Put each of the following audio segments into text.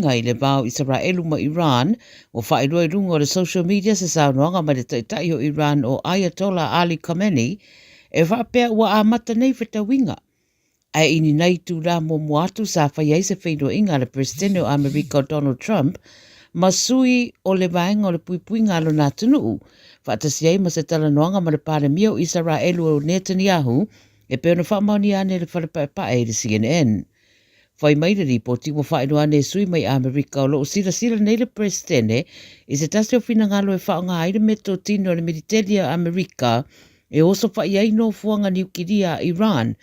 fetauaiga i le va o Isaraelu ma Iran, ua faailoa i luga o le social media se saunoaga mai le taitai o Iran o Ayatollah Ali Khamenei e faapea ua amata nei fetauiga. Ae i ni nai itulā muamua atu sa faia ai se feiloaiga a le Peresetene o Amerika o Donald Trump ma sui o le Vaega o le Puipuiga a lona atunuu, faatasi ai ma se talanoaga ma le Palemia o Isaraelu o Netanyahu e pei ona faamaonia ane e le Fale Paepae i le CNN. Fai mai le lipoti ua faailoa ane e sui mai Amerika o lo o silasila nei le Peresetene i se tasi o finagalo e faaaoga ai le meatotino a le militeli a Amerika e osofaia ai nofoaga niukilia a Iran,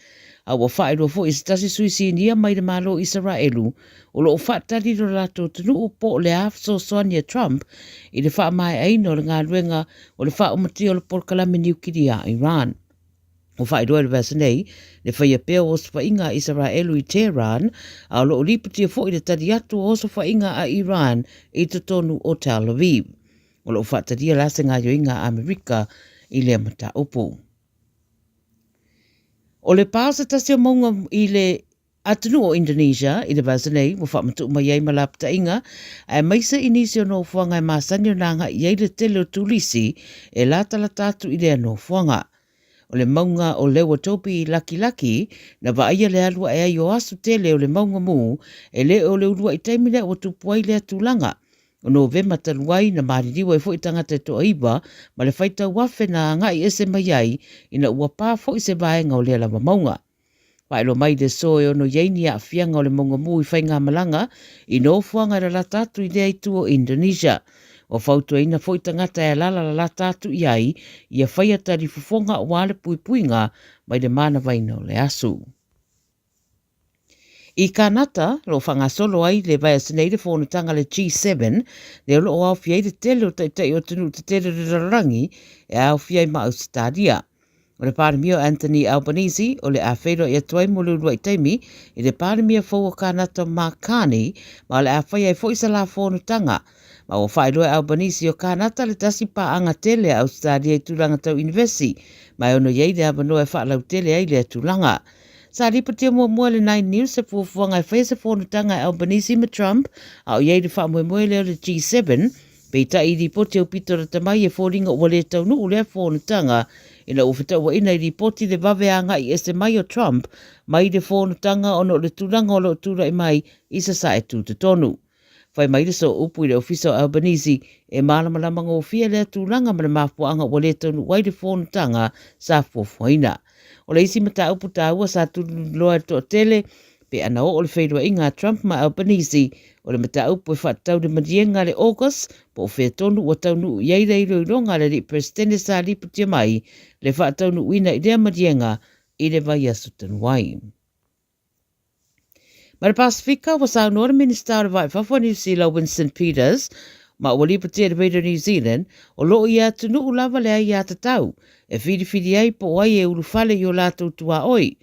a ua faailoa foi e se tasi sui sinia mai le Malo o Isaraelu o lo o faatali lo latou atunuu po o le a fesoasoani a Trump i le faamaeaina o le galuega o le faaumatia o le polokalame niukilia a Iran. Ua faailoa i le vaiaso nei le faia pea o osofaiga a Isaraelu i Tehran, a o lo o lipotia foi le tali atu o osofaiga a Iran i totonu o Tel Aviv. O lo o faatalia la se gaoioiga a Amerika i lea mataupu. O le pa o se tasi o mauga i le atunuu o Indonesia i le vaiaso nei ua faamatuu mai ai ma lapataiga aemaise i nisi o nofoaga e masani ona agai i ai le tele o turisi e latalata atu i lea nofoaga. O le mauga o Lewotobi Laki Laki na vaaia le alu ae ai o asu tele o le mauga mū e le o le uluai taimi lea ua tupu ai lea tulaga. O Novema talu ai na maliliu ai foi tagata e toaiwa ma le faitau afe na agai ese mai ai ina ua pā foi se vaega o lea lava mauga. Faailoa mai le so e ono i ai ni aafiaga o le mauga mū i faigamalaga i nofoaga e lalata atu i lea itu o Indonesia. Ua fautuaina foi tagata e alaala lalata atu i ai ia faia talifofoga aua le puipuiga mai le manavaina o le asu. I Kānata, o lo o faagasolo ai le vaiaso nei le fonotaga a le G7, lea o lo o aofia ai le tele o taitai o atunuu tetele o le lalolagi e aofia ai ma Ausetalia. O le Palemia o Anthony Albanese, o le a feiloai atu ai mo le uluai taimi i le Palemia fou o Kānata o Mark Carney, ma o le a faia ai foi sa la fonotaga. Ma ua faailoa e Albanese o Kānata le tasi paaga tele a Ausetalia i tulaga tau inivesi, ma e ono i ai le avanoa e faalautele ai lea tulaga. Sa lipotia muamua e le Nine News se fuafuaga e faia se fonotaga e Albanese ma Trump, a o i ai le faamoemoe lea o le G7, Peitai i lipoti aupito lata mai e foliga ua le taunuu lea fonotaga ina ua fetauaina i lipoti le vave agai ese mai o Trump mai le fonotaga ona o le tulaga o lo o tulai mai i Sasae Tutotonu. Fai mai le sooupu i le ofisa o Albanese e malamalama gofie lea tulaga ma le mafuaaga ua le taunuu ai le fonotaga sa fuafuaina. O le isi mataupu taua sa tulululoa e le toatele Pe ana oo le feiloaiga a Trump ma Albanese, o le mataupu e faatatau i le maliega le August, po o fea tonu ua taunuu i ai le iloiloga a le alii Peresetene sa lipotia mai le faataunuuina i lea maliega i le vaiaso talu ai. Ma le Pasefika, ua saunoa le Minisita o le Vai Fafo a Niu Sila Winston Peters, ma ua lipotia i le Radio New Zealand, o lo o i atunuu lava le aiatatau e filifili ai po o ai e ulufale i o latou tuaoi.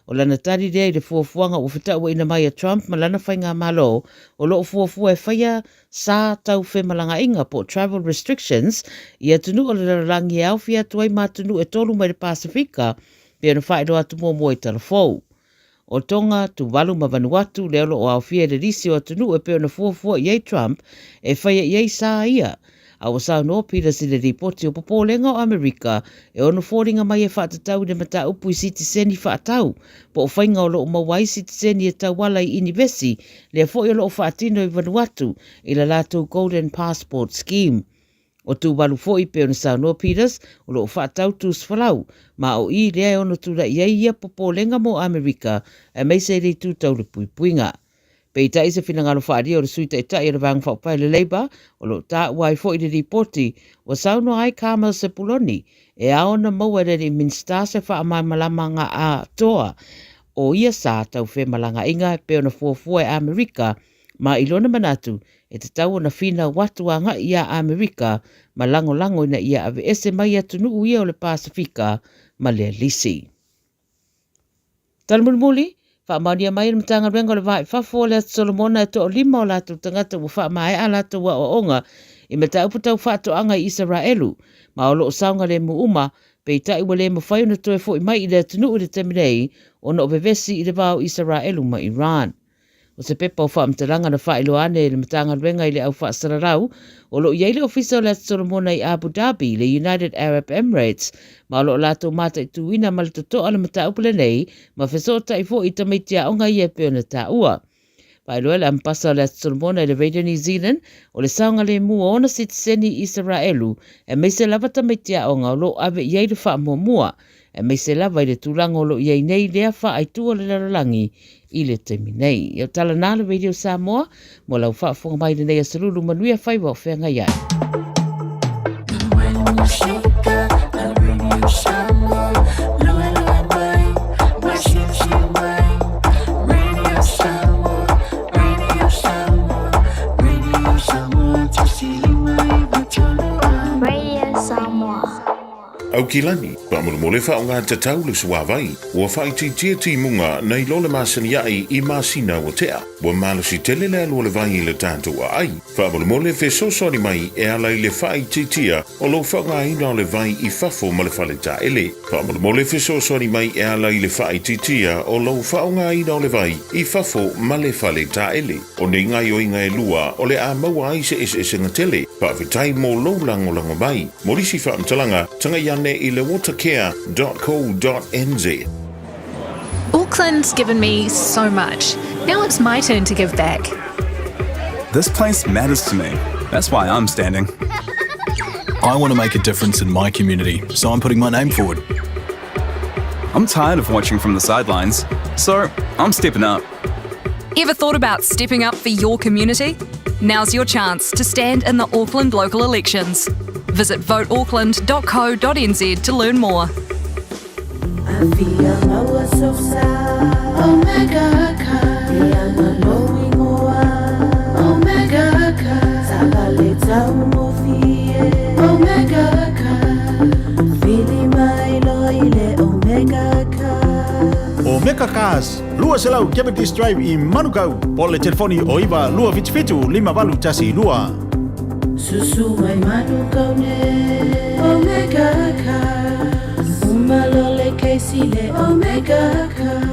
O lana tali lea i le fuafuaga ua fetauaina mai a Trump ma lana faigamalo o lo o fuafua e faia sa tau femalagaaiga po o travel restrictions i atunuu o le lalolagi e aofia atu ai ma atunuu e tolu mai le Pasefika pei ona faailoa atu muamua i Talafou. O Tonga, Tuvalu ma Vanuatu lea o lo o aofia i le lisi o atunuu e pei ona fuafua i ai Trump e faia i ai sa ia. A ua saunoa Peters i le lipoti o popolega o Amerika e ono foliga mai e faatatau i le mataupu i sitiseni faatau po o faiga o lo o maua ai sitiseni e tauala i inivesi, lea foi o lo o faatino i Vanuatu i la latou Golden Passport Scheme. O Tuvalu foi, pei ona saunoa Peters, o lo o faatau tusifalau, ma o i lea e ono tulai ai ia popolega mo Amerika, aemaise i le itu tau le puipuiga. Peitai se finagalo faaalia o le Sui Taitai o le Vaega Faaupufai le Labour, o lo o taua ai foi le lipoti ua saunoa ai Carmel Sepuloni e ao ona maua e le alii Minisita se faamalamalamaga atoa o ia sa tau femalagaaiga e pei ona fuafua e Amerika ma i lona manatu e tatau ona finau atu agai iā Amerika ma lagolago ina ia aveese mai atunuu ia o le Pasefika ma lea lisi. Tala mulimuli, faamaonia mai e le Matagaluega o le Va i Fafo o le Atu Solomona e toalima o latou tagata ua faamaea a latou aoaoga i mataupu tau faatoaga i Isaraelu, ma o lo o saogalemu uma, peitai ua le mafai ona toe foi mai i le atunuu i le taimi nei ona o vevesi i le va o Isaraelu ma Iran. O se pepa o faamatalaga na faailoa ane e le Matagaluega i le au faasalalau, o lo o i ai le Ofisa o le Atu Solomona i Abu Dhabi, le United Arab Emirates, ma o lo o latou mataituina ma le totoa le mataupu lenei ma fesootai foi i tamaiti aoga ia e pei ona taua. Faailoa e le Amepasa o le Atu Solomona i le Radio New Zealand, o le saogalemu o ona sitiseni i Isaraelu, aemaise lava tamaiti aoga o lo o ave i ai le faamuamua, aemaise lava i le tulaga o lo o i ai nei lea faaaitu o le lalolagi i le taimi nei. Ia o tala na le Radio Samoa mo lau faafofoga mai i lenei aso lulu manuia faiva o feagai ai. Radio Samoa. Aukilani, faamolemole faaaoga tatau le suavai, ua faaitiitia timuga nai lo le masani aʻi i masina ua tea. Ua malosi tele le alu o le vai i le tatou aai. Faamolemole fesoasoani mai e ala i le faaitiitia o lou faaaogaina o le vai i fafo ma le fale taele. Faamolemole fesoasoani mai e ala i le faaitiitia o lou faaaogaina o le vai i fafo ma le fale taele. O nei gaoioiga e lua o le a maua ai se eseesega tele. Faafetai mo lou lagolago mai. Mo nisi faamatalaga, tagai ane i le watercare.co.nz. Auckland's given me so much. Now it's my turn to give back. This place matters to me. That's why I'm standing. I want to make a difference in my community, so I'm putting my name forward. I'm tired of watching from the sidelines, so I'm stepping up. Ever thought about stepping up for your community? Now's your chance to stand in the Auckland local elections. Visit voteauckland.co.nz to learn more. Omega Cars, 200 Cavendish Drive i Manukau, po o le telefoni o 9 277 5812. Susu mai Manukau ne Omega Cars Uma lo le Casey le Omega Cars.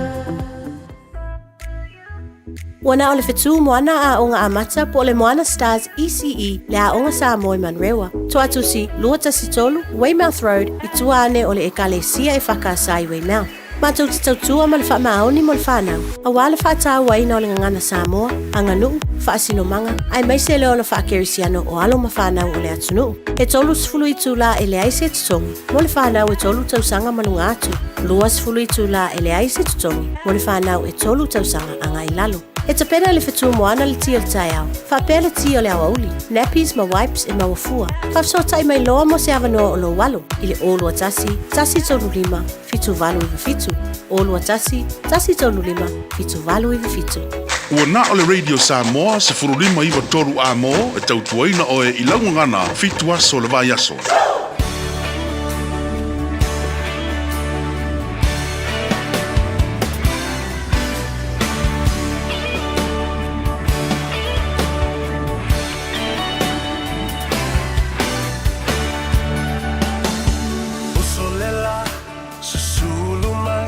Ua na o le fetu moana aoga amata po o le Moana Stars ECE le aoga Samoa i Manurewa. Toatusi, 213 Weymouth Road i tua ane o le Ekalesia e Whakaasa i Weymouth. Matou te tautua ma le faamaoni mo le whanau, aua le faatauaina o le gagana Samoa, aganuu, faasinomaga, aemaise le ola faakerisiano o alo ma fanau o le atunuu. E 30 itulā e leai se totogi mo le fanau e tolu tausaga ma luga atu, 20 itulā e leai se totogi mo le fanau e tolu tausaga agai i lalo. E tapena e le fetu moana le ti o le taeao, faapea le ti o le aoauli, nappies ma wipes e maua fua. Faafesootai mai loa mo se avanoa o lou alo i le 021 135 7897, 021 135 7897. Ua na o le Radio Samoa 15 9 3 A-mo e tautuaina oe i lau gagana fitu aso o le vaiaso. Uso le la, susulu mai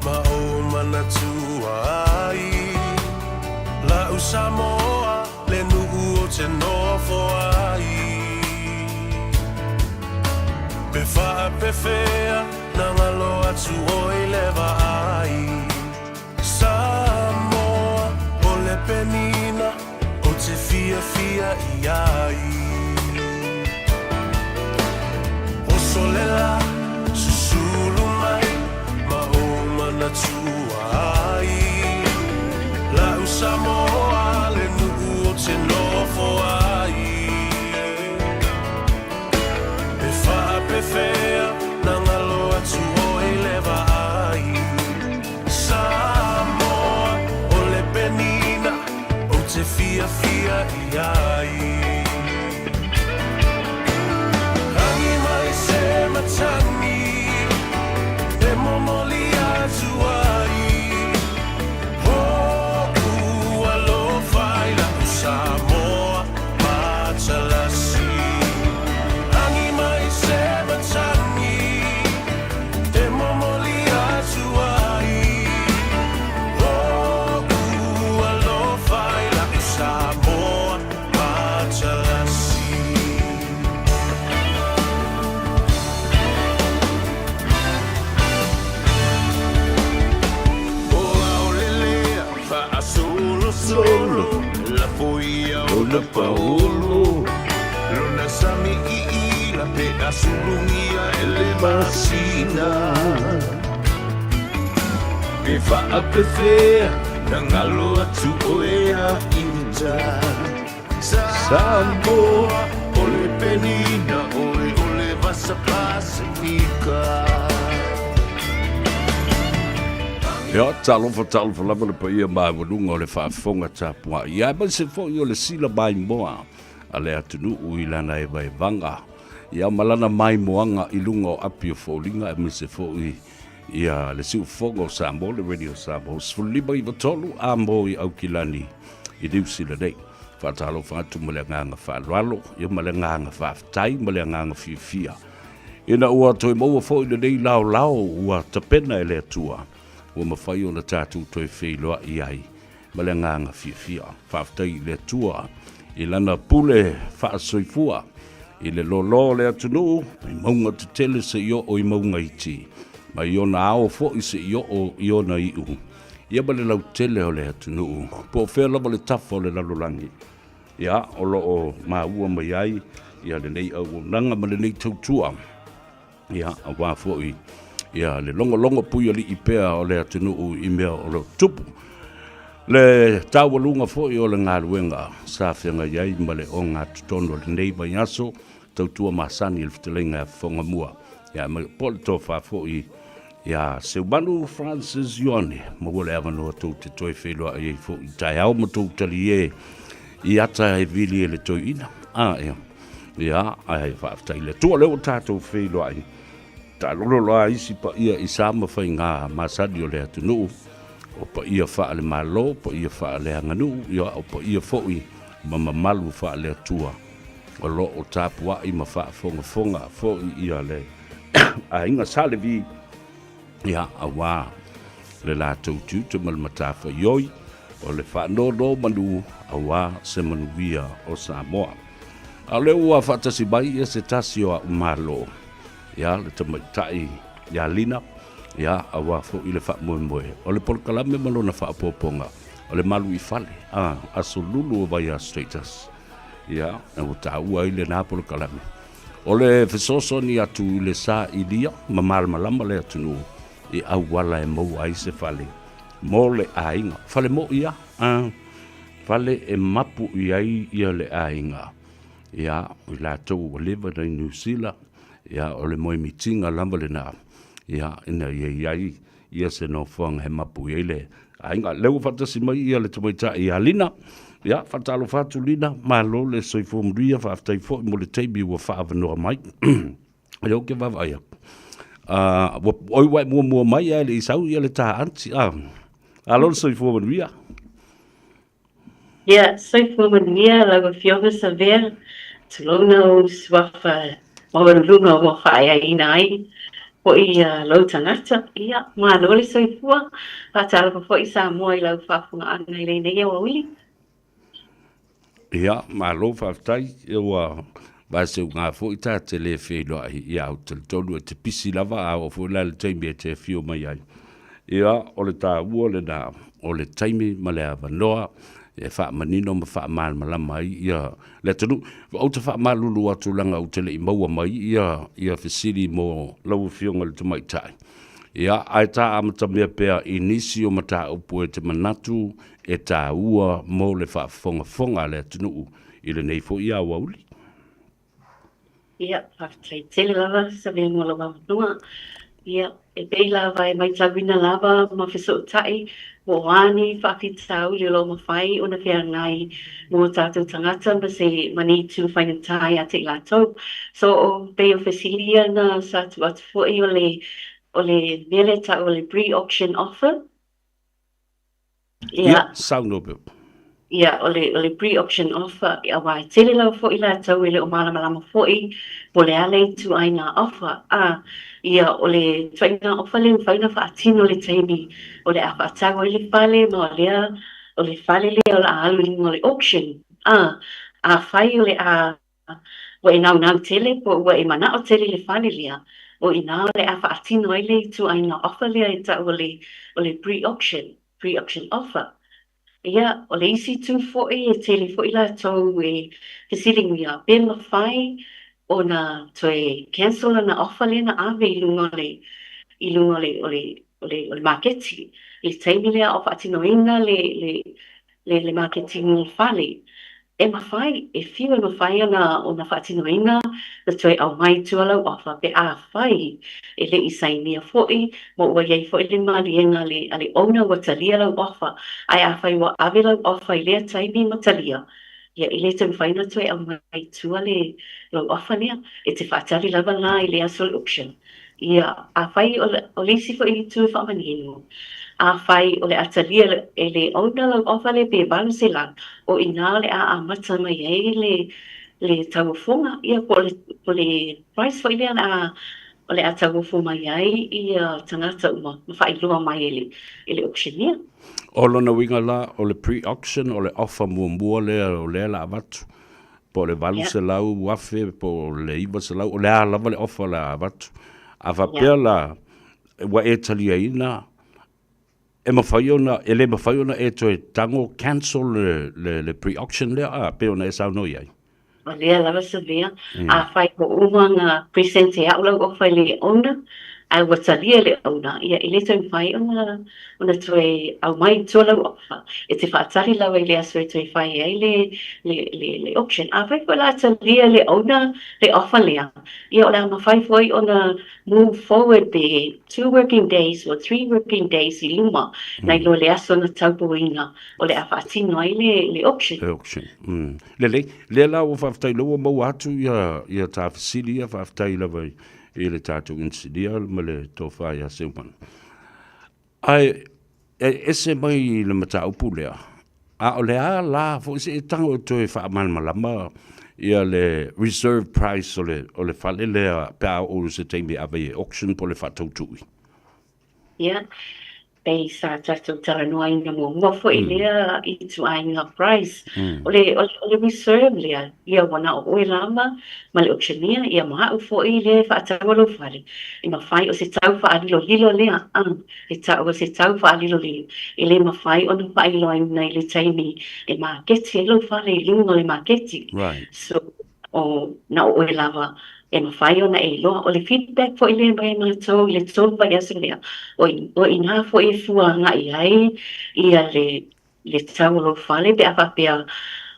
ma ou manatua ai. La'u Samoa le nu'u o te nofo ai. Pe faapefea na galo atu oi le vaai. Samoa o le penina o te fiafia i ai. Oso le la, susulu mai ma ou manatua ai. La'u Samoa le nu'u o te nofo ai. Pe faapefea na galo atu oi le vaai. Samoa o le penina o te fiafia i ai. Rangi mai se matagi e momoli atu ai. Ho'u alofa i la'u Samoa matalasi. Rangi mai se matagi e momoli atu ai. Ho'u alofa. Lona paolo Lona sami i ila pe a sulugia e le masina E faapefea na galo atu oe a Inta Samoa o le penina oe o le Vasa Pasifika. Ia, talofa, talofa lava le paia maualuga o le faafofoga tapuai, ia aemaise foi o le sila maimoa a le atunuu i lana evaevaga, ia ma lana maimoaga i luga o api o foliga, aemaise foi ia le siufofoga o Samoa, le Radio Samoa, 15 93 a mo i Aukilani i Niu Sila nei. Faatalofa atu ma le agaga faaaloalo, ia ma le agaga faafetai ma le agaga fiafia. Ina ua toe maua foi lenei laolao ua tapena e le Atua, ua mafai ona tatou toe feiloai ai ma le agaga fiafia. Faafetai i le Atua i Lana pule faasoifua i le lolo o le atunuu, mai mauga tetele seia oo i mauga iti, mai ona ao foi seia oo i ona iu, ia ma le lautele o le atunuu, po o fea lava le tafa o le lalolagi. Ia, o lo o maua mai ai ia lenei auaunaga ma lenei tautua, ia, aua foi ia le logologo puialii pea o le atunuu i mea o lo o tupu. Le taualuga foi o le galuega sa feagai ai ma le ogatotonu o lenei vaiaso, tautua masani i le fetalaiga ia Fofogamua, ia po o le tofa foi ia Seumanu Francis Ioane, maua le avanoa tou te toe feiloai ai foi i taeao ma tou talie i ata e vili e le toeaina. A, ia, ia, ae faafetai i le Atua o lea ua tatou feiloai. Taalolo loa isi paia i sa ma faiga masani o le atunuu, o paia faale-Malo, paia faaleaganuu, ia, o paia foi ma mamalu faale-Atua o lo o tapuai ma faafogafoga foi ia le aiga Sa Levi, ia, aua le latou tiute ma le matafaioi o le faanonomanu aua se manuia o Samoa. A o lea ua faatasi mai ia se tasi o a'u malo, ia, le tamaitai ia Lina, ia, aua foi le faamoemoe o le polokalame ma lona faaopoopoga o le malu i fale, a, aso lulu o vaiaso taitasi. Ia, ua taua ai lena polokalame. O le fesoasoani atu i le sailia ma malamalama le atunuu i auala e maua ai se fale mo le aiga. Fale moi a, a, fale e mapu i ai ia le aiga. Ia, o i latou ua leva na i Niu Sila, ia, o le moemitiga lava lena, ia, ina ia i ai ia se nofoaga e mapu i ai le aiga. Lea ua faatasi mai ia le tamaitai ia Lina. Ia, faatalofa atu Lina, malo le soifua manuia, faafetai foi mo le taimi ua faaavanoa mai. Ia ou te vaavaai atu. Ua, oi ua e muamua mai ae le i sau ia le ta aunty. Ah, alo le soifua manuia. Ia, soifua manuia lau Afioga Savea, tulouna ou suafa maualuluga ua faaeaina ai foi lou tagata. Ia, malo le soifua. Faatalofa foi Samoa i lau faafofogaaga i lenei aoauli. Ia, malo faafetai. Ua vaeseuga foi ta te le feiloai. Ia, ou te talitonu e te pisi lava, a oo foi la i le taimi e te afio mai ai. Ia, o le taua lena o le taimi ma le avanoa e faamanino ma faamalamalama ai ia le atunuu. Ou te faamalulu atu leaga ou te le i maua mai ia ia fesili mo lau Afioga i le Tamaitai. Ia, ae ta amatamea pea i nisi o mataupu e te manatu e taua mo le faafogafoga a le atunuu i lenei foi aoauli. Ia, faafetai tele lava Savea mo lou avanoa. Ia, e pei lava e matauina lava ma fesootai po o a ni faafitauli o lo o mafai ona feagai mo tatou tagata ma se ma ni itu faigata ia te i latou. So, o pei o fesili ia na sa tuu atu foi o le o le mea lea e tau o le pre-auction offer. Ia, saunoa pea. Ia, o le, o le pre-auction offer, aua e tele lava foi latou e le o malamalama foi po o le a le ituaiga offer, a, ia, o le ituaiga offer lea e mafai ona faatino i le taimi o le a faatau ai le fale ma o lea, o le fale lea o le a alu i luga o le auction, a, afai o le a Ua e naunau tele po ua e manao tele i le fale lea, o i inā o le a faatino ai le ituaiga offer lea e tau o le, o le pre-auction, pre-auction offer. Ia, o le isi itu foi e tele foi latou e fesiligia pe mafai ona toe cancel lana offer lea na ave i luga o le i luga o le o le o le o le maketi i le taimi lea a o faatinoina le le le le maketiina o le fale. E mafai, e fiu e mafai ona ona faatinoina le toe aumai i tua lau offer pe afai e le i sainia foi ma ua i ai foi le maliega a le a le owner ua talia lau offer. Ae afai ua ave lau offer i lea taimi ma talia, ia e le toe mafai ona toe aumai i tua le lau offer lea. E te faatali lava la i le aso o le auction. Ia, afai o le, o le isi foi itu e faamanino, afai o le a talia e le owner lau offer lea pe 800, o i inā o le a amata mai ai le, le tauofoga, ia po o le, po o le price foi lea o le a, o le a tauofo mai ai ia tagata uma ma faailoa mai e le, e le auctioneer. O lona uiga la, o le pre-auction, o le offer muamua lea o lea o le a avatu. Po o le 800,000 po o le 900, o le a lava le offer o le a avatu. A faapea la, ua e taliaina, e mafai ona, e le mafai ona e toe tago cancel le, le, le pre-auction lea, a, pei ona e saunoa i ai. O lea lava se mea, afai ua uma ona present e au lau offer i le owner, ae ua talia e le owner, ia e le toe mafai ona, ona toe aumai i tua lau offer. E te faatali lava i le aso e toe fai ai le, le, le, le auction. Afai foi o le a talia e le owner le offer lea, ia o le a mafai foi ona move forward pe two working days or three working days i luma, nai lo le aso na taupuina o le a faatino ai le, le auction. Le auction. Lelei, lea la ua faafetai lea ua maua atu ia, ia ta fesili ia, faafetai lava i, i le tatou inisinia ma le tofa ia Seumanu. Ae e ese mai i le mataupu lea, a o le a la foi se e tago e toe faamalamalama ia le reserve price o le, o le fale lea pe a oo i se taimi e ave ai e auction po o le faatautui. Ia, pei sa tatou talanoaina muamua foi lea ituaiga price. O le, o le, o le reserve lea, ia ua na o oe lava ma le auctioneer, ia ma au foi lea e faataua lou fale. E mafai o se tau faalilolilo lea, a, e tau o se tau faalilolilo, e le mafai ona faailoaina i le taimi e maketi ai lou fale i luga o le maketi. Right. So, o, na o oe lava e mafai ona e iloa. O le feedback foi lea e aumai e matou i le 3 vaiaso lea, o i, o i inā foi e fua agai ai ia le, le tau o lou fale pe a faapea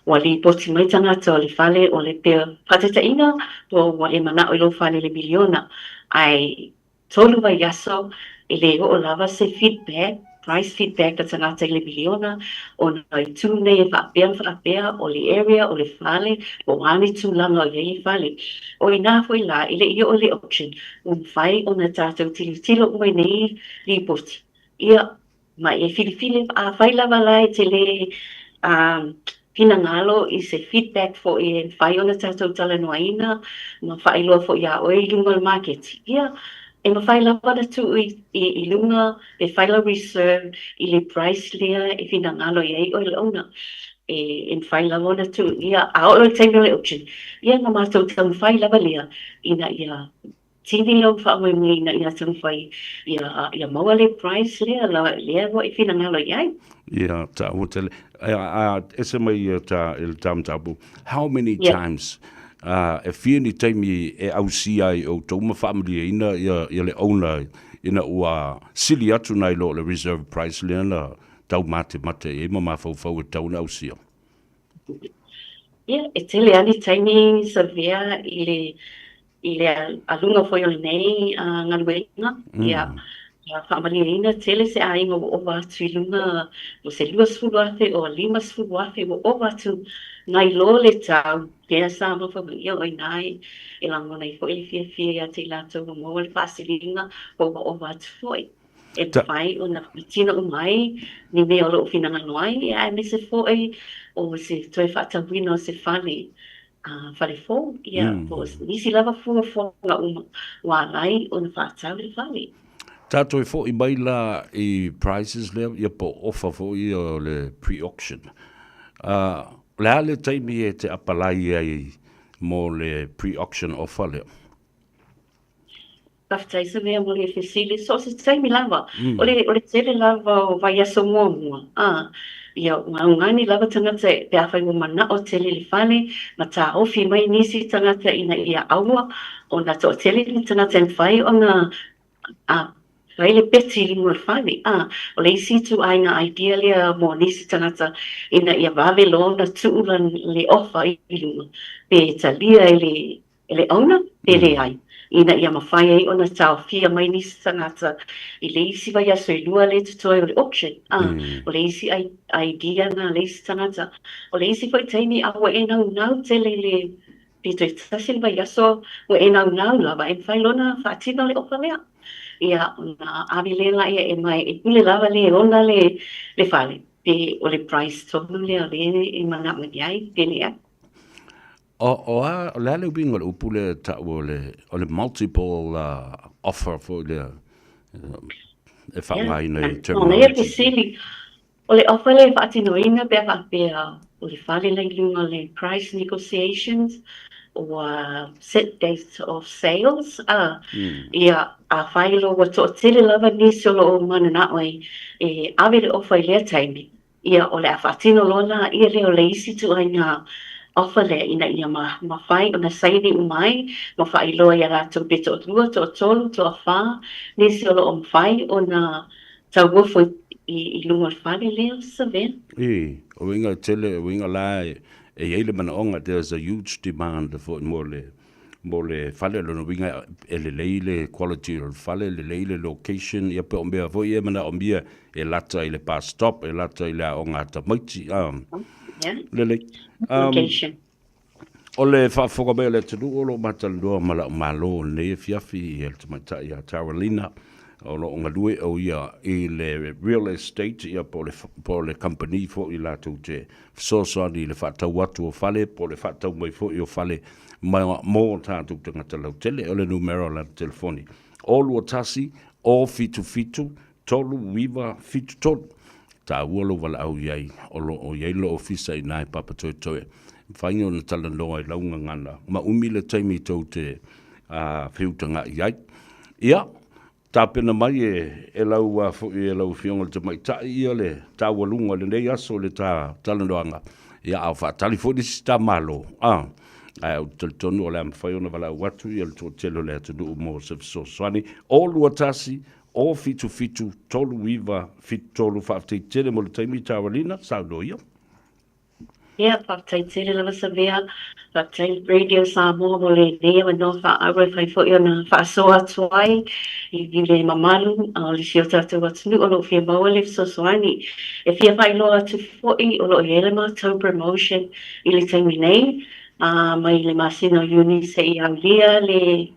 ua lipoti mai tagata o le fale o le pea faataitaiga po ua e manao i lou fale i le miliona ae 3 vaiaso e le oo lava se feedback, price feedback a tagata i le miliona ona i tū nei e faapea ma faapea o le area o le fale po o a ni tulaga o i ai le fale. O i inā foi la e le i oo i le auction ua mafai ona tatou tilotilo uma i nei lipoti. Ia Ma e filifili, afai lava la e te le finagalo i se feedback foi e mafai ona tatou talanoaina ma faailoa foi iā oe i luga o le maketi, ia, e mafai lava ona tuu i luga pe fai lau reserve i le price lea e finagalo i ai oe le owner. E mafai lava ona tuu, ia, a oo i le taimi o le auction, ia na matou taumafai lava lea ina ia Tini lou faamoemoe ina ia taumafai ia, ia maua le price lea, la, lea ua e finagalo i ai. Ia, taua tele. A, a, ese mai ia ta, i le ta mataupu, how many yeah. times e fia ni taimi e ausia ai outou ma faamalieina ia, ia le owner ina ua sili atu nai lo le reserve price lea na tau matemate i ai ma mafaufau e tatau ona ausia? Ia, e tele lava ni taimi Savea i le i le aluga foi o lenei galuega, ia, ia faamalieina tele se aiga ua ova atu i luga o se 20,000 o 50,000 ua ova atu nai lo le tau lea sa mafaufau, o i ina e lagona ai foi le fiafia ia te i latou ua maua le faasiliga po ua ova atu foi. E mafai ona faatino uma ai ni mea o lo o finagalo ai, aemaise foi o se toe faatauina o se fale fale fou, ia, po o nisi lava fuafuaga uma ua ala ai ona faatau le fale. Tatou e foi mai la i prices lea, ia po o offer foi ia o le pre-auction. O le a le taimi e te apalai ai mo le pre-auction offer lea? Faafetai se mea mo le fesili, so o se taimi lava, o le, o le tele lava o vaiaso muamua, a. Ia, ua augani lava tagata pe afai ua manao tele i le fale ma taofi mai nisi tagata ina ia aua ona toatele ni tagata e mafai ona fai le peti i luga o le fale. A, o le isi ituaiga idea lea mo nisi tagata ina ia vave loa ona tuu le offer i luga pe talia e le e le owner pe leai, ina ia mafai ai ona taofia mai nisi tagata i le isi vaiaso e lua lea e totoe o le auction, a, o le isi idea lena a le isi tagata. O le isi foi taimi a ua e naunau tele i le pe toe tasi le vaiaso ua e naunau lava e mafai loa ona faatino le ofa lea. Ia, ona ave lea laia e mai e pule lava le e ona le fale pe o le price tonu lea o lea e manao i ai pe leai. O, o a, o le a le uiga o le upu lea e ta'u o le, o le multiple offer foi lea e faaaogaina i terminology? Manaia fesili. O le offer lea e faatinoina pe a faapea o le fale la i luga o le price negotiations ua set date of sales, a, ia, afai loa ua toatele lava nisi o lo o mananao e ave le offer i lea taimi, Ia, o le a faatino loa la ia lea o le isi ituaiga offer lea ina ia mafai ona saini uma ai ma faailoa iā latou pe toalua, toatolu, toafa nisi o lo o mafai ona tauofo i luga o le fale lea o Savea. Ii, o uiga e tele, o uiga la e i ai le manaoga, there's a huge demand foi mo le mo le fale, o lona uiga e lelei le quality o le fale, lelei le location, ia pe o mea foi ia e manaomia e lata i le bus stop, e lata i le aoga a tamaiti, a. Yeah. Lelei. Location. O le faafofoga mai a le atunuu o lo o matalanoa ma la'u Malo i lenei afiafi i le tamaitai ia Taralina o lo o galue o ia i le real estate ia po o le po o le company foi latou te fesoasoani i le faatau atu o fale po o le faatau mai foi o fale ma mo tatou tagata lautele. O le numera o lana telefoni o 21 o 77 3973. Taua lou valaau i ai, o lo o i ai lou ofisa i ina i Papatoetoe. E mafai ona talanoa i lau gagana ma umi le taimi tou te feutaga'i ai. Ia, tapena mai e, e lau foi e lau Afioga i le Tamaitai ia le taualuga o lenei aso i le ta talanoaga, ia a o faatali foi le isi ta Malo, a, ae ou te talitonu o le a mafai ona valaau atu ia le toatele o le atunuu mo se fesoasoani. O 21 O 77 39 73 Faafetai tele mo le taimi Tawalina, saunoa ia. Ia, faafetai tele lava Savea, faafetai Radio Samoa mo lenei avanoa faaauro e fai foi ona faasoa atu ai i le mamalu o le si o tatou atunuu o lo o fia maua le fesoasoani. E fia faailoa atu foi o lo o i ai le matou promotion i le taimi nei, mai le masina o Iuni seia aulia le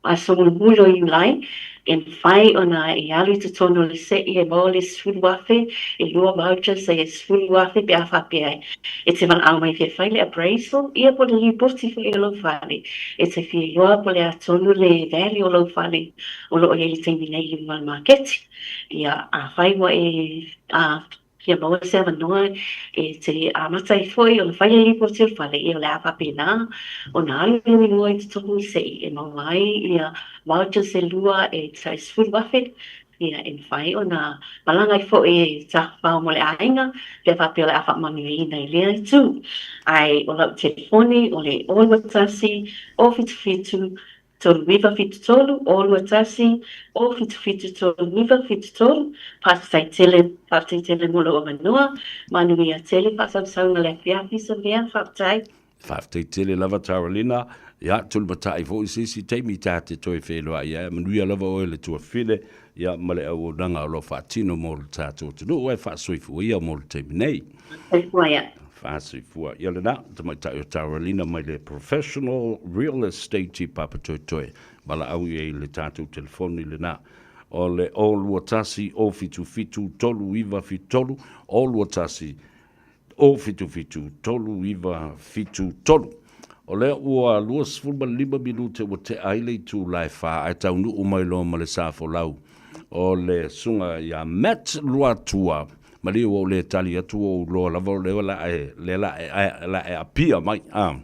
Aso mulimuli o Iulai, e mafai ona e alu i totonu o le se'i e maua le 10,000, e lua vouchers e 10,000 pe a faapea e te valaau mai e fia fai le appraisal, ia po o le lipoti foi o lou fale. E te fia iloa po o le a tonu le value o lou fale o lo o i ai i le taimi nei i luga o le maketi. Ia, afai ua e Kia maua se avanoa e te amata ai foi ona fai le lipoti o le fale, ia o le a faapena ona alu i mua i totonu i se'i e maua ai ia vouchers e lua e tai 10,000, ia e mafai ona malaga ai foi e tafafao mo le aiga pe a faapea o le a faamanuiaina i lea itu. Ae o lau telefoni o le 021 077 3973 021 077 3973 Faafetai tele, faafetai tele mo lou avanoa, manuia tele faasausauga le afiafi Savea, faafetai. Faafetai tele lava Taralina, ia tulimatai foi se isi taimi ta te toe feiloai ai, manuia lava oe le tuafine, ia ma le auaunaga o lo o faatino mo le tatou atunuu ae faasoifua ia mo le taimi nei. Soifua ia. Faasoifua ia lena, tamaitai o Taralina mai le Professional Real Estate i Papatoetoe. Valaau i ai i le tatou telefoni lena o le 021 077 3973, 021 077 3973. O lea ua 25 minute ua tea ai le itula e fa ae taunuu mai loa ma le sa folau o le susuga ia Matt Luatua. Malie ua ou le tali atu ua ou iloa lava o lea la e, lea la e, la e apia mai. A,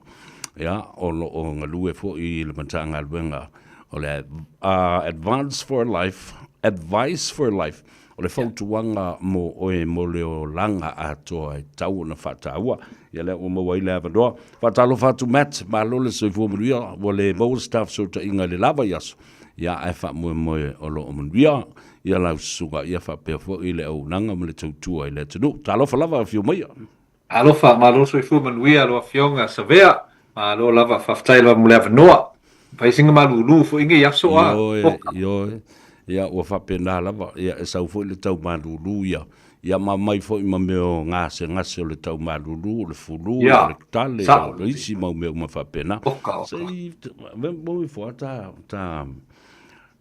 ia, o lo o galue foi i le Matagaluega o le Advance for Life, Advice for Life. O le fautuaga mo oe mo le olaga atoa e tatau ona faataua. Ia lea ua maua ai le avanoa. Faatalofa atu Matt, malo le soifua manuia, ua le maua se ta fesootaiga i le la vaiaso, ia ae faamoemoe o lo o manuia ia lau susuga ia faapea foi le auaunaga ma le tautua i le atunuu. Talofa lava, afio maia. Alofa, malo le soifua manuia lau Afioga Savea. Malo lava, faafetai lava mo le avanoa. Fai sina malulu foi nei aso a. Ioe, ioe. Ia ua faapena lava, ia e sau foi le tau malulu ia. Ia ma aumai foi ma mea o gasegase o le tau malulu, o le fulu, o le tale, o isi mau mea uma faapena. Se i mo ifo lava ta, ta,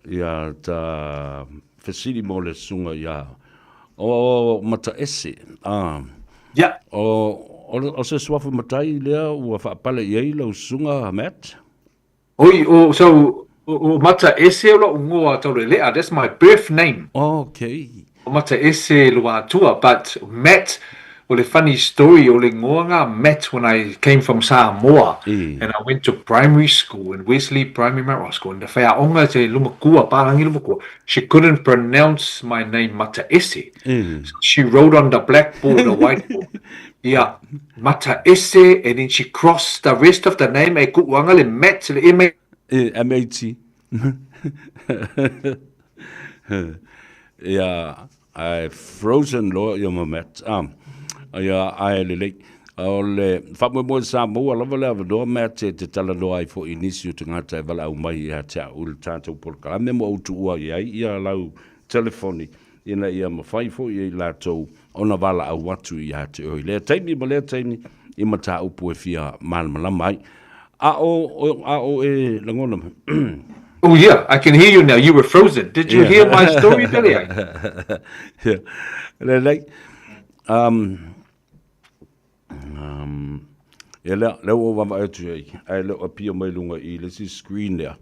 ia ta fesili mo le susuga ia o Mataese. Ah. Yeah. O, o se suafa matai lea ua faapale i ai lau susuga Matt? Oi, o, so, o Mataese o lou ngoa taulelea, that's my birth name. Okay. O Mataese Luatua, but Matt, o le funny story, o le ngoa nga Matt when I came from Samoa, and I went to primary school in Wesley Primary Mount Ross School, and the wheaonga te lumakua, pālangi lumakua, she couldn't pronounce my name Mataese. So she wrote on the blackboard, the whiteboard, ia, Mataese, and then she crossed the rest of the name, e kuuanga le Matt, le M-A. M-A-T. Ia, ae frozen loa ia ma Matt. Ah, ia, ae lelei. O le faamoemoe sa maua lava le avanoa Matt e te talanoa ai foi i nisi o tagata e valaau mai ia te au i le tatou polokalame ma ou tuua i ai ia lau telefoni ina ia mafai foi e i latou ona valaau atu ia te oe i lea taimi ma lea taimi i mataupu e fia malamalama ai. A o, a o e lagona mai. Oh yeah, I can hear you now. You were frozen. Did you hear my story, Billy? Yeah. Lelei. Um, um, ia lea, lea ua vaavaai atu ai, ae le o apia mai luga i le isi screen lea.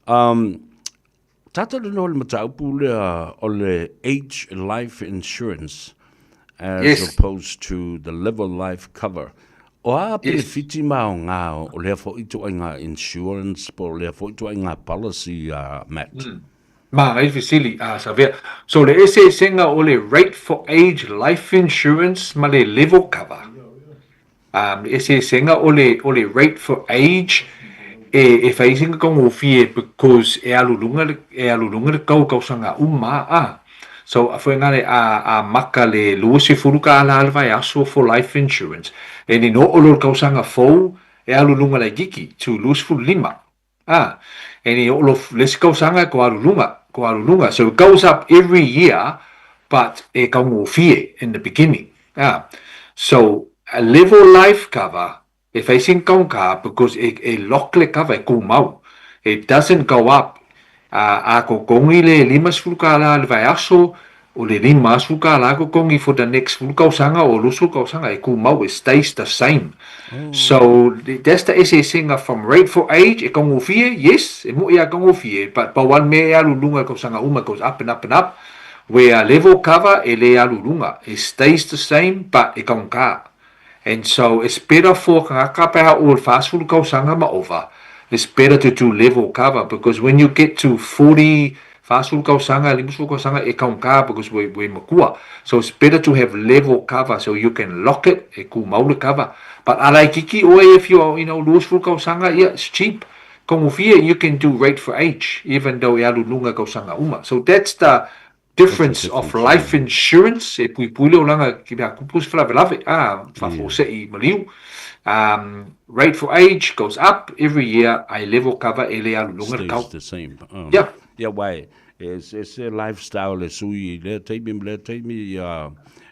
Um, Ta talanoa i le mataupu lea o le Age Life Insurance as yes. opposed to the level life cover. O a penefiti ma aoga o lea foi ituaiga insurance po o lea foi ituaiga policy a Matt? Mm. Maangai le fesili a Savea. So le eseesega o le rate for age life insurance ma le level cover. Um, le eseesega o le, o le rate for age e, e fai sina kaugofie because e alu luga le, e alu luga le kau kausaga uma a. So, a foi ngale a, a maka le 20 kālā le vaiaso for life insurance. E ni no o lo kausaga fou e alu luga laititi to 25. Ah, and i oo le isi kausaga ko alu luga, ko alu luga. So it goes up every year, but e kaugofie in the beginning. Ah, so a level life cover, e fai sina kaugā because e, e lock le cover, e kumau. It doesn't go up. Ah, a kokongi le 50 kālā le vaiaso, O le 50 kālā kokongi for the next 10 kausaga or 20 kausaga e kumau, it stays the same. So that's the eseesega from rate for age, e kaugofie, yes, e moʻi a kaugofie, but pau lava le mea e alu i luga i kausaga uma, it goes up and up and up, where level cover e le alu i luga, it stays the same but e kaugā. And so it's better for tagata pe a oo i le 40 kausaga ma ova, it's better to do level cover because when you get to 40, 40 kausaga, 50 kausaga e kaugā because ua ua makua. So it's better to have level cover so you can lock it, e kumau le cover. But a laititi oe if you are you know 20 kausaga, ia it's cheap. Kaugofie you can do rate for age even though e alu luga kausaga uma. So that's the difference of life insurance e puipui le olaga ki mea kupu se falavelave a faafuasei maliu um, rate for age goes up every year ai level cover e le alu luga le kau the same um, yeah yeah why e se lifestyle e sui i lea taimi ma lea taimi ia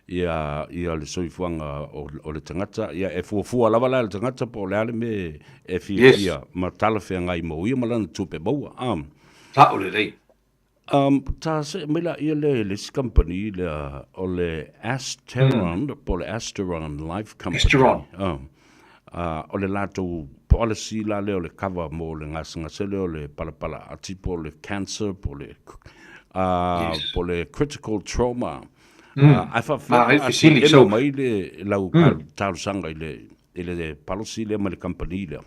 ia ia le soifuaga o, o le tagata ia e fuafua lava la le tagata po o le a le mea e fiafia yes. ma talafeagai mo ia ma lana tupe maua um Sa'o lelei. Um, ta see mai laia lea i le isi company lea o le Asteron, mm. po o le Asteron Life Company. Asteron. O le latou policy la lea o le cover mo le gasegase lea o le palapala ati po o le cancer po o le, yes. po o le critical trauma. Mm. Ae faafefea fesili, so, mai le lau mm. talosaga i le, i le policy lea ma le company lea.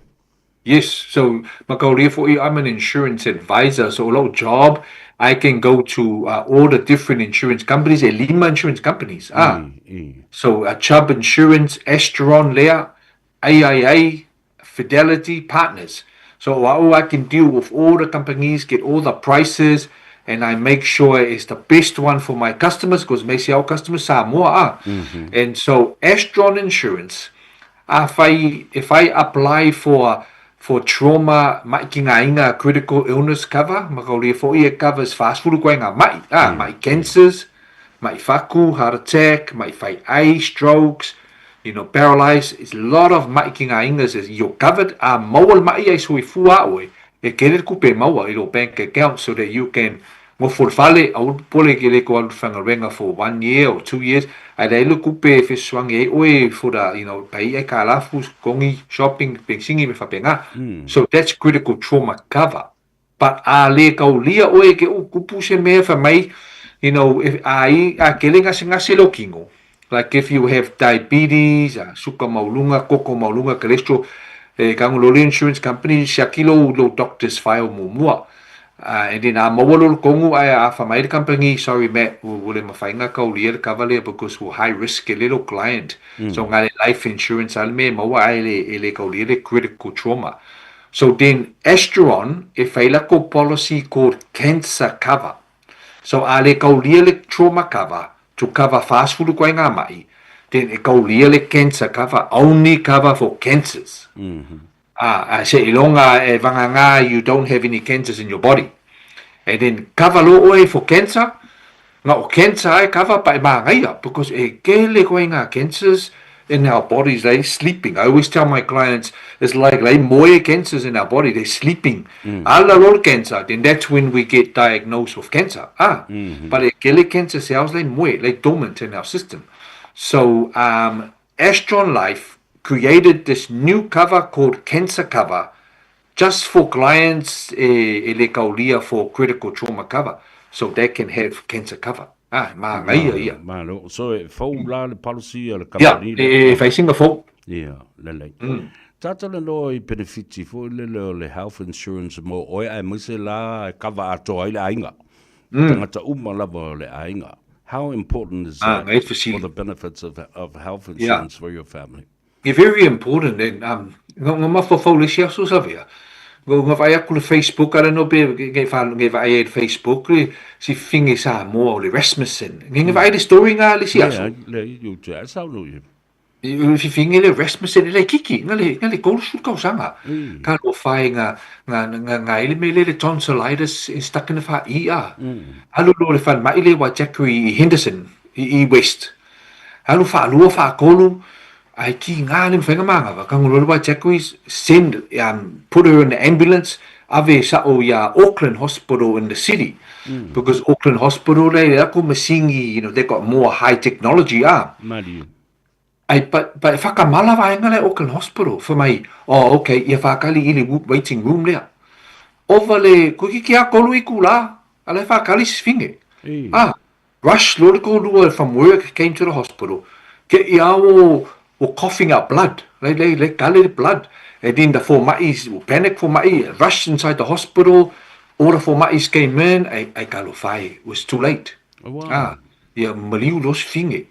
Yes, so makaulia fo'i, I'm an insurance advisor, so o la'u job, I can go to all the different insurance companies, e lima insurance companies, ah. So Chubb Insurance, Asteron lea, AIA, Fidelity, Partners. So o a'u I can deal with all the companies, get all the prices, and I make sure it's the best one for my customers, because me isi a'u customers Samoa, ah. And so Astron Insurance, Afai if I apply for for trauma maʻi ki ngā inga critical illness cover, makaulia foʻi e covers 40 koe ngā maʻi, ā, maʻi cancers, maʻi whaku, heart attack, maʻi whai ai, strokes, you know, paralyzed, it's lot of maʻi ki ngā ingas is you're covered, ā, maua le maʻi ai soifua oe, e kele le kupe e maua i lo bank account so that you can Ngofo le fale, aua le popole ke le ko alu faigaluega for one year or 2 years, ae leai le kupe e fesoasoani ai oe for the, you know, pai ai kalafu, kongi, shopping, pengsini me faapena. So that's critical trauma cover. But a le kaulia oe ke u kupu se mea fai mai, you know, if a i, a kele gasegase lou kino, like if you have diabetes, suka mauluga, koko mauluga, cholesterol, e kago loa le insurance company siaki lou lou doctor's file muamua. And then a maua loa le kogu ae a fai mai le company, sorry Matt, ua le mafai ona kaulia le cover lea because ua high risk e le lou client. So na le life insurance a le mea e maua ae le e le kaulia le critical trauma. So then Asteron e fai lakou policy called cancer cover. So a le kaulia le trauma cover to cover 40 koe ngā maʻi, then e kaulia le cancer cover, only cover for cancers. Ā, seiloga e vagagā you don't have any cancers in your body. And then cover loa oe for cancer, nga o cancer ai cover pa e māngaia because e kele koe ngā cancers in our bodies, they sleeping. I always tell my clients, it's like they moe cancers in our body, they sleeping. Ala loa le cancer, then that's when we get diagnosed with cancer. Ah, but e kele cancer cells, they moe, they dormant in our system. So, Astron Life created this new cover called Cancer Cover just for clients e, e le kaulia for critical trauma cover, so they can have cancer cover. Ah, e māngaia ia. Malo. So e fou la le policy a le Ia, company. e, e whai singa fou. Ia, lelei. Tātou le noa i benefiti foi lele o le health insurance mo oe aemaise la e cover atoa ai le aiga. Tagata uma lava o le aiga. How important is Ah, that ngai for fesili. the benefits of, of health insurance for your family? E very important and um, nga, nga mafaufau le isi aso Savea. Nga, nga vaai aku le Facebook, I don't know pe ngai wha, ngai vaai ai le Facebook le si finge Samoa o le Rasmussen. Ngai nga vaai le story nga le isi aso. Leai, leai, you te ai sau no ia. I le fifinge le Rasmussen e le kiki, nga le, nga le 30 tausaga. Ka lo whai nga, nga, nga, nga ele me le le tonsillitis e stuck in the wha i a. Alu lo le whanmai le Waitakere i Henderson, i, i West. Alu whaalua, whaakolu, ai ki ngā le mwhainga māngawa, ka ngolo le Waitakere, send, put her in the ambulance, ave sa'o ia Auckland Hospital in the city. Because Auckland Hospital, le ako masingi, you know, they got more high technology, ah. Mariu. Ai, but, but e whakamala vaenga le Auckland Hospital, for mai, oh, okay, ia whakali i le waiting room lea. Ova le, koe ki ki a kolu i kula, a le whakali sfinge. Ah, rush loa le kōlua from work, came to the hospital, ke i a o, o coughing up blood, le, le, le kale le blood. And then the fōmaʻis, panic fōmaʻi, rushed inside the hospital, all the fōmaʻis came in, ai, ai talofa e, it was too late. Wow. Ah, ia maliu loa se fige.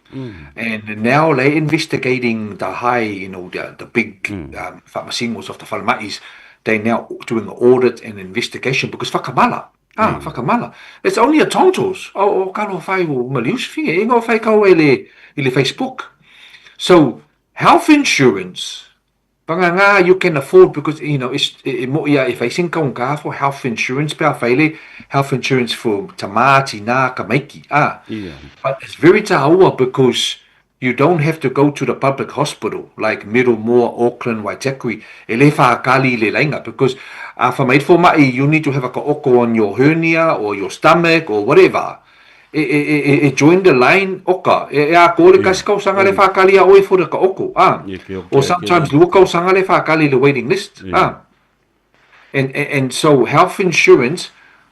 And now they investigating the high, you know, the, the big faamasingos of the falema'is. They now doing an audit and investigation because whakamala. Ah, whakamala. It's only a tonsils. O, o kalo whai o maliu se fige. E ngā whai kau e le, i le Facebook. So, health insurance, Panganga you can afford because you know it's e moʻi a e whai sing kaunga for health insurance pe a whai le health insurance for tamā, tinā, kamaiki ah. But it's very tāua because you don't have to go to the public hospital like Middlemore, Auckland, Waitakere e le whakali le lainga because a whamait for maʻi you need to have a kaoko on your hernia or your stomach or whatever. E, e, e, e, e join the line oka. E, e a kō le kasi kausaga le whakali a oe for the ka oko. Ah. Or sometimes lua kausaga le whakali le waiting list. Ah. And, and, and so health insurance,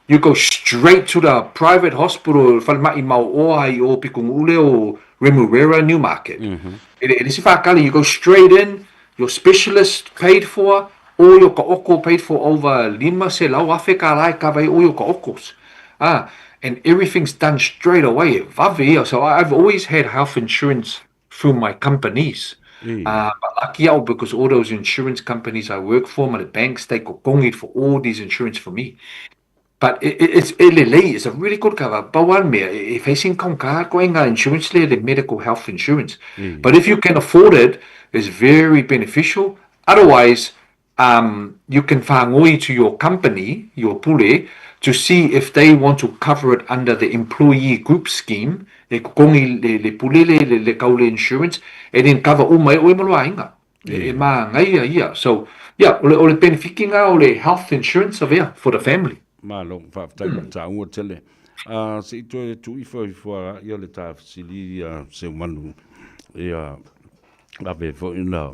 you go straight to the private hospital, whalemaʻi mau oa i o Pikunguule o Remuera Newmarket. E, e le si whakali, you go straight in, your specialist paid for, Oi o ka oko paid for over 500,000 kālā e cover ai oi o ka okos. Ah, and everything's done straight away, e vave ia. So I've always had health insurance through my companies. Ah, but lucky au because all those insurance companies I work for, ma le banks, they kokongi for all these insurance for me. But it, it, it's e lelei, it's a really good cover. Pau lava le mea, e, e facing kaunka koe ngā insurance le, le medical health insurance. But if you can afford it, it's very beneficial. Otherwise, um, you can whāngoi to your company, your pule, to see if they want to cover it under the employee group scheme, e kokongi le, le pule le, le, le kau le insurance, and then cover uma e oe ma lo aiga. E, e māngaia ia. So, yeah, o le, o le benefikinga o le health insurance avea for the family. Malo, faafetai mm. taua tele. Uh, se i toe tu ifo ifo a ia le tā fesili ia Seumanu ia ave foi na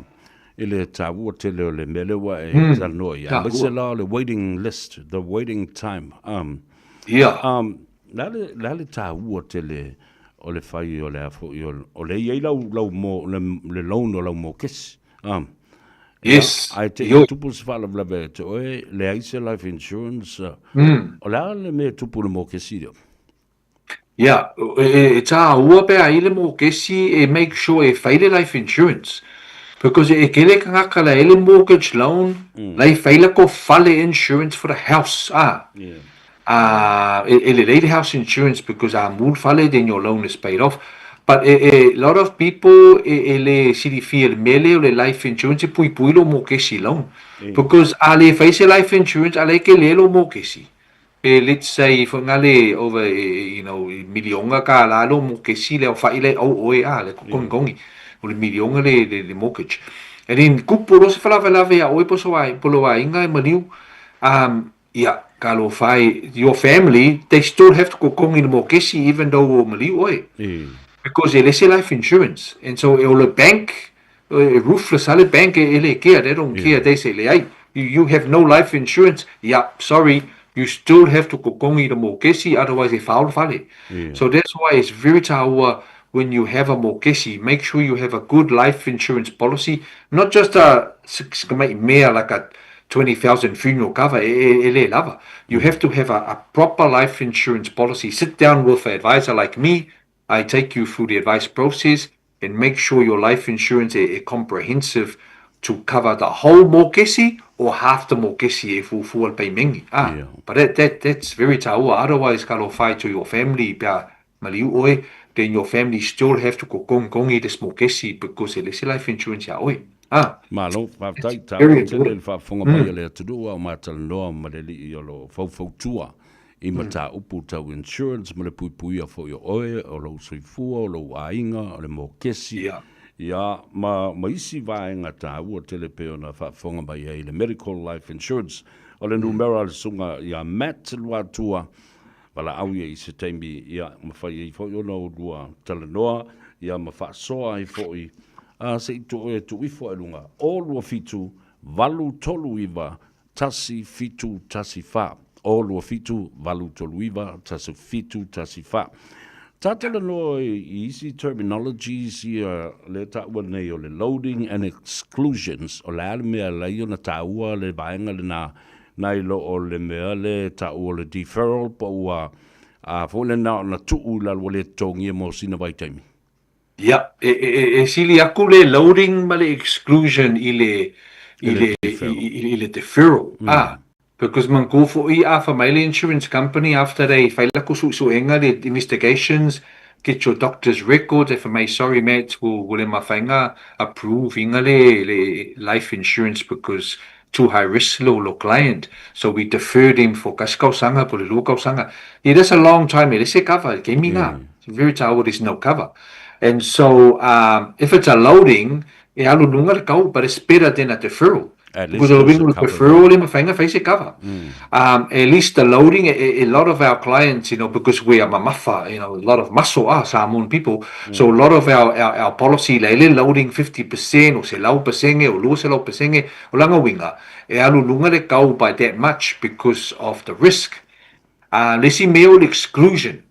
i le tāua tele o le mea lea ua e mm. talanoa ia. Aemaise la o le waiting list, the waiting time. Um, yeah. Um, Le a le, le a le tāua tele o le whai o le a foi o, o le i ai lau, lau mō, le, le loan o lau mōkesi. Um, Yes. Ai te i tupu se whaalavelawe e te oe, le ai se life insurance. O le a le mea tupu le mōkesi reo? Yeah, e, e, e tāua pea i le mōkesi e make sure e whai le life insurance. Because e kele kangaka la e le mortgage loan, la i whai la ko whale insurance for the house. Ah. Yeah. Ah, e, e lelei le house insurance because a mu le fale then your loan is paid off. But e, e, lot of people e, e le silifia le mea lea o le life insurance e puipui lo mokesi loan. Because a le fai se life insurance a le ke le lo mokesi. E, let's say for ngale over e, you know, e milionga ka la lo mokesi le au fai le au oe a le kokongongi. O le milionga le, le, le mortgage. And then kupu lo se falavelave a oe po so ai, po lo ainga e maliu. Um, Ia, ka lo whai, your family, they still have to kokongi le mokesi even though ua maliu oe. Because e le se life insurance. And so e o le bank, e ruthless a le bank e le kea, they don't care, they say leai, you, you have no life insurance, ia, sorry, you still have to kokongi le mokesi, otherwise e whao le fale. So that's why it's very taua when you have a mokesi, make sure you have a good life insurance policy, not just a mea like a 20,000 funeral cover, e, e, e le lava. You have to have a, a proper life insurance policy. Sit down with an advisor like me. I take you through the advice process and make sure your life insurance is comprehensive to cover the whole mokesi or half the mokesi e fuafua le paimengi. Ah, yeah. But that, that, that's very taua. Otherwise, ka lo whai to your family pea maliu oe, then your family still have to kokongongi this mokesi because e le se life insurance ia oe. Ah. Malo, faafetai, taua tele le faafofoga mai a le atunuu a o matalanoa ma le alii o lo o faufautua i mataupu tau insurance ma le puipuia foi o oe, o lou soifua, o lou aiga, o le mokesi, ia, ma, ma isi vaega taua tele pei ona faafofoga mai ai le medical life insurance. O le numera o le susuga ia Matt Luatua, Valaau ia i se taimi, ia, mafai ai foi ona olua talanoa, ia, ma faasoa ai foi, a, se i tuu e tuu ifo i luga, o 27 839 1714, o 27 839 1714. Ta talanoa i isi terminologies ia le taua nei o le loading and exclusions, o le a le mea e alai ona taua le vaega lena Nai lo o le mea le ta'u o le deferral po ua a foi le na ona tu'u i lalo ua le totogia mo sina vaitaimi. Ia, e, e, e sili aku le loading ma le exclusion i le, i le, i, i le deferral. Mm. Ah, because manatua fo'i a fa mai le insurance company after they fai laku su'esu'ega le investigations, get your doctor's records, e fa mai sorry mate, ua, ua le mafai approve ina le, le life insurance because too high risk lo lo client so we defer them for kasi kausanga po le lua kausanga yeah that's a long time e le se cover ke mi nga very taua there's no cover and so um, if it's a loading e alu lunga le kau but it's better than a deferral At least because o there's winga a le cover deferral le mawhainga whai se cover um, at least the loading a, a lot of our clients you know because we are mamafa you know a lot of muscle ah Samoan people So a lot of our, our, our policy le le loading 50% o se lau pasenge o lua se lau pasenge o langa winga e alu lunga le kau by that much because of the risk. Uh, le si mea o le exclusion.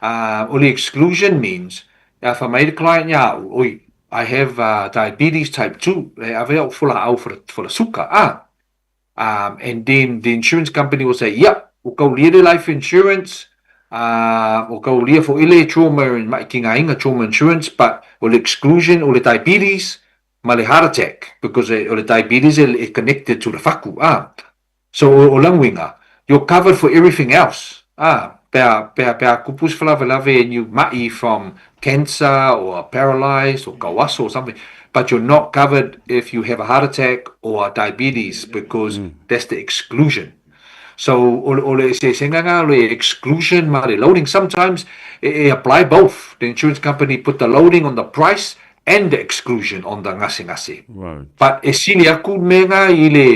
Uh, o le exclusion means a fa mai le client ia au, oi, I have uh, diabetes type 2, le ave au fula au for the, for the suka. Ah, Um, and then the insurance company will say, yep, ua kaulia le life insurance, uh, ua kaulia foʻi le trauma and maʻi trauma insurance, but o le exclusion o le diabetes ma le heart attack, because o le diabetes e, e connected to le faku. Ah. So o, o languinga, you're covered for everything else. Ah, pea, pea, pea kupu se faalavelave and you maʻi from cancer or paralyzed or kauaso or something, but you're not covered if you have a heart attack or diabetes because mm. that's the exclusion. So o, o le eseesega lena o le exclusion ma le loading, sometimes e, e apply both. The insurance company put the loading on the price and the exclusion on the gasegase. Right. But e sili aku le mea lena i le,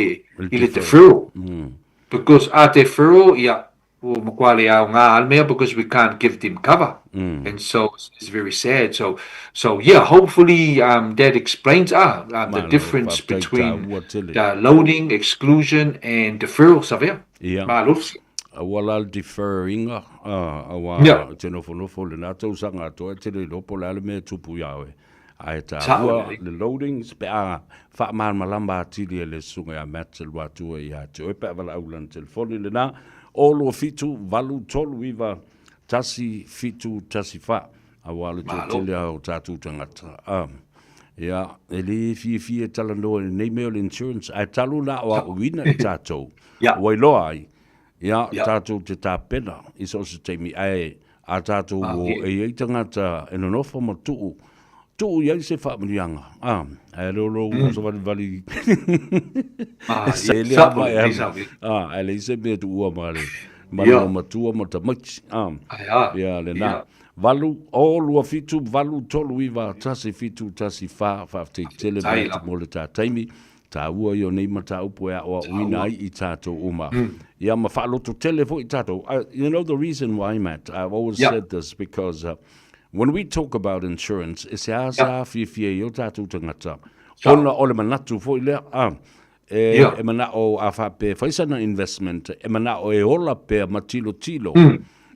i le deferral. Mm. Because a deferral, ia, ua matua le aoga lava le mea because we can't give them cover. Mm. And so it's, it's very sad. So, so yeah, hopefully um, that explains ah, um, the difference between the loading, exclusion and deferral, Savea. Ia. Malo. Aua la le deferringa, ah, aua yeah. te nofonofo lena tausaga atoa e te le iloa po o le a le mea e tupu iā oe. Ae taua le loadings pe a faamalamalama atili e le susuga ia Matt Luatua ia te oe pe a valaau lana telefoni lena o 27 8 3 9 1 7 1 4 aua le toatele a o tatou tagata. Um, ia, e le fiafia e talanoa i lenei mea o le insurance, ae talu la o aoina i tatou, ua iloa ai, Ia, tātou te tāpena i so o se taimi, ae a tātou o e i ai tagata e nonofo ma tuu, tuu i ai se faamanuiaga, a, ae leo lou mm. oso valivali ah, se lea ma e alu, a, ae leai se mea tuua ma le, ma le matua ma tamaiti, a, ia lena. 8, o, 2, 7, 8, 3, 9, 1, 7, 1, 4, faafetai tele mai atu mo le tā taimi. Tāua ia o nei mataupu e aʻoaʻoina ai i tātou uma. Ia ma faalototele foi tātou. You know the reason why, Matt, I've always said this because uh, when we talk about insurance, e seāseā fiafia i o tātou tangata. Ona o le manatu foi lea, ah, e, e mana'o a faapea e fai sana investment, e mana'o e ola pea ma tilotilo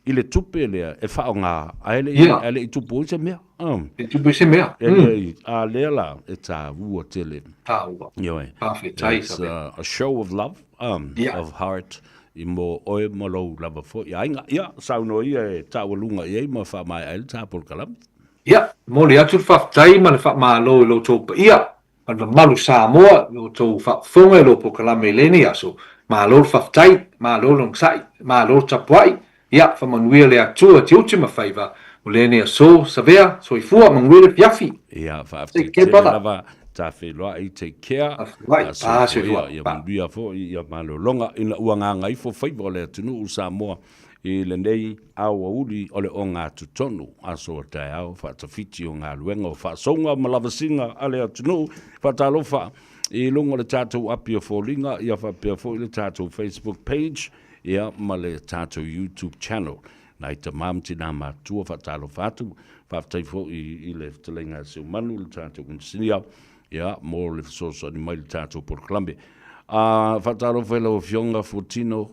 i le tupe lea e faaaoga, ae le i, ae le i tupu ai se mea. E tupu ai se mea. E leai, a lea la, e tāua tele. Tāua. Ioe. Faafetai, It's a show of love, um, of heart, i mō oe ma lou lava foi aiga. Ia, saunoa ia e taualuga i ai ma faamaea ai le tā polokalame. Ia, momoli atu le faafetai ma le faamalo i lo outou paia ma le mamalu Samoa i lo outou faafofoga i lo polokalame i lenei aso. Malo le faafetai, malo le onosai, malo le tapuai, ia faamanuia le Atua tiute ma faiva o lenei aso, Savea, soifua, manuia le afiafi. Ia, faafetai Take care tele brother. lava, tafeiloai, take care, Tafeiloai, a pa soifua soifua, ia, ia pa. manuia foi, ia malologa ina ua gagaifo faiva o le atunuu Samoa i lenei aoauli o le ogatotonu, aso o taeao, faatafiti o galuega o faasouga ma lavasiga a le atunuu, faatalofa i luga o le tatou api o foliga, ia faapea foi le tatou Facebook page, ia ma le tatou YouTube channel. Nai tamā ma tinā matua, faatalofa atu, faafetai foi i le fetalaiga a Seumanu, le tatou inisinia, ia, mo le fesoasoani mai i le tatou polokalame. A, faatalofa i lau Afioga Fuatino,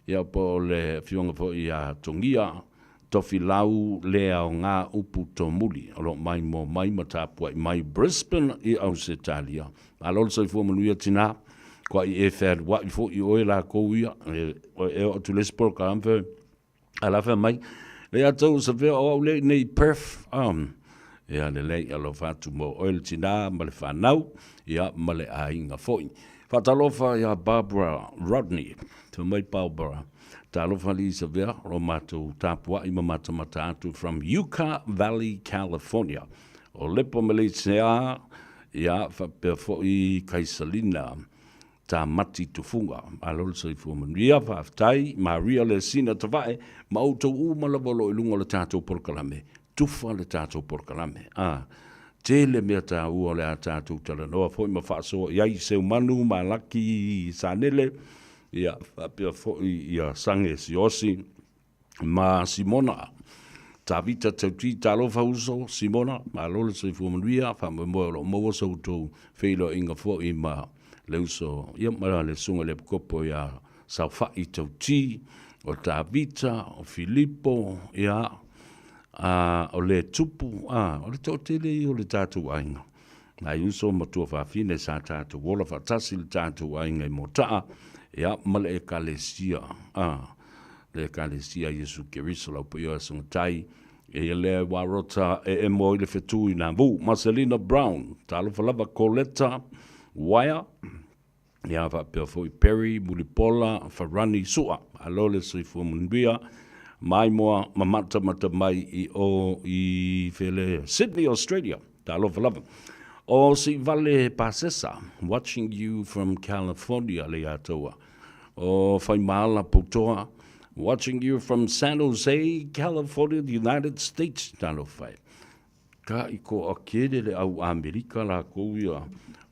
Ia po o le afioga foi ia Togia, Tofilau le aoga upu tomuli o lo o maimoa mai ma tapuai mai Brisbane i Ausetalia. Malo le soifua manuia tinā, kua i e fealuaʻi foi oe lakou ia, e, e oo atu le isi polokalame fe, a la fea mai, le ia tou sa fea o au le i nei Perth, um, ia lelei alofa atu mo oe le tinā ma le fanau, ia ma le aiga foi. Faatalofa ia Barbara Rodney. Tau mai Barbara. Talofa alii Savea, o matou tapuai ma matamata atu from Yucca Valley, California. O Lepa Malaysia, ia faapea foi Kaisalina Tamati Tufunga. Malo le soifua manuia, faafetai Maria Lesina Tavae ma outou uma lava o lo o i luga o le tatou polokalame. Tufa le tatou polokalame. A, tele mea taua o le a tatou talanoa foi ma faasoa i ai Seumanu Malaki Sanele, ia, faapea foi ia Sange Siosi ma Simona Tavita Tauti. Talofa uso, Simona, malo le soifua manuia, faamoemoe o lo o maua sa outou feiloaiga foi ma le uso, ia, ma le susuga i le Epikopo ia Saofa'i Tauti, o Tavita, o Filipo, ia, a, o le tupu, a, o le toatele ia o le tatou aiga. Nai uso ma tuafafine sa tatou ola faatasi le tatou aiga i Mota'a, ia, ma le Ekalesia, a, le Ekalesia Iesu Keriso lau paia o Asogatai, e ia lea e Warota e emo i le fetu i Navu, Marcelina Brown, talofa lava Coletta Wire, ia faapea foi Perry Mulipola Farani Sua, malo le soifua manuia, maimoa ma matamata mai i o i fele Sydney, Australia. Talofa lava. O Siivale Pasesa, watching you from California, le ia taua. O Whaimaala Poutoa, watching you from San Jose, California, the United States. Talofa e. Ka i ko a kere le au Amerika la kou ia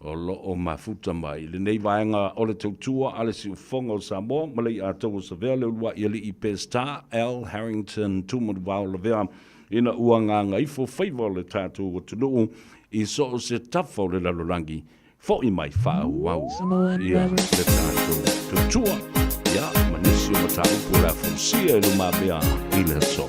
o lo o mafuta mai. Lenei vaega o le tautua a le siufofoga o Samoa ma le ia taua Savea le uluai alii Peseta L. Harrington Tumanuvao Lavea ina ua gagaifo faiva o le tatou atunuu i so o se tafa o le lalolagi, fo'i mai faaauau ia le tatou tautua, ia, ma nisi o mataupu o le a folasia i lumamea i le aso.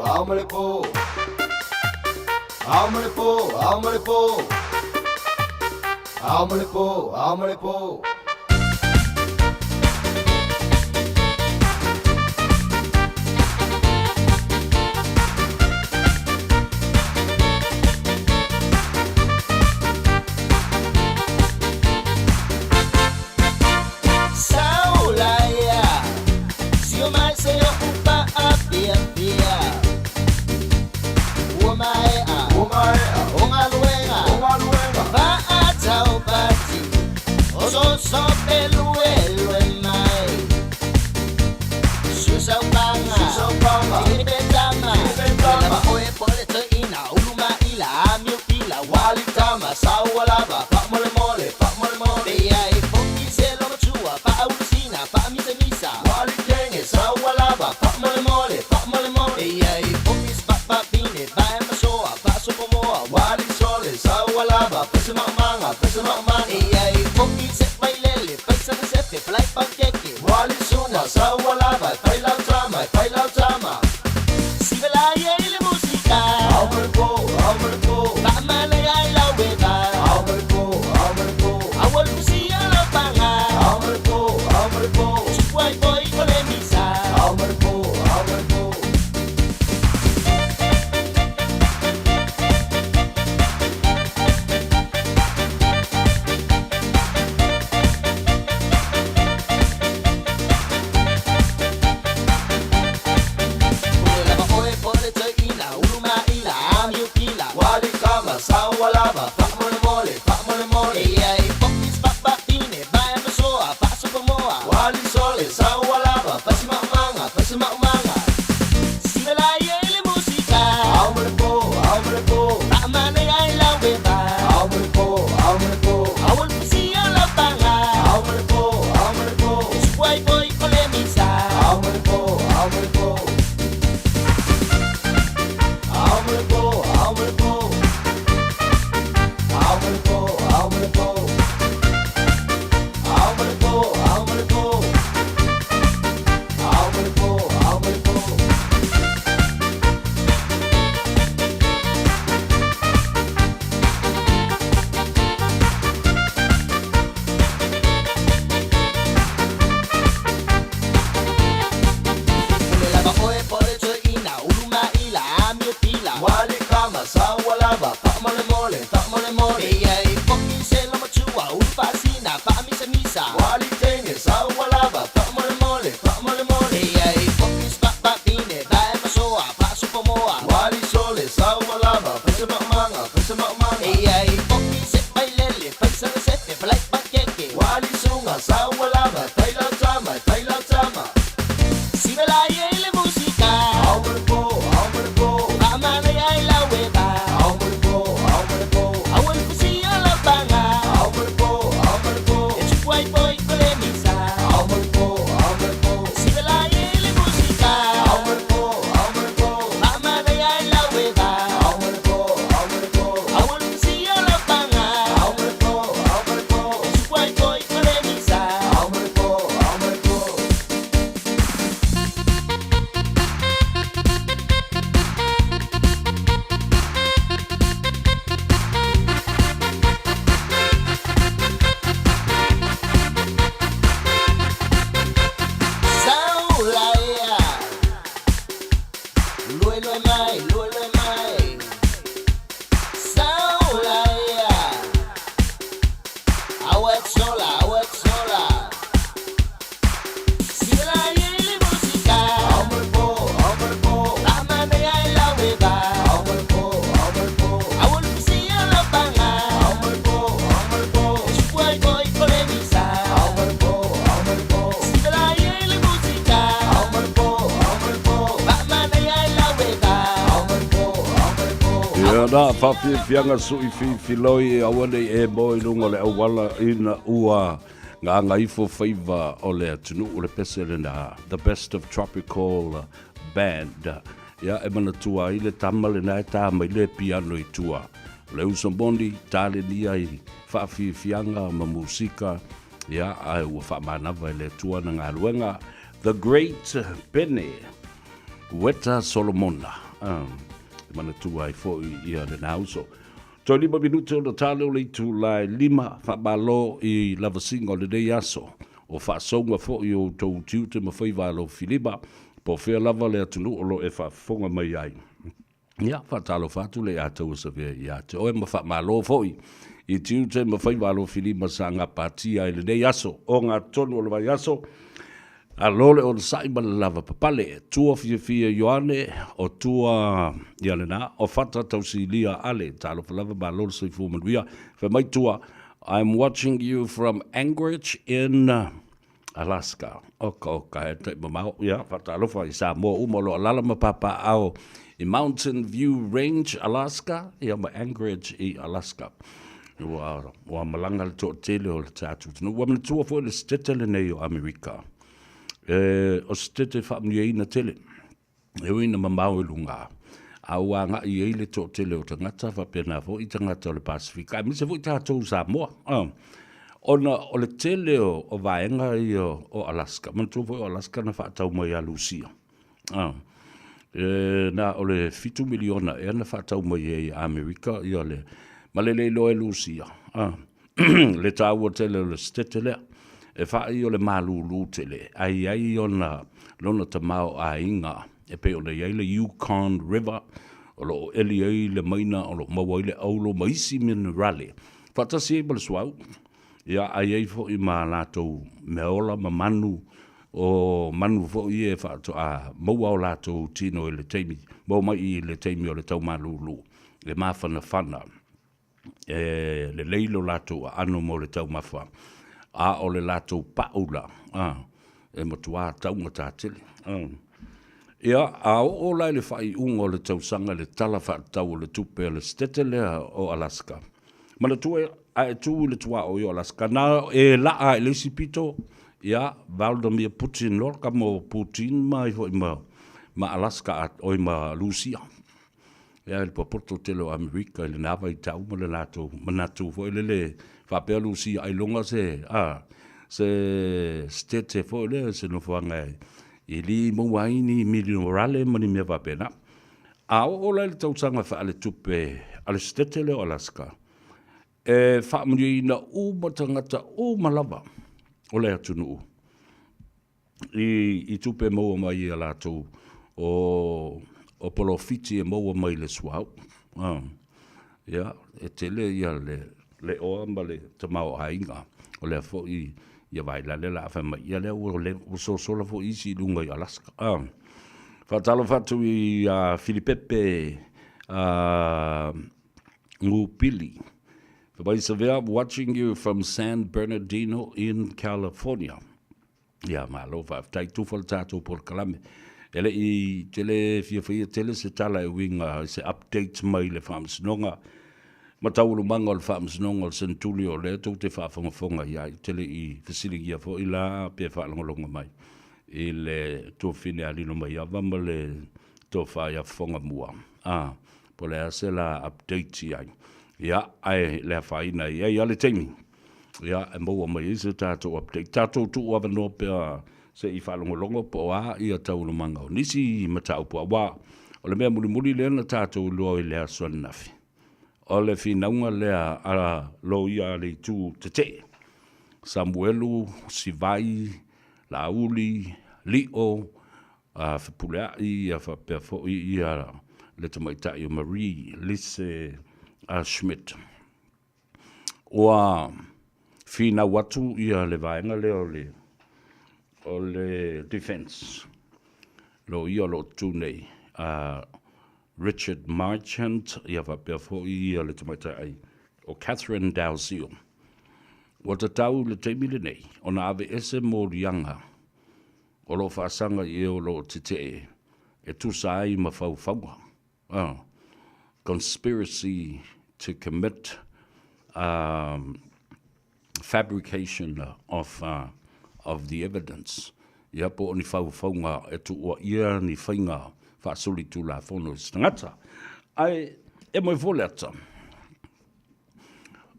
Ao ma le po. Ao ma le po, ao ma le po. Ao ma le po, ao ma le po. Ia na whawhiwhianga sui whiwhiloi e aua nei e moe i lunga o le auala ina ua gagaifo faiva o le atunuu o le pese lena The Best of Tropical Band. Ia e manatua ai le tama lena e tā mai le piano i tua. O le uso moni, talenia i faafiafiaga ma musika, ia ae ua faamanava e le Atua ana galuega. The Great Pene Weta Solomona. E manatua ai foʻi ia lenā uso. Toe 5 minute ona tā lea o le itula e 5, faamalo i lavasiga o lenei aso. O faasouga foi o outou tiute ma faiva alofilima, po o fea lava le atunuu o lo o e faafofoga mai ai. Ia, faatalofa atu le ia Tauasavea ia te oe ma faamalo foi i tiute ma faiva alofilima sa gapatia i lenei aso ogatotonu o le vaiaso. Alo le onosai ma le lavapapale, tua fiafia Ioane, o tua ia lena, o Fata Tausilia Ale, talofa lava malo le soifua manuia. Fai mai tua, I'm watching you from Anchorage in Alaska. Oka oka, e tai mamao, ia, faatalofa i Samoa uma o lo o alaala ma papaaao i Mountain View Range, Alaska, ia ma Anchorage i Alaska. Ua, ua malaga le toatele o le tatou atunuu. Ua manatua foi le setete lenei o Amerika. E, o setete faamanuiaina tele. E ui ina mamao i luga, a ua agai i ai le toatele o tagata, faapena foi tagata o le Pasefika, aemaise foi tatou Samoa. Ah, ona o le tele o, o vaega ia o Alaska, manatua foi o Alaska na faatau mai ia Lusia. Ah, e, na o le 7 miliona ea na faatau mai ai ia Amerika ia le, ma le le iloa e Lusia. Ah, le taua tele o le setete lea, e faai o le malūlū tele, a i ai ona lona tamaoaiga e pei ona i ai le Yukon River, o lo o ʻeli ai le maina o lo o maua ai le auro ma isi minerale, faatasi ai ma le suauu, ia, a i ai foi ma latou meaola ma manu, o manu foi ia e faatoa maua o latou tino i le taimi, maua mai i le taimi o le tau malūlū, e mafanafana. E lelei lo latou aano mo le taumafa, a o le latou paʻu la, a, e matuā taugata tele. A. Ia, a oo la i le faaiuga o le tausaga i le Tala Faatatau o le Tupe a le Setete lea o Alaska, manatua a e tu i le tuaoi o Alaska, na e laa i le isi pito, ia, Valdimir Putin loa, kama o Putin mai foi ma, ma Alaska, oi ma Lusia. Ia le popoto tele o Amerika i lena vaitau ma le latou manatu foi lele faapea Lusia ailoga se a se state foi lea se nofoaga e le maua ai ni minerale ma ni mea faapena. A oo la i le tausaga faaletupe a le state lea o Alaska, e faamanuiaina uma tagata uma lava o le atunuu i tupe maua mai ia latou o polofiti e maua mai le suauu. Ia, e tele ia le oa ma le tamaoaiga o lea foi ia Vailale la fai mai, ia lea ua sosola foi isi i luga i Alaska. Faatalofa atu ia Filipepe Gupili. Fai mai Savea, watching you from San Bernardino in California. Ia, malo faafetai. Tufa le tatou polokalame. E le i tele fia faia tele se tala e uiga i se update mai le Faamasinoga ma taualumaga o le Faamasinoga o le Senetuli o lea tou te faafogafoga i ai. Ou te le i fesiligia foi la pe faalogologo mai i le tuafafine a Lilomaiava ma le tofa ia Fofogamua. A, po o le a se la update i ai. Ia, ae le afaina, e i ai lava le taimi. Ia, e maua mai ai se tatou update. Tatou tuu avanoa pea se i faalogologo po o a ia taualumaga o nisi mataupu, aua o le mea mulimuli lea na tatou iloa i le aso ananafi, o le finauga lea a loia a le itu tetee, Samuelu, Sivai, Laauli, Lio, a Fepuleai, ia faapea foi ia le tamaitai o Marie Lise Schmidt. Ua finau atu ia le vaega lea o le o le defense loia o lo o tu nei a Richard Marchant ia faapea foi ia le tamaitai o Catherine Dalziel. Ua tatau i le taimi lenei ona aveese moliaga o lo o faasaga i e o lo o tetee e tusa ai ma faufauga. Conspiracy to commit fabrication of of the evidence, ia po o ni faufauga e tuua ʻia ni faiga faasolitulafono i se tagata. Ae e moe foi le ata,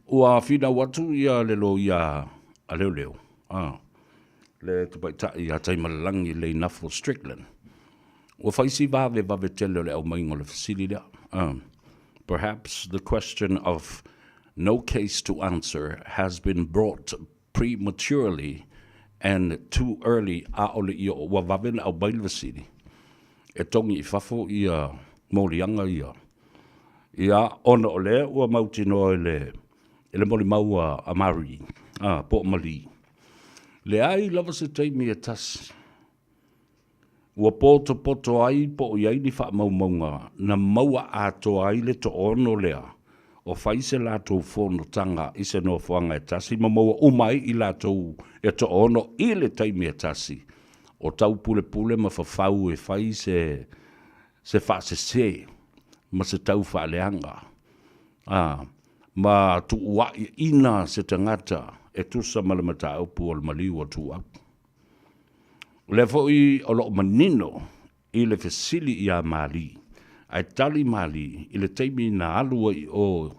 ua finau atu ia le loia a leoleo, le tamaitai ia Taimalelagi Leinafo Strickland. Ua fai si vavevave tele o le aumaiga o le fesili lea. Perhaps the question of no case to answer has been brought prematurely and too early ʻaʻole i oo, ua vave ona aumai le fesili e togi i fafo ia moliaga ia, ia ona o lea ua mautinoa i le i le molimau a Marie, a, po o Marie. Leai lava se taimi e tasi ua potopoto ai po o i ai ni faamaumauga na maua atoa ai le toono lea o fai se latou fonotaga i se nofoaga e tasi ma maua uma ai i latou e toono i le taimi e tasi o taupulepule ma fafau e fai se se faasese ma se tau faaleaga a ma tuuaʻiina se tagata e tusa ma le mataupu o le maliu o Tuuau. O lea foi o lo o manino i le fesili iā Mali, ae tali Mali i le taimi na alu ai i o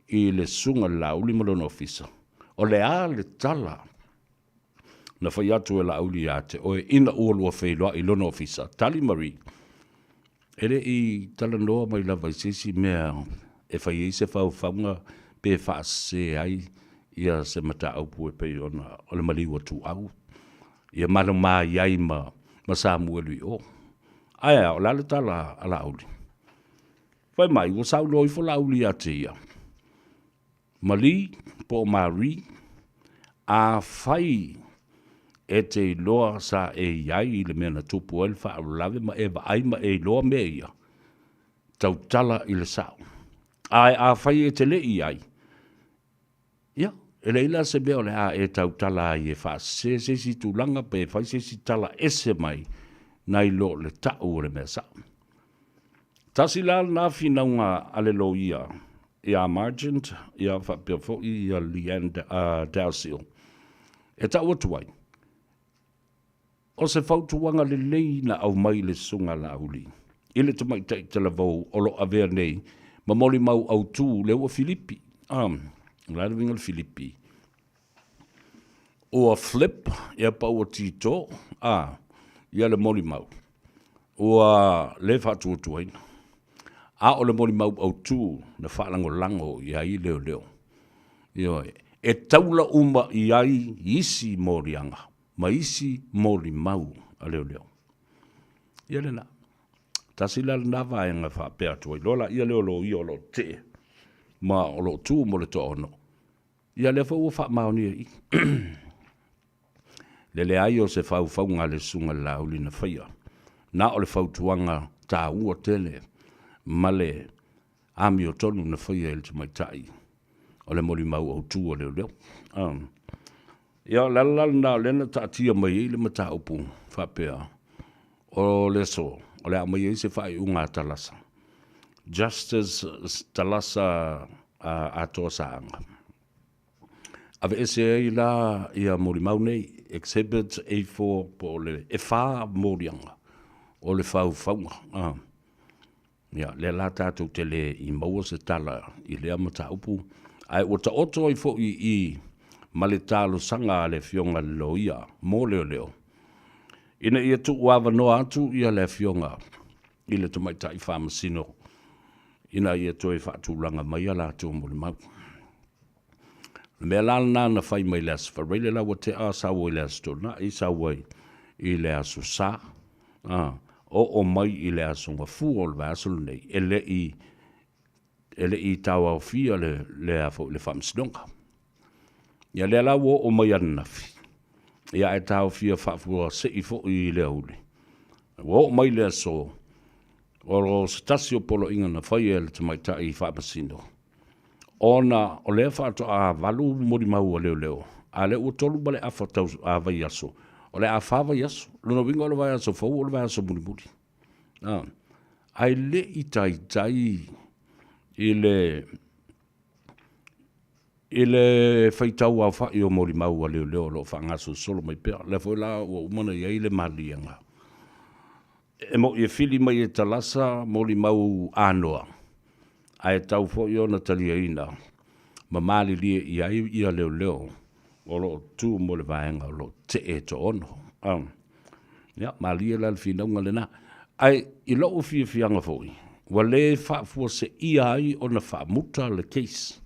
i le Susuga i le Laauli ma lona ofisa, o le a le tala na fai atu e Laauli iā te oe ina ua lua feiloai i lona ofisa? Tali Marie, E le i talanoa mai lava i se isi mea e fai ai se faufauga pe faasese ai ia se mataupu e pei ona o le maliu a Tuuau, ia maloma i ai ma ma Samuelu i o. Ae a, o le a le tala a Laauli? Fai mai, ua saunoa ifo Laauli ia te ia, Mali po o Marie, Afai e te iloa sa e i ai i le mea na tupu ai le faalavelave ma e vaai ma e iloa mea ia, tautala i le sao. Ae afai e te le i ai, ia, e leai la se mea o le a e tautala ai e faasese se isi tulaga pe fai se isi tala ese mai nai lo le tau o le mea sao. Tasi la lena finauga a le loia iā Margent, ia faapea foi ia Leanne Dalziel. E tau atu ai, o se fautuaga lelei na aumai i le Susuga a Laauli, i le tamaitai talavou o lo o avea nei ma molimau autu lea ua Filipi. O le a le uiga o le Filipi? Ua flip, ia pa ua tito, a, ia le molimau, ua le faatuatuaina. A o le molimau autu na faalagolago i ai leoleo. Ioe, e taula uma i ai isi moliaga ma isi molimau a leoleo. Ia lena. Tasi la lena vaega e faapea atu ai loa laia lea o loia o lo o tetee ma o lo o tu mo le toaono. Ia lea foi ua faamaonia i i le leai o se faufauga a le Susuga i le Laauli na faia, na o le fautuaga taua tele ma le amiotonu na faia e le tamaitai o le molimau autu a leoleo. Ia, o le ala la lena o lea na taatia mai ai le mataupu faapea, o le aso o le a aumai ai se faaiuga a Talasa, Justice Talasa Atoa Saaga. Aveese ai la ia molimau nei, Exhibit A4 po o le e fa moliaga o le faufauga. Ia, lea la tatou te le i maua se tala i lea mataupu, ae ua taoto ai foi i i ma le talosaga a le Afioga i le Loia mo Leoleo, ina ia tuuavanoa atu ia le Afioga i le Tamaitai Faamasino ina ia toe faatulaga mai a latou molimau. O le mea la lena na fai mai i le Aso Faraile la ua tea, sau ai i le Aso Toonai, sau ai i le Aso Sa, a, oo mai i le Aso Gafua o le vaiaso lenei, e le i, e le i tauaofia le, le a foi, le Faamasinoga. Ia lea la ua oo mai ananafi, ia ae taofia faafuasei foi i le aoauli. Ua oo mai le aso, o se tasi o poloaiga na faia e le tamaitai faamasino, ona o lea faatoa valu molimau a leoleo, a lea ua tolu ma le afa tau a vaiaso, o le a fa vaiaso. Lona uiga o le vaiaso fou o le vaiaso mulimuli. A, ae le i taitai i le i le faitau aofai o molimau a leoleo o lo o faagasolosolo mai pea. O lea foi la ua uma ona i ai le maliega E moni e fili mai e Talasa molimau anoa, ae tatau foi ona taliaina ma malilie i ai ia leoleo o lo o tu mo le vaega o lo o tetee e toaono. Ia, malie la le finauga lena. Ae i lo'u fiafiaga foi, ua lē faafuaseia ai ona faamuta le case,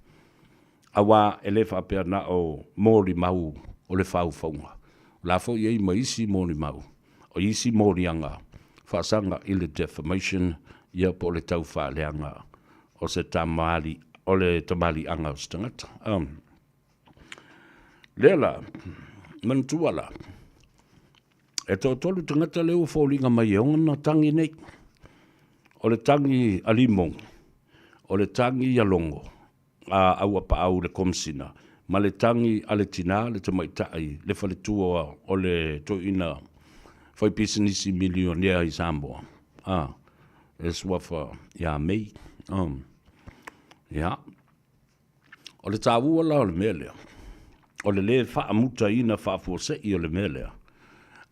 auā e lē faapea na o molimau o le faufauga, o la foi e i ai ma isi molimau, o isi moliaga faasaga i le defamation, ia po o le taufaaleaga o se tamali, o le tamaliiaga o se tagata. Lea la, manatua la, E toatolu tagata lea ua foliga mai e ona tagi nei. O le tagi a Limogi, o le tagi a Logo, a Auapaau le Komesina, ma le tagi a le tina, le tamaitai, le faletua o le toeaina faipisinisi milionea i Samoa, a, le suafa ia May. Ia. O le taua la o le mea lea, o le lē faamutaina faafuasei o le mea lea,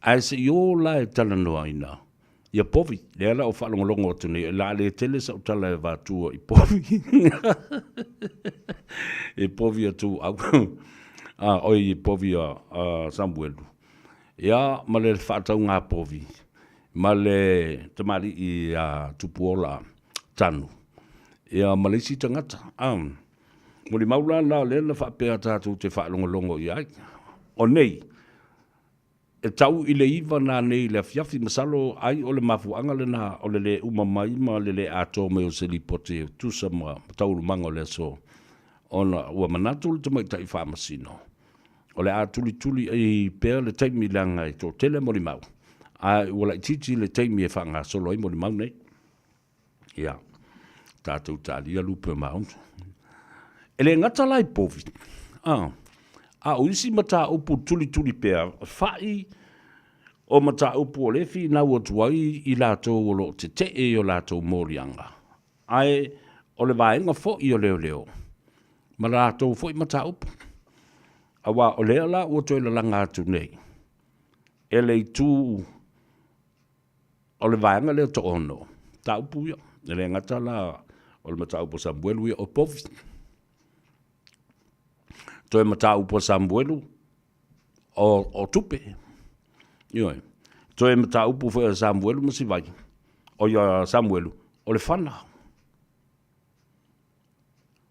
ae se i o la e talanoaina ia povi. Lea la ua faalogologo atu nei, o le a le tele sau tala e avatua i povi, i povi a Tuuau, a, oi, i povi a Samuelu, ia, ma le faatauga povi, ma le tamalii ia Tupuola Tanu, ia ma le isi tagata. A, molimau la la lea na faapea tatou te faalogologo i ai. O nei, e tau i le 9 nanei i le afiafi, masalo ai o le mafuaaga lena o le lē uma mai ma le lē atoa mai o se lipoti e tusa ma taualumaga o le aso, ona ua manatu le tamaitai faamasino, o le a tulituli ai pea le taimi leaga e toatele molimau, ae ua laitiiti le taimi e faagasolo ai molimau nei. Ia, tatou talia lupe o maunu. E le gata la i povi, a, a o isi mataupu tulituli pea, fa'i o mataupu o lea e finau atu ai i latou o lo o tetee i o latou moliaga, ae o le vaega foi o leoleo ma latou foi mataupu. Aua o lea la ua toe lalaga atu nei e le itu o le vaega lea toaono, mataupu ia. E le gata la o le mataupu a Samuelu ia o povi. Toe mataupu a Samuelu o tupe. Ioe. Toe mataupu foi a Samuelu ma Sivai, o ia Samuelu, o le fana.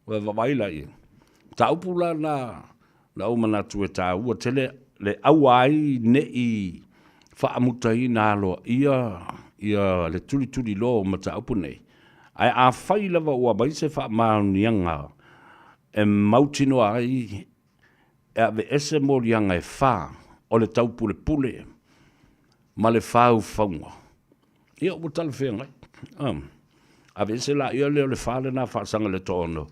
Ua e vaavaai la i ai. Mataupu la na na ou manatu e taua tele le aua ai ne i faamutaina aloaia ia le tulituliloa o mataupu nei. Ae afai lava ua aumai se faamaoniaga e mautinoa ai e aveese moliaga e fa o le taupulepule ma le faufauga, ia ua talafeagai. Aveese laia lea o le fa lena faasaga i le toaono,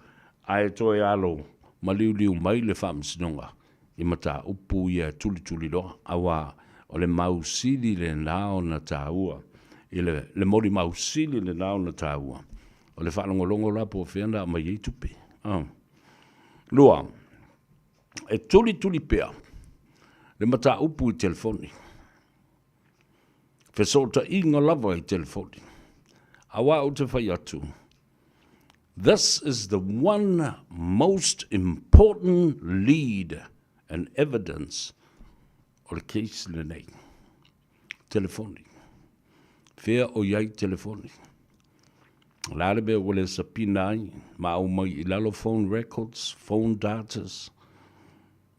ae toe alo maliuliu mai le Faamasinoga i mataupu ia e tulituliloa, aua o le mau sili lena ona taua, i le molimau sili lena ona taua, o le faalogologo la po o fea na aumai ai tupe. Lua, e tulituli pea le mataupu i telefoni, fesootaiga lava i telefoni. Aua ou te fai atu, this is the one most important lead and evidence o le case lenei. Telefoni. Fea o i ai telefoni? O le a le mea ua le sapina ai ma aumai i lalo phone records, phone datas,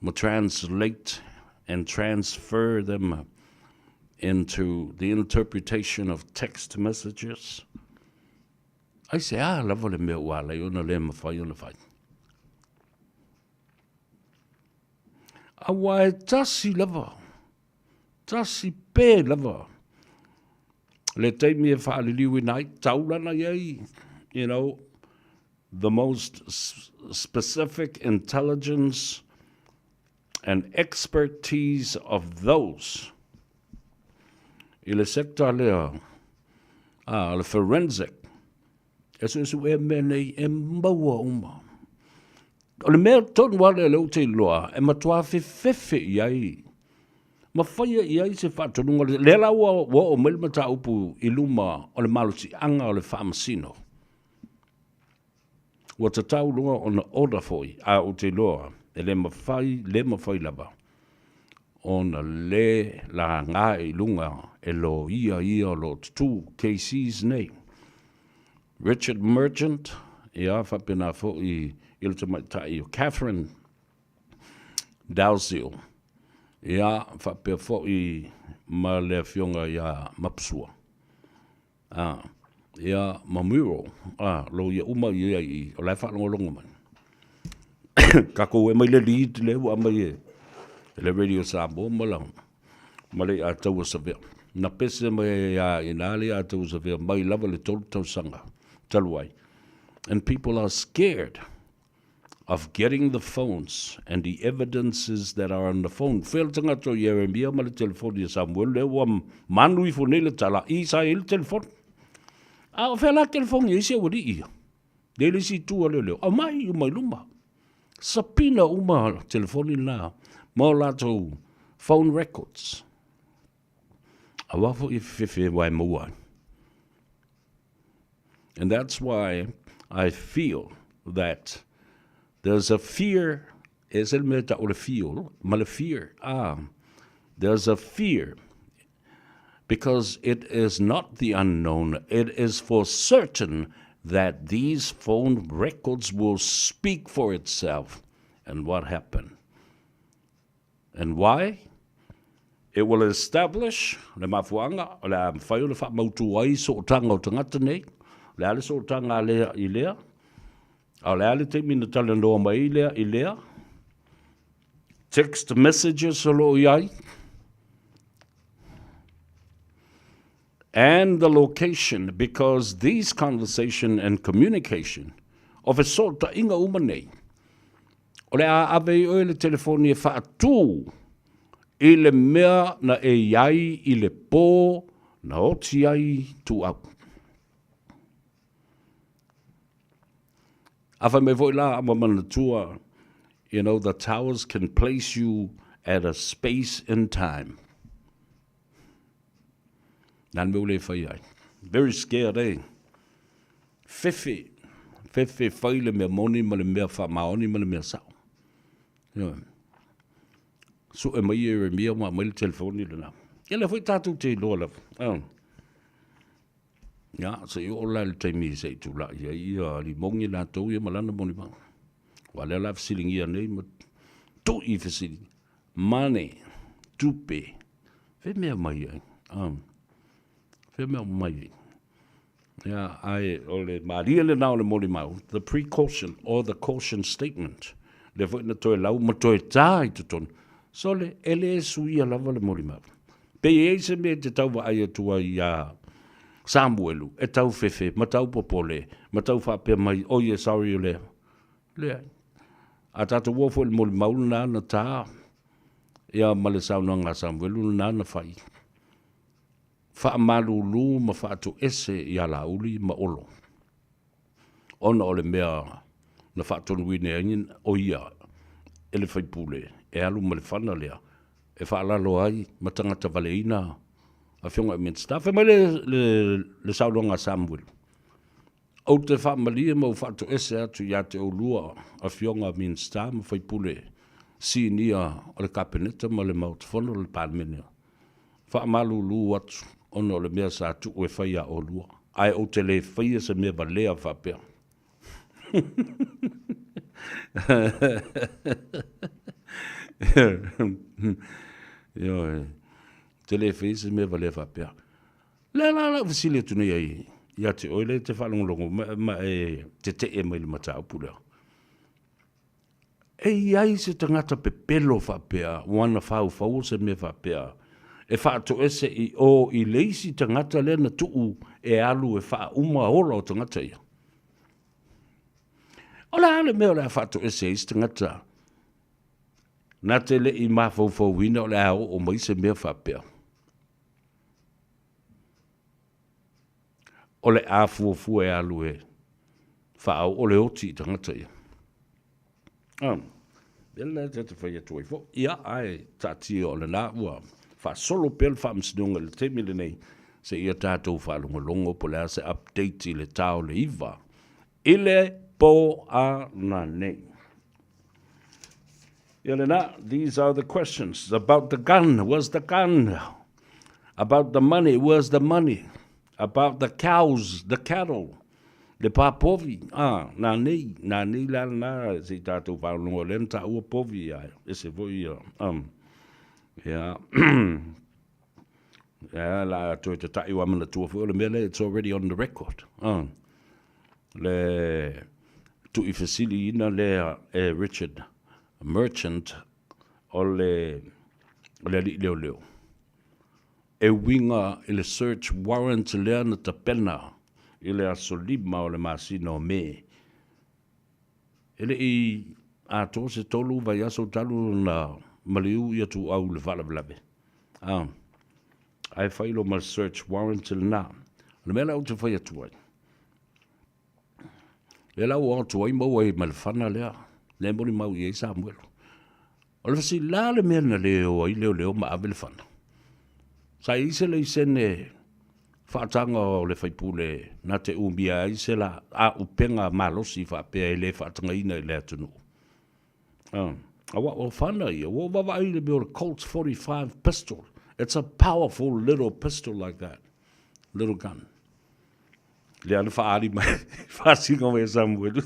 ma translate and transfer them into the interpretation of text messages? Aisea lava le mea ua ala ai ona le mafai ona fai? Aua e tasi lava Tasi pē lava le taimi e faaliliuina ai, taulana i ai, you know, the most specific intelligence and expertise of those i le sector lea, ah, le forensic, E suesuea mea nei e maua uma. O le mea tonu lava lea o lea ou te iloa, e matua fefefe i ai ma faia i ai se faatonuga. Lea la ua oo mai le mataupu i luma o le malosiaga o le Faamasino. Ua tatau loa ona order foi, ae ou te iloa e le mafai, le mafai lava. Ona lē laga i luga e loia ia o lo o tutū KCs nei. Richard Merchant, ia, faapena foi i le tamaitai o Catherine Dalziel, ia, faapea foi ma le afioga ia Mapusua, a, ia, ma Muriel, a, loia uma ia i i, o la e faalogologo mai. Tatou e mai le lead lea ua aumai e le Radio Samoa ma la ma le Ataua Savea. Na pese mai ai lava i ina le Ataua Savea mai lava le 3 tausaga talu ai. And people are scared of getting the phones and the evidences that are on the phone. Fea le tagata o Ieremia ma le telefoni a Samuel lea ua manu ifo nei le tala i sa i le telefoni. A o fea la telefoni e isi aualii ia? Lea le isi itu a leoleo, aumai uma i luma. Sapina uma telefoni na ma o latou phone records. Aua foi e fefefe wa e maua ai. And that's why I feel that there's a fear, e ese le mea tau o le feel, ma le fear, ah, there's a fear because it is not the unknown, it is for certain that these phone records will speak for itself and what happened. And why? It will establish le mafuaaga o le a mafai ona faamautu ai sootaga o tagata nei, o le a le sootaga a lea i lea, a o le a le taimi na talanoa mai ai lea i lea, text messages o lo o i ai, and the location because these conversation and communication o fesootaiga uma nei, O le a ave i oe le telefoni e faatū i le mea na e i ai i le pō na oti ai tuau. A fai mai foi la ma manatua, you know, the towers can place you at a space in time. Nā le mea ua le fai ai. Very scared, eh? Fefe, fefe fai le mea moni ma le mea faamaoni ma le mea sao. Ioe. Sue mai Ieremia ma aumai le telefoni lena. Ia lea foi tatou te iloa lava. Oh. Ia, se i oo la i le taimi se i tulai ai ia Limogi latou ia ma lana molimau. Aua lea la fesiligia nei ma tui fesili. Money, tupe, fea mea mai ai? Um, fea mea mai ai? Ia, ae o le malie lena o le molimau, the precaution or the caution statement, lea foi na toe lau ma toe tā i totonu. Sole, e le suia lava le molimau. Pe i ai se mea e te tau vaai atu ai iā Samuelu, e tau fefe, ma tau popole, ma tau faapea mai, oh yeah, sorry o lea. Leai. A tatou o foi i le molimau lena na tā, ia ma le saunoaga a Samuelu lena na fai. Faamalulu ma faatoese ia Laauli ma Olo, ona o le mea na faatonuina ai o ia e le faipule e alu ma le fana lea e faalalo ai ma tagata valeina Afioga i Minisita. Fai mai le, le, le saunoaga a Samuelu, Ou te faamalie ma ou faatoese atu ia te oulua Afioga Minisita ma Faipule Sinia o le Kapeneta ma le Maota Fono o le Palemene, faamalulu atu ona o le mea sa tuu e fai ia oulua, ae ou te le faia se mea valea faapea. Ioe, te le faia se mea valea faapea. Lea la lau fesili atu nei ai ia te oe lea e te faalogologo ma, ma e tetee mai le mataupu lea. E i ai se tagata pepelo faapea, ua na faufauo se mea faapea, e faatoese i o i le isi tagata lea na tuu e alu e faauma ola o tagata ia. O le a le mea o le a faatoese ai se tagata na te le i mafaufauina o le a oo mai se mea faapea? O le a fuafua e alu e faaoo le oti i tagata ia. Ah, mea lena e te fai atu ai foi. Ia, ae taatia o lena ua faasolo pea le faamasinoga i le taimi lenei, seia tatou faalogologo po o le a se update i le ta o le 9 i le po ananei. Ia lena, these are the questions. About the gun, where's the gun? About the money, where's the money? About the cows, the cattle, le pā povi, ah, nā nei, nā nei la lena se i tātou whaalongo lea na tāua povi ia, ese foi ia, ia, ia, la toe te ta'i wa manatua foi o le mea lea, it's already on the record, le tuuifesiliina lea e Richard Merchant o le, o le alii leoleo e uiga i le search warrant lea na tapena i le aso 5 o le masina o Me. E le i atoa se 3 vaiaso talu na maliu ia Tuuau i le faalavelave. A, ae fai loa ma le search warrant lena. O le mea la ou te fai atu ai, lea la ua atu ai maua ai ma le fana lea, lea e molimau i ai Samuelu. O le fesili, le a le mea na le o ai leoleo ma ave le fana? Sa i ai se laisene faataga o le faipule na te umia ai se la āupega malosi faapea e le faatagaina i le atunuu? Aua o fana ia, ua ou vaavaai i le mea o le Colt 45 pistol. It's a powerful little pistol like that, little gun. Lea na faaali mai, faasino mai e Samuelu.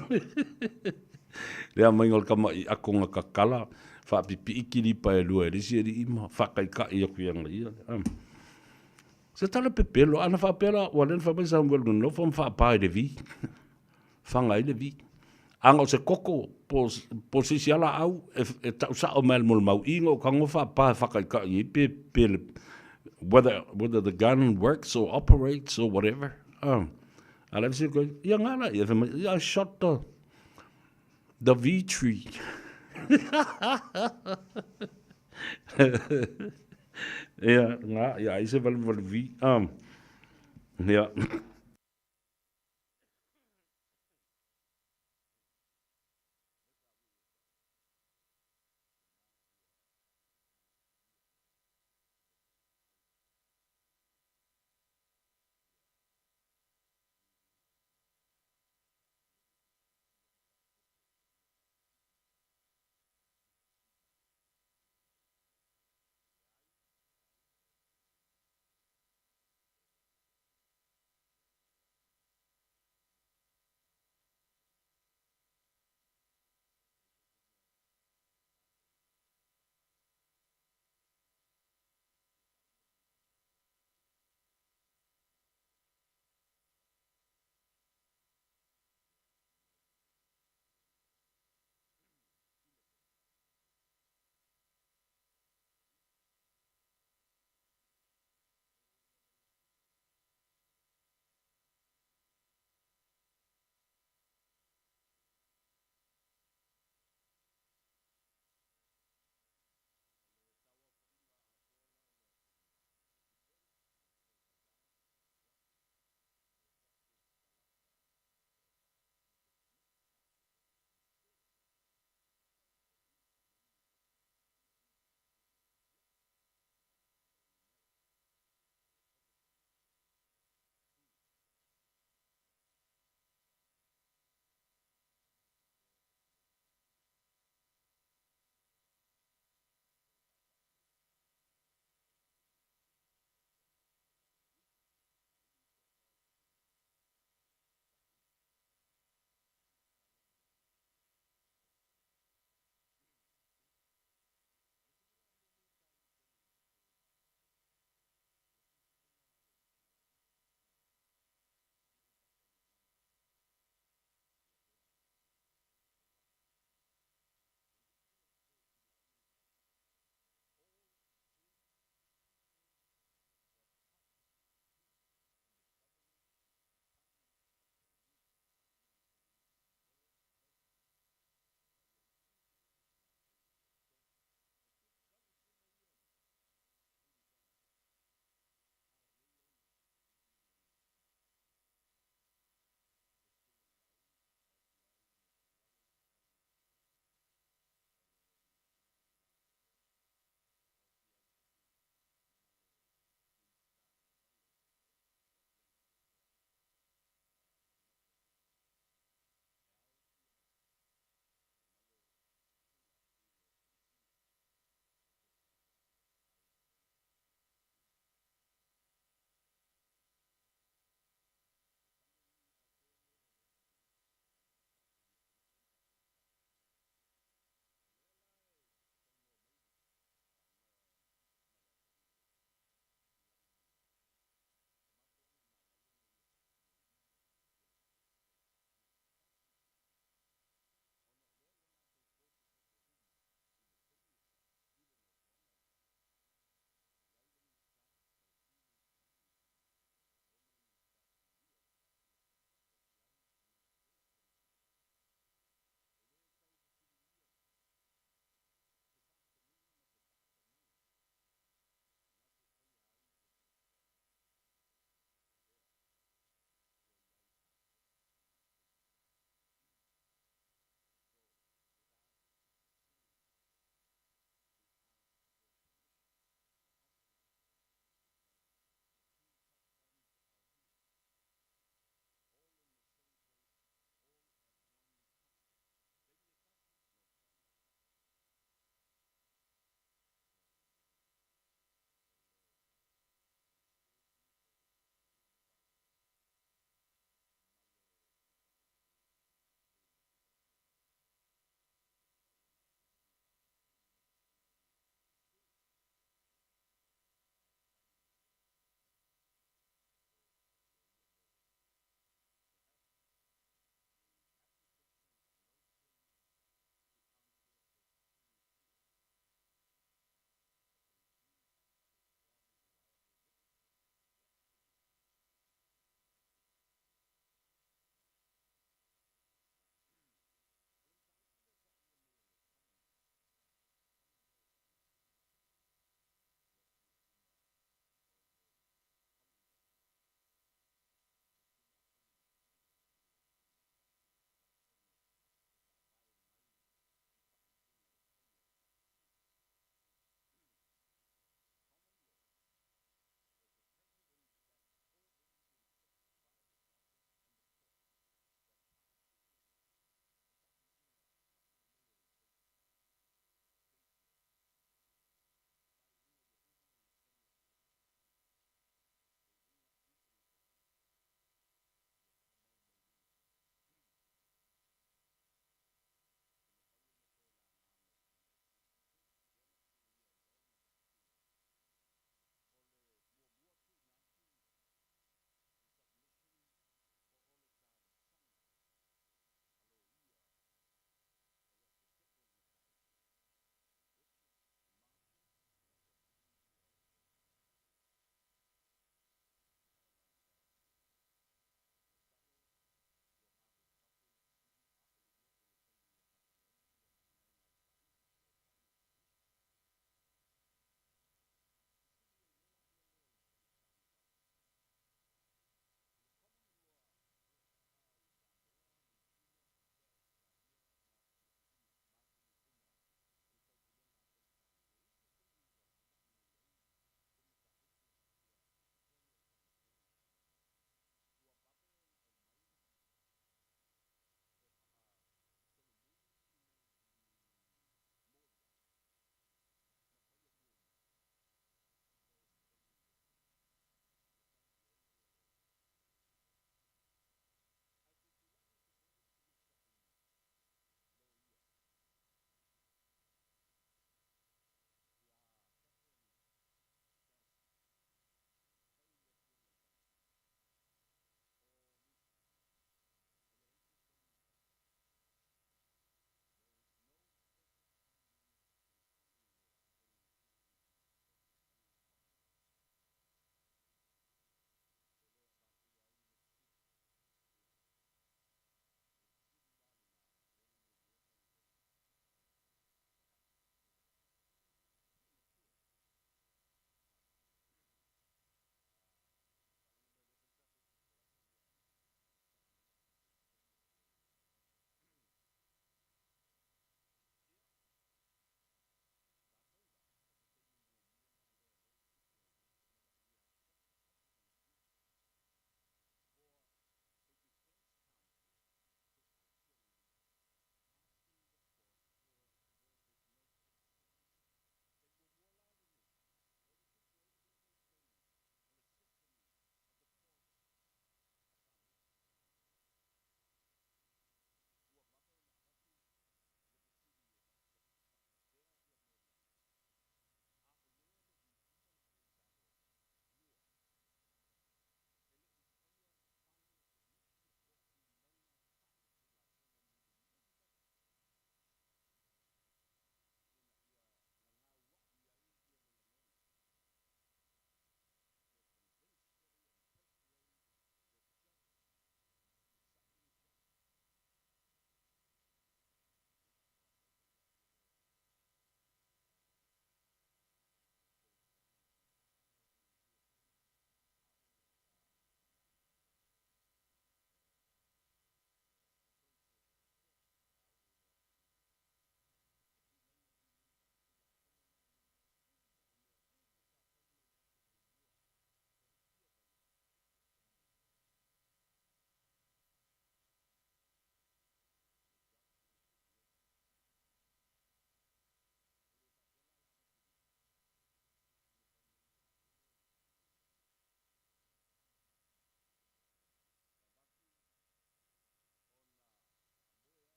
Lea maiga o le tama'i akonga kakala, faapipii kilipa e lua e le isi alii ma faakaikai atu ia ia. Se tala pepelo, ana faapea la, ua lea na fai mai Samuelu nonofo ma faapa i le vi. Faga ai le vi. Ana o se koko po o se isi lava laau e tau sao mai le molimau i na o tago faapa e faataitai ai pe pe le whether whether the gun works or operates or whatever. A la e fesili atu ai, ia nga la ia, fai mai, I shot the V tree. Ia, nga, ia ai se valuvalu vi. Ia.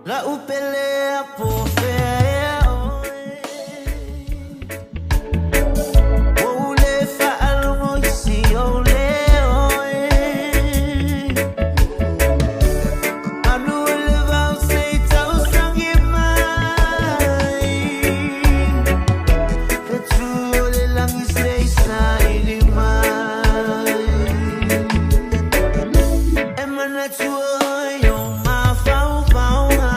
La'u pele a po fea ea oe Ua ou le faalogo i si ou leo e Manu o le vao se i tausagi mai Fetu o le lagi se i saili mai E manatu oe i ou mafaufauga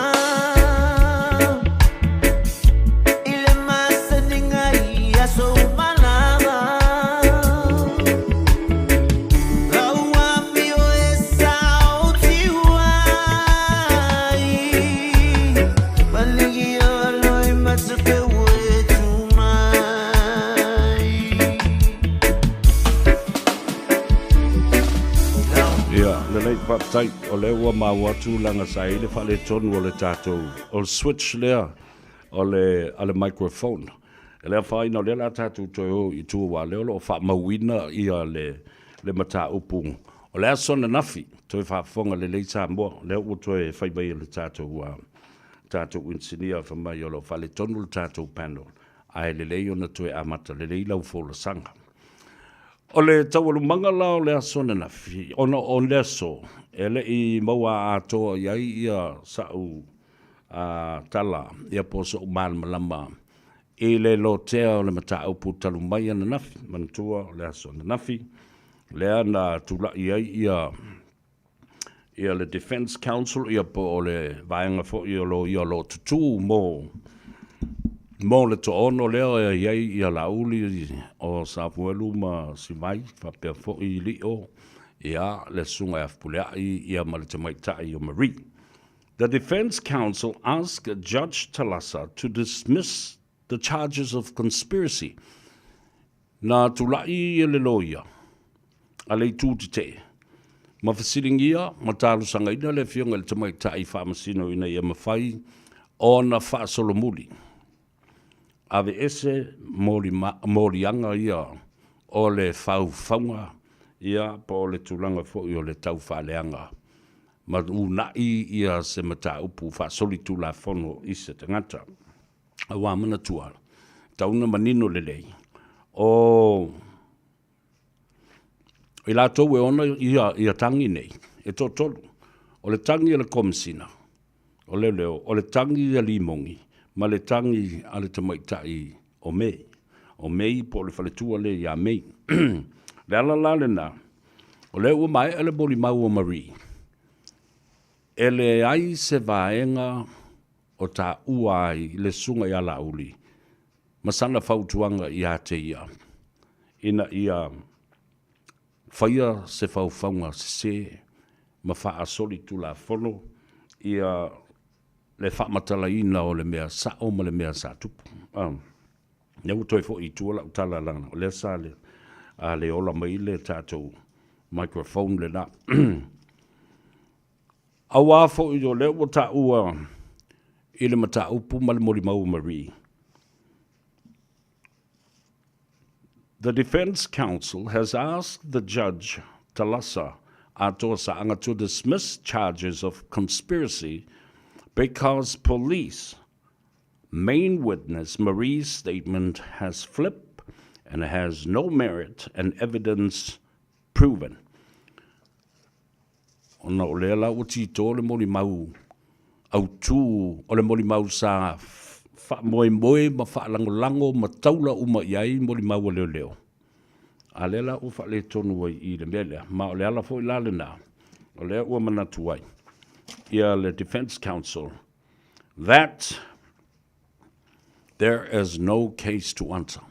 I le masaniga i aso uma lava Lau amio e sautiu ai Paligia loi matapeu e tu mai. Ia, lelei, faafetai, o lea ua maua atu leaga sa i ai le faaletonu o le tatou, o le switch lea o le, a le microphone. E le afaina o lea o le a tatou toe o i tua aua o lea o lo o faamauina ia le, le mataupu o le aso ananafi, toe faafofoga lelei Samoa, o lea ua toe fai mai e le tatou, tatou inisinia fai mai o lo o faaletonu le tatou panel, ae lelei ona toe amata lelei lau folasaga. O le taualumaga la o le aso ananafi, ona o le aso e le i maua atoa i ai ia sa'u tala ia po o so'u malamalama i le lotea o le mataupu talu mai ananafi, manatua o le aso ananafi lea na tula'i ai ia ia le Defence Council ia po o le vaega foi o loia o lo o tutū mo mo le toaono lea e i ai ia Laauli o Safuelu ma Sivai faapea foi Lio ia le Susuga ia Fepuleai ia ma le tamaitai o Marie. The Defence Council asked Judge Talasa to dismiss the charges of conspiracy. Na tula'i le loia a le Itu Tetee ma fesiligia ma talosagaina le Afioga i le Tamaitai Faamasino ina ia mafai ona faasolomuli aveese moliaga ia o le faufauga ia po o le tulaga foi o le taufaaleaga ma uunai ia se mataupu faasolitulafono i se tagata. Aua manatua, tau na manino lelei, o i latou e ona ia, ia tagi nei, e toatolu. O le tagi a le Komesina o Leoleo, o le tagi a Limogi, ma le tagi a le tamaitai o Mei. O Mei po o le faletua lea ia Mei. Le ala la lena, o lea ua maea le molimau o Marie, e leai se vaega o taua ai le Susuga ia Laauli ma sana fautuaga ia te ia ina ia faia se faufauga sese ma faasolitulafono ia le faamatalaina o le mea sa'o ma le mea sa tupu. Lea ua toe foi i tua lau tala leaga o lea sa le, a le ola mai le tatou microphone lena. Auā foi o lea ua taua i le mataupu ma le molimau o Marie. The defense counsel has asked the judge, Talasa Atoa Saaga, to dismiss charges of conspiracy because police main witness Marie's statement has flipped and has no merit and evidence proven. Ona o lea la ua tito le molimau autū o le molimau sa faamoemoe ma faalagolago ma taula uma i ai molimau a leoleo. A lea la ua faaletonu ai i le mea lea, ma o le ala foi la lena o lea ua manatu ai ia le Defence Counsel that there is no case to answer.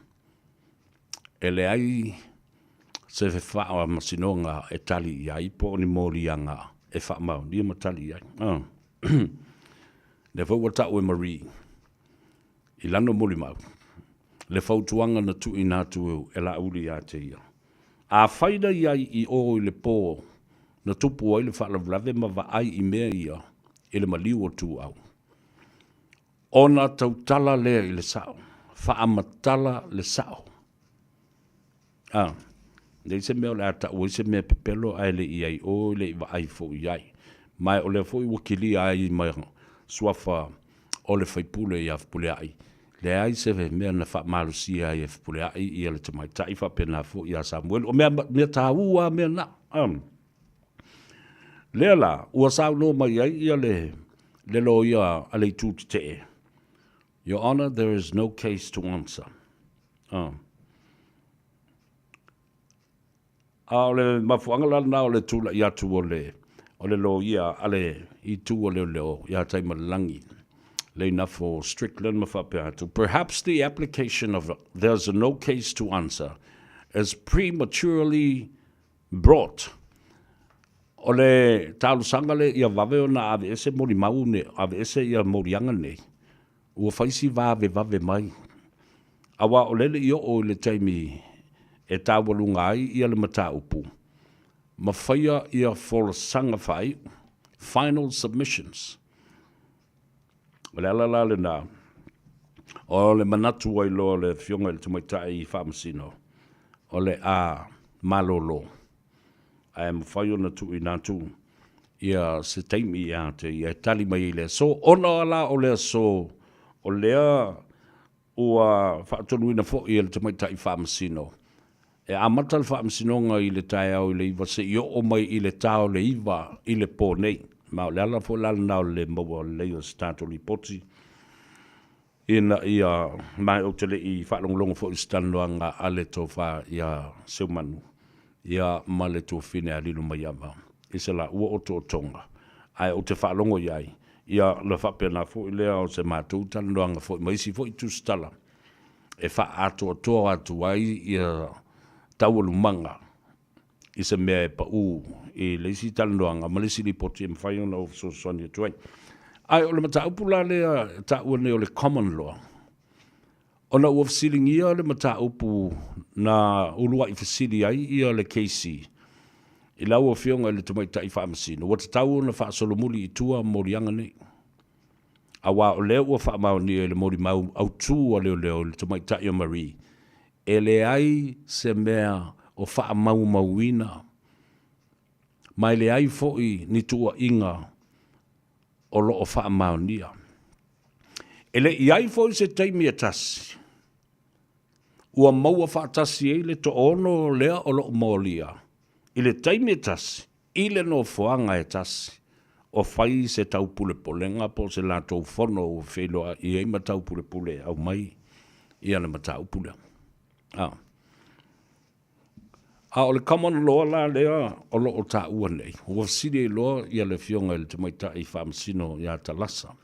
E leai se faamasinoga e tali i ai po o ni moliaga e faamaonia ma tali i ai. Ah. Lea foi ua ta'u e Marie i lana molimau le fautuaga na tuuina atu e Laauli ia te ia. Afai na i ai i o i le pō na tupu ai le faalavelave ma vaai i mea ia i le maliu o Tuuau, Ona tautala lea i le sa'o, faamatala le sa'o. A, leai se mea o le a ta'u ai se mea pepelo ae le i ai o, le i vaai foi i ai. Ma o lea foi ua kilia ai ma suafa o le faipule ia Fepuleai. Leai se mea na faamalosia ai e Fepuleai ia le tamaitai faapena foi ia Samuelu. O mea, mea tāua a mea na. Um. Lea la, ua saunoa mai ai ia le, le loia a le itu tetee. Your Honor, there is no case to answer. Um. A o le mafuaaga la lena o le tulai atu o le o le loia a le itu o leoleo ia Taimalelagi Leinafo Strickland ma faapea atu, Perhaps the application of there's no case to answer is prematurely brought. O le talosaga lea ia vave ona aveese molimau nei, aveese ia moliaga nei, Ua fai si vavevave mai, aua o lele i oo i le taimi e taualuga ai ia le mataupu, ma faia ia folasaga faaiu, final submissions. O le ala la lena o le manatu ai loa o le Afioga i le Tamaitai Faamasino, o le a malolo, ae mafai ona tuuina atu ia se taimi ia te ia e tali mai ai i le aso. Ona la o le aso, o lea ua faatonuina foi e le Tamaitai Faamasino, e amata le faamasinoga i le taeao i le iva seia oo mai i le ta o le iva i le po nei. Ma o le ala foi la lena o le le maua lelei o se tatou lipoti ina ia, ma ou te le i faalogologo foi i se talanoaga a le Tofa ia Seumanu ia ma le Tuafine a Lilomaiava i se laua otootoga, ae ou te faalogo i ai, ia ona faapena foi lea o se matou talanoaga foi ma isi foi tusitala e faaatoatoa atu ai ia taualumaga i se mea e pau i le isi talanoaga ma le isi lipoti e mafai ona ou fesoasoani atu ai. Ae o le mataupu la lea e taua nei o le common law, ona ua fesiligia le mataupu na uluai fesili ai ia le KC i lau Afioga i le Tamaitai Faamasino, ua tatau ona faasolomuli i tua moliaga nei, aua o lea ua faamaonia i le molimau autu a leoleo i le Tamaitai o Marie E leai se mea o faamaumauina, ma e leai foi ni tuuaiga o lo o faamaonia. E le i ai foi se taimi e tasi ua maua faatasi ai le toaono lea o lo o molia i le taimi e tasi i le nofoaga e tasi o fai se taupulepulega po o se latou fono ua feiloai ai ma taupulepule e aumai ia le mataupu lea. A. A o le common law la lea o lo o taua nei, ua fesili ai loa ia le Afioga i le Tamaitai Faamasino ia Talasa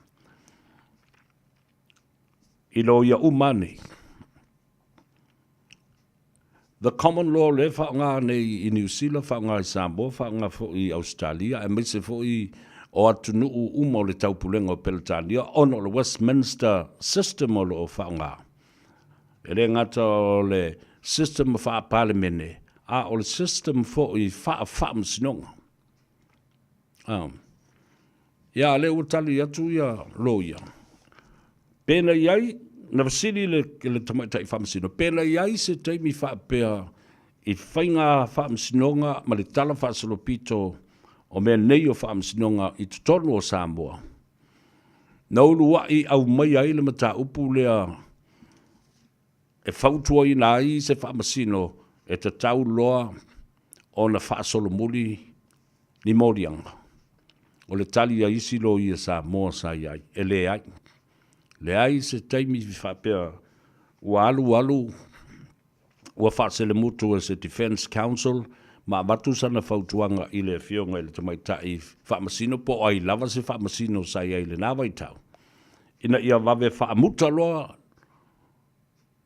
i loia uma nei. The common law lea e faaaoga nei i Niu Sila, faaaoga i Samoa, faaaoga foi i Ausetalia, aemaise foi o atunuu uma o le taupulega o Peretania ona o le Westminster system o lo o faaaoga. E le gata o le system faa-Palemene, a o le system foi faa-faamasinoga. Ah. Ia, a lea ua tali atu ia loia. Pena i ai, na fesili le, le tamaitai faamasino, pena i ai se taimi faapea i faiga faamasinoga ma le tala faasolopito o mea nei o faamasinoga i totonu o Samoa. Na uluai aumaia ai le mataupu lea e fautuaina ai se faamasino e tatau loa ona faasolomuli ni moliaga. O le tali a isi loia Samoa sa i ai, e leai. Leai se taimi faapea ua alu alu ua faaselemutu e se Defence Counsel ma avatu sana fautuaga i le Afioga i le Tamaitai Faamasino po o ai lava se Faamasino sa i ai i lena vaitau, ina ia vave faamuta loa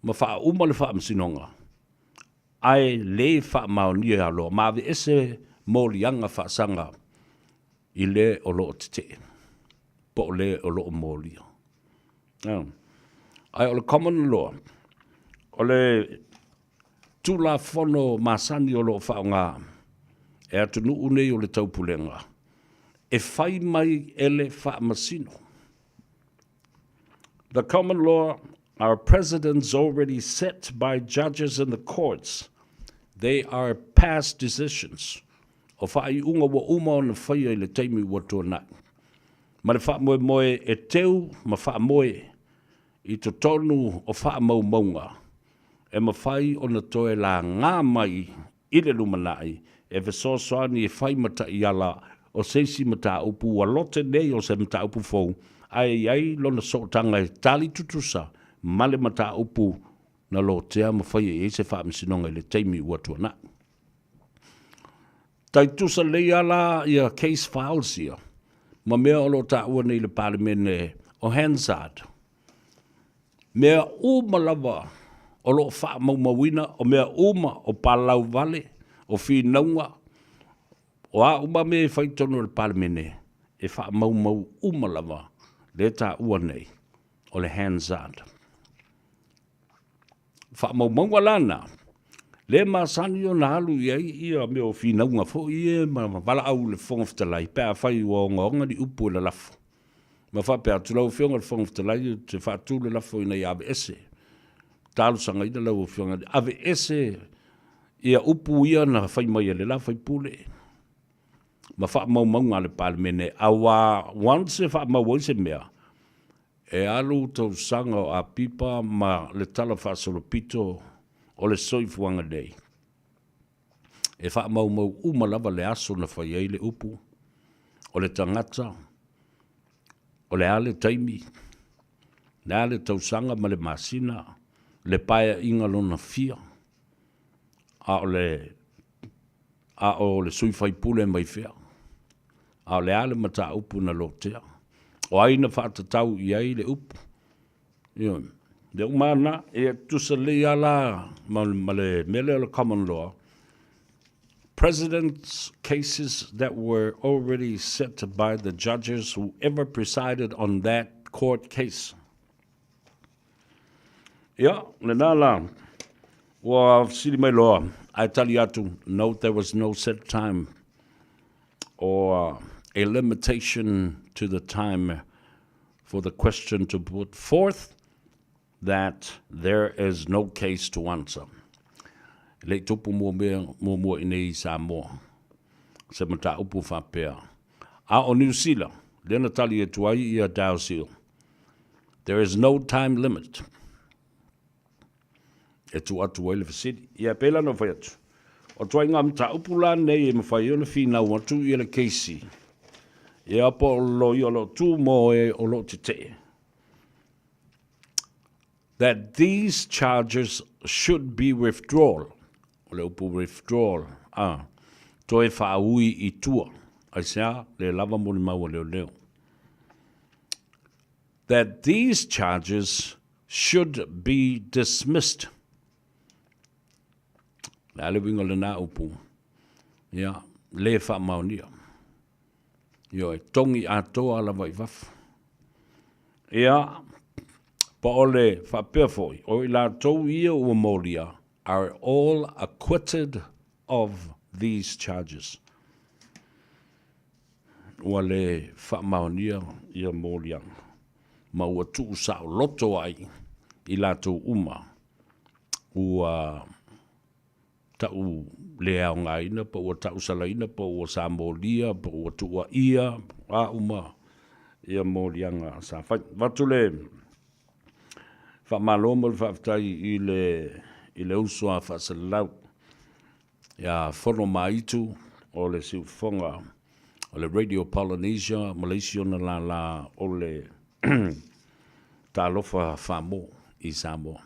ma faauma le faamasinoga, ae le faamaonia loa ma aveese moliaga faasaga i le o lo o tetee po o le o lo o molia. Ae o le common law, o le Tulafono masani o lo o faaaoga e atunuu nei o le taupulega, e fai mai e le Faamasino. The common law are precedents already set by judges in the courts. They are past decisions. O faaiuga ua uma ona faia i le taimi ua tuanai. ma le faamoemoe e teu ma faamoe i totonu o faamaumauga e mafai ona toe laga mai i le lumanai e fesoasoani e fai ma taiala o se isi mataupu ua lote nei o se mataupu fou ae i ai lona sootaga e tali tutusa ma le mataupu na lotea ma faia i ai se faamasinoga i le taimi ua tuanai. Tai tusa lelei lava la ia case files ia ma mea o lo o taua nei i le Palemene o Hansard. Mea uma lava o lo o faamaumauina, o mea uma o palau vale, o finauga, o a uma mea e fai i totonu o le Palemene, e faamaumau uma lava lea e taua nei o le Hansard. Faamaumauga la na, lea e masani ona alu i ai ia mea o finauga foi ia ma valaau i le Fofoga Fetalai pe afai ua ogaoga ni upu e lalafo. Ma faapea atu, lau Afioga i le Fofoga Fetalai, ou te faatu le lafo ina ia aveese, talosagaina lau Afioga, aveese ia upu ia na fai mai e le la faipule ma faamaumauga a le Palemene, aua once e faamau ai se mea, E alu tausaga o Apipa ma le talafaasolopito o le soifuaga nei. E faamaumau uma lava le aso na fai ai le upu, o le tagata, o le a le taimi, le a le tausaga ma le masina, le paeaiga lona fia, a o le a o le sui faipule mai fea, a o le a le mataupu na lotea, o ai na faatatau i ai le upu. Ioe. Mea uma lava na, e tutusa lelei lava la ma, ma le mea lea o le common law. President's cases that were already set by the judges who ever presided on that court case. Ia, lena la, ua fesili mai loa, ae tali atu, no, there was no set time or a limitation to the time for the question to put forth that there is no case to answer. E le i tupu muamua i nei i Samoa se mataupu faapea. A o Niu Sila, lea na tali atu ai ia Dalziel, There is no time limit e tuu atu ai le fesili. Ia, e pei la ona fai atu, o ituaiga mataupu la nei e mafai ai ona finau atu ia le keisi, ia po o le loia o lo o tu mo e o lo o tetee, that these charges should be withdrawn, o le upu withdrawal, a, toe faaui i tua, aisea, le lava molimau a leoleo. That these charges should be dismissed. Le a le uiga o lena upu, ia, le faamaonia. Ioe, togi atoa lava i fafo. Ia, po o le faapea foi, o i latou ia ua molia are all acquitted of these charges. Ua le faamaonia ia moliaga, ma ua tuusaoloto ai i latou uma ua ta'u le aogaina, po ua ta'u salaina, po ua sa molia, po ua tuuaia, a uma ia moliaga sa fai. Avatu le faamalo ma le faafetai i le i le uso a Faasalalau ia Fono Maitu o le siufofoga o le Radio Polynesia ma le isi ona lālā o le Talofa Samoa i Samoa.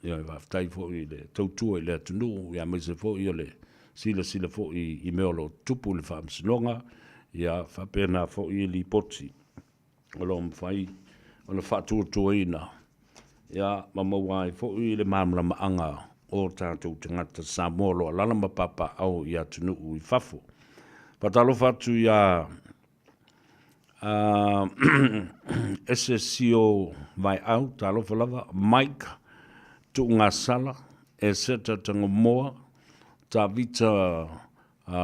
Ioe, faafetai foi i le tautua i le atunuu, ia aemaise foi o le silasila foi i mea o lo o tutupu i le Faamasinoga, ia faapena foi i lipoti o lo o mafai ona faatuatuaina, ia ma maua ai foi le malamalamaaga o tatou tagata Samoa o lo o alaala ma papaaao i atunuu i fafo. Faatalofa atu ia SSCO Vaeau, talofa lava, Mike Tuugasala, Eseta Tangomoa, Tavita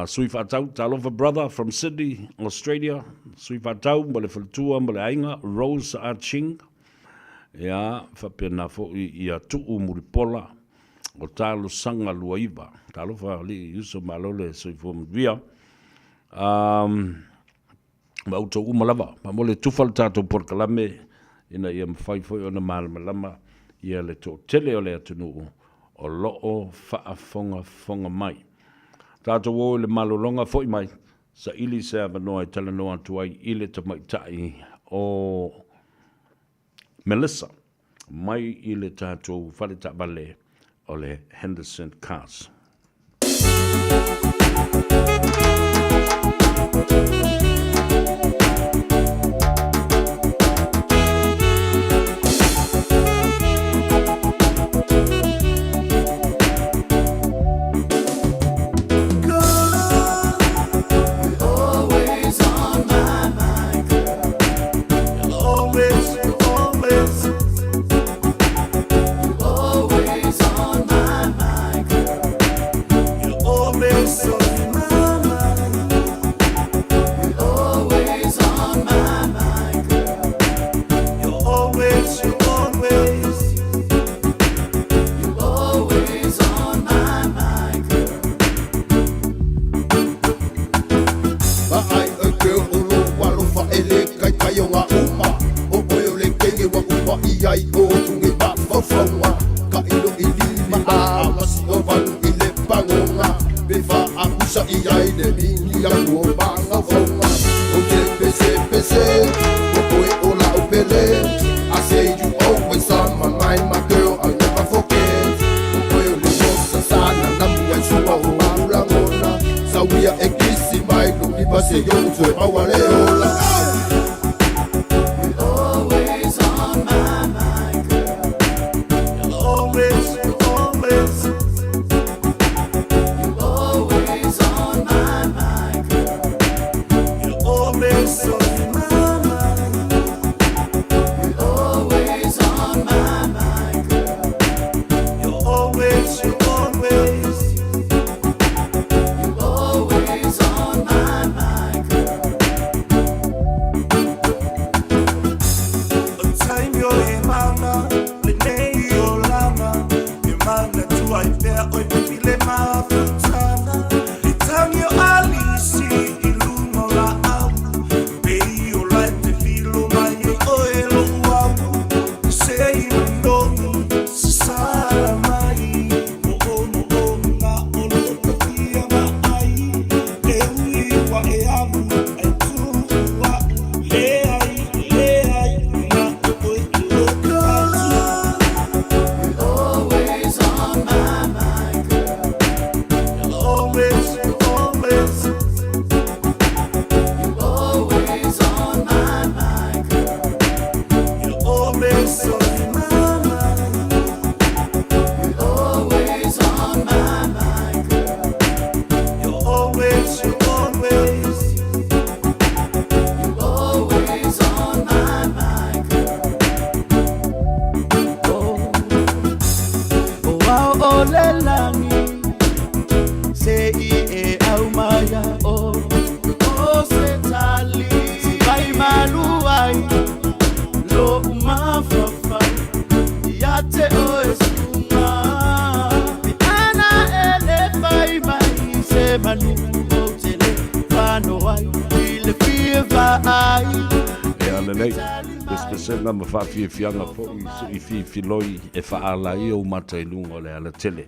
Sui Faatau, talofa brother from Sydney, Australia, Sui Faatau ma le faletua ma le aiga, Rose Ah Ching, ia, faapena foi ia Tuu Mulipola o Talosaga 29. Talofa alii uso malo le soifua manuia. ma outou uma lava. Faamolemole tufa le tatou polokalame ina ia mafai foi ona malamalama ia le toatele o le atunuu o lo o faafogafoga mai. Tatou o i le malologa foi mai, saili se avanoa e talanoa atu ai i le tamaitai o Melissa mai i le tatou fale taavale o le Henderson Cars. Vaai oe girl o lou alofa e le kaikai o ngā uma O oe o le keige ua uma i ai o tunge mafaufauga Ka ilo i lima a masi o valu i le pagoga Pe faapusa i ai le mini atu o magaufauga Ou te pese pese o oe o la'u pele I say you always on my mind my girl I'll never forget O oe o le mosa sa nanamu ai sua o a'u lagona Sauia e kisi mai lou lima seia ou toe maua le ola. Ia lelei, pesepesega ma faafiafiaga foi se i fifiloi e faaala ai ou mata i luga o le alatele.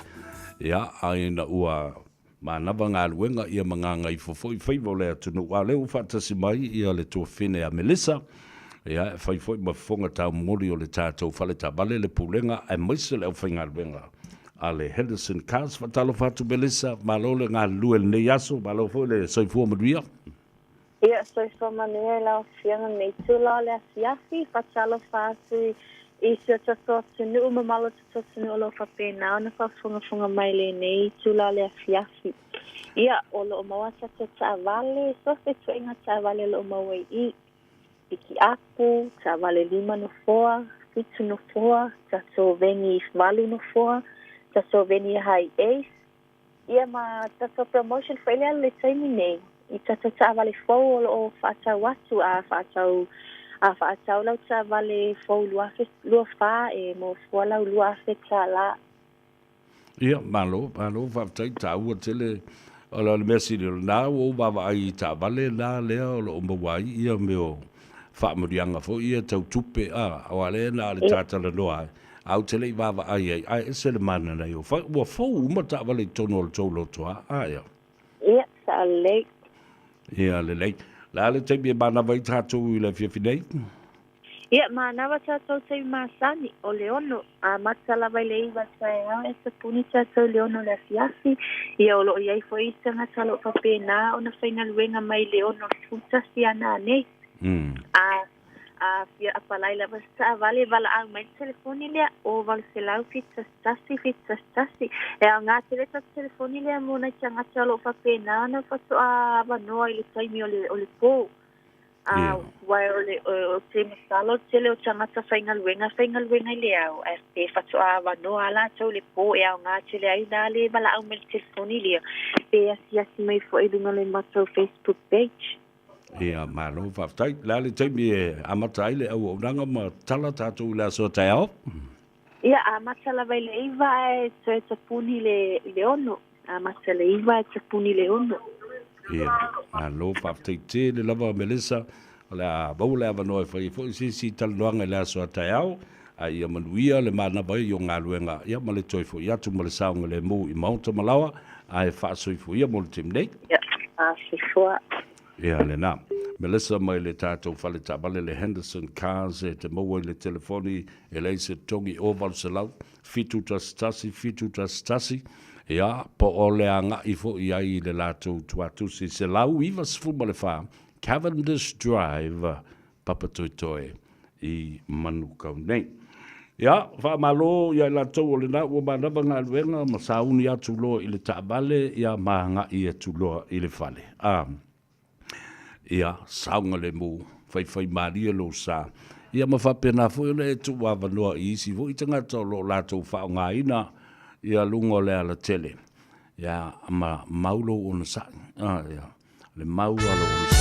Ia, a ina ua manava galuega ia ma gagaifo foi faiva o le atunuu, a o lea ua faatasi mai ia le tuafine a Melissa, ia, e fai foi ma fofoga taumoli o le tatou fale taavale, le Pulega aemaise le aufaigaluega a le Henderson Cars. Faatalofa atu Melissa, malo le galulue i lenei aso, malo foi le soifua manuia. Ia, soifua manuia i lau Afioga i lenei itula o le afiafi. Faatalofa atu i si o tatou atunuu mamalo o tatou atunuu o lo o faapena ona faafogafoga mai i lenei itula o le afiafi. Ia, o lo o maua a tatou taavale, so o se ituaiga taavale o lo o maua i i. Pikiapu, taavale lima nofoa, fitu nofoa, tatou veni valu nofoa, tatou veni Hiace, Ia ma tatou promotion foi lea le taimi nei i tatou taavale fou o lo o faatau atu a faatau a faatau lau taavale fou 2024 e maua fua lau $2,000. Ia, malo, malo, faafetai, taua tele O le mea sili o lena ua ou vaavaai i taavale la lea o lo o maua ai ia mea o faamanuiaga foi ia tau tupe a, aua lea na o le ta talanoa ai, ae ou te le i vaavaai ai, ae ese le mananaia o fai, ua fou uma taavale i totonu o le tou loto a, a ea? Ia, sao lelei. Ia, lelei. O le a le taimi e manava ai tatou i le afiafi nei? Ia, manava tatou taimi masani, o le ono, amata lava i le iva taeao e tapuni tatou i le ono le afiafi. Ia, o lo o i ai foi isi tagata o lo o faapena ona faigaluega mai le ono i le 11 ana nei. A, a fia apalai lava se taavale, valaau mai le telefoni lea, o 800 71 71. E aoga tele tatou telefoni lea mo nai tagata o lo o faapena ona faatoa avanoa i le taimi o le, o le po. A, aua o le, o te masalo le tele o tagata faigaluega, faigaluega i le ao, ae pe faatoa avanoa lava latou i le po e aoga tele ai la le valaau mai i le telefoni lea, pe asiasi mai foi i luga o le matou Facebook page. Ia, malo faafetai. O le a le taimi e amata ai le auaunaga ma tala tatou i le aso a taeao? Ia, amata lava i le iva ae toe tapuni i le ono. Amata i le iva ae tapuni i le ono. Ia, malo faafetai tele lava Melissa. O le a maua le avanoa e fai ai foi se isi talanoaga i le aso a taeao, a ia manuia le manava ai o galuega, ia ma le toe foi atu ma le saogalemu i maota ma laoa, ae faasoifua mo le taimi nei. Ia, faasoifua. Ia lena. Melissa mai le tatou fale taavale le Henderson Cars e te maua i le telefoni e leai se totogi o 800 711 711, ia, po o le agai foi i ai i le latou tuatusi 194 Cavendish Drive, Papatoetoe i Manukau nei. Ia, faamalo ia i latou o lena ua manava galuega ma sauni atu loa i le taavale, ia ma agai atu loa i le fale. A. Ia, saogalemu, faifaimalie lou sa. Ia ma faapena foi ona e tuu avanoa i isi foi tagata o lo o latou faaaogaina ia luga o le alatele. Ia, ma mau lou onosai. A, ia, le mau a lou onosai.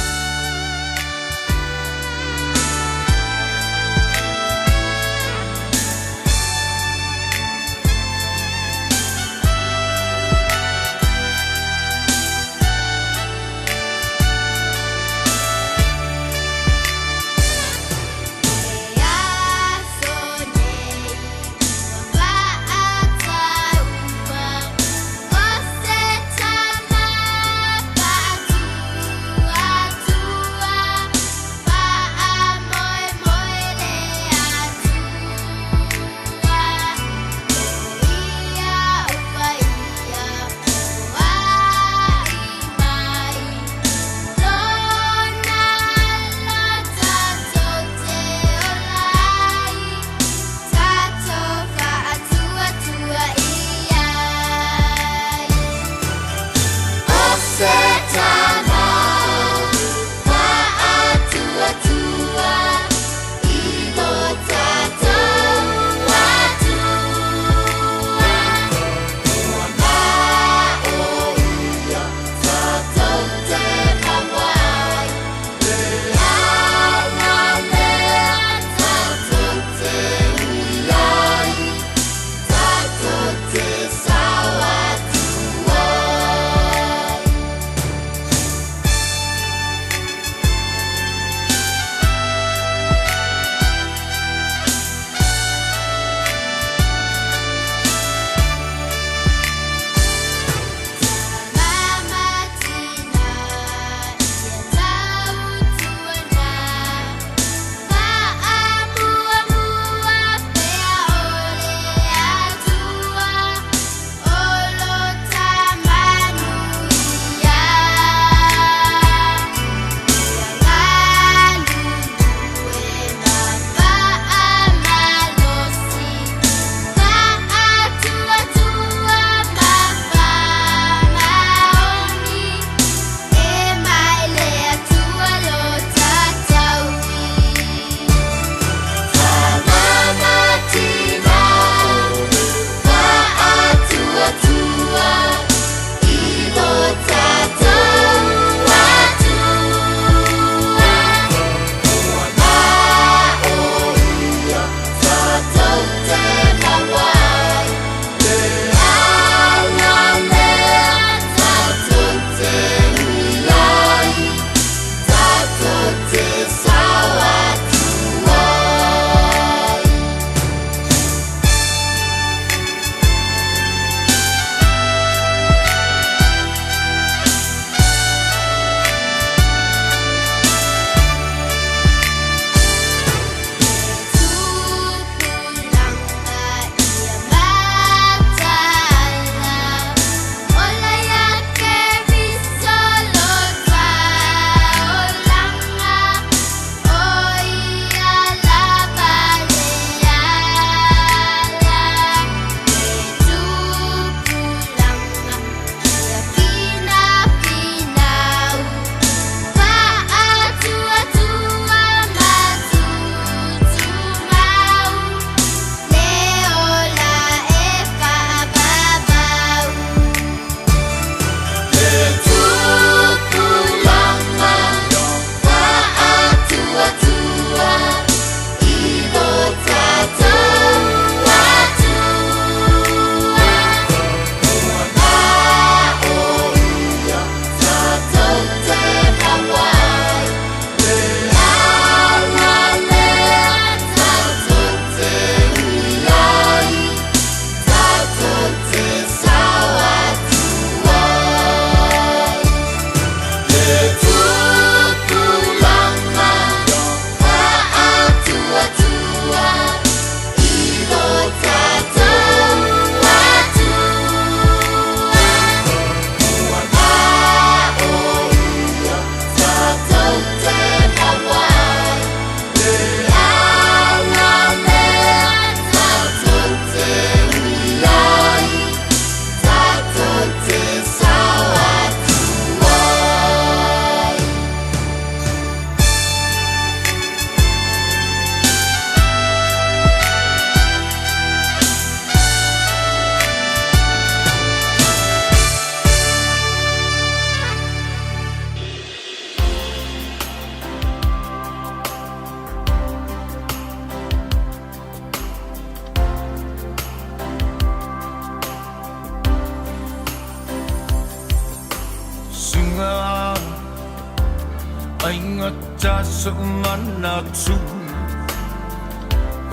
Faigata soʻu manatu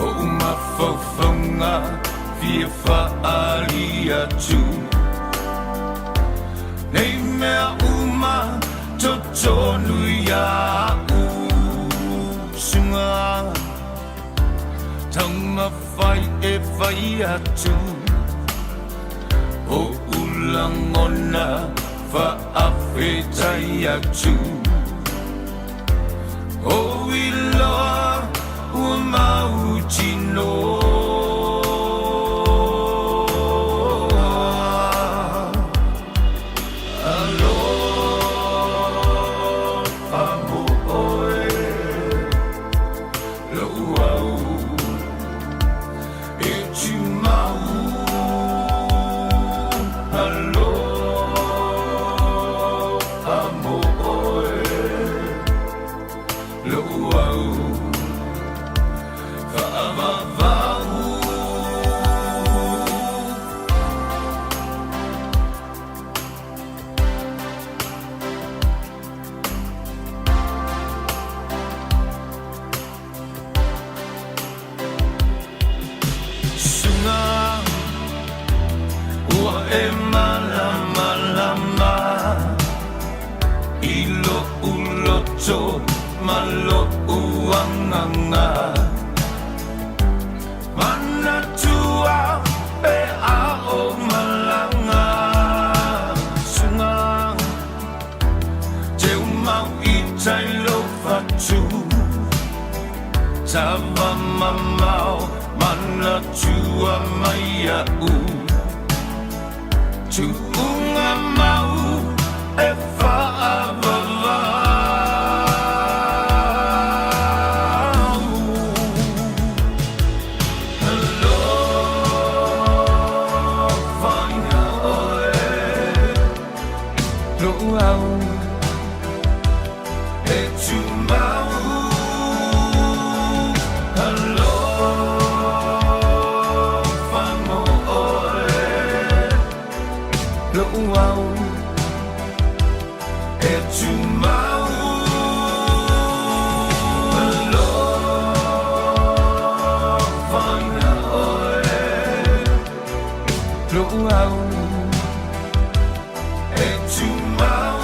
Oʻu mafaufauga fia faaali atu Nei mea uma totonu iaʻu Suga Taumafai e fai atu Oʻu lagona faafetai atu O iloa ua mautinoa Alofa mo oe Loʻu au e tumau Alofa mo oe Loʻu au faavavau Suga ua e malamalama I loʻu loto ma loʻu agaga Manatua pe a o malaga Suga Teumau i tai lou fatu Tava mamao manatua mai iaʻu Tuuga mau e faavavau Alofa iā ʻoe Loʻu au e tumau Alofa mo ʻoe Loʻu au e tumau Alofa iā ʻoe Loʻu au e tumau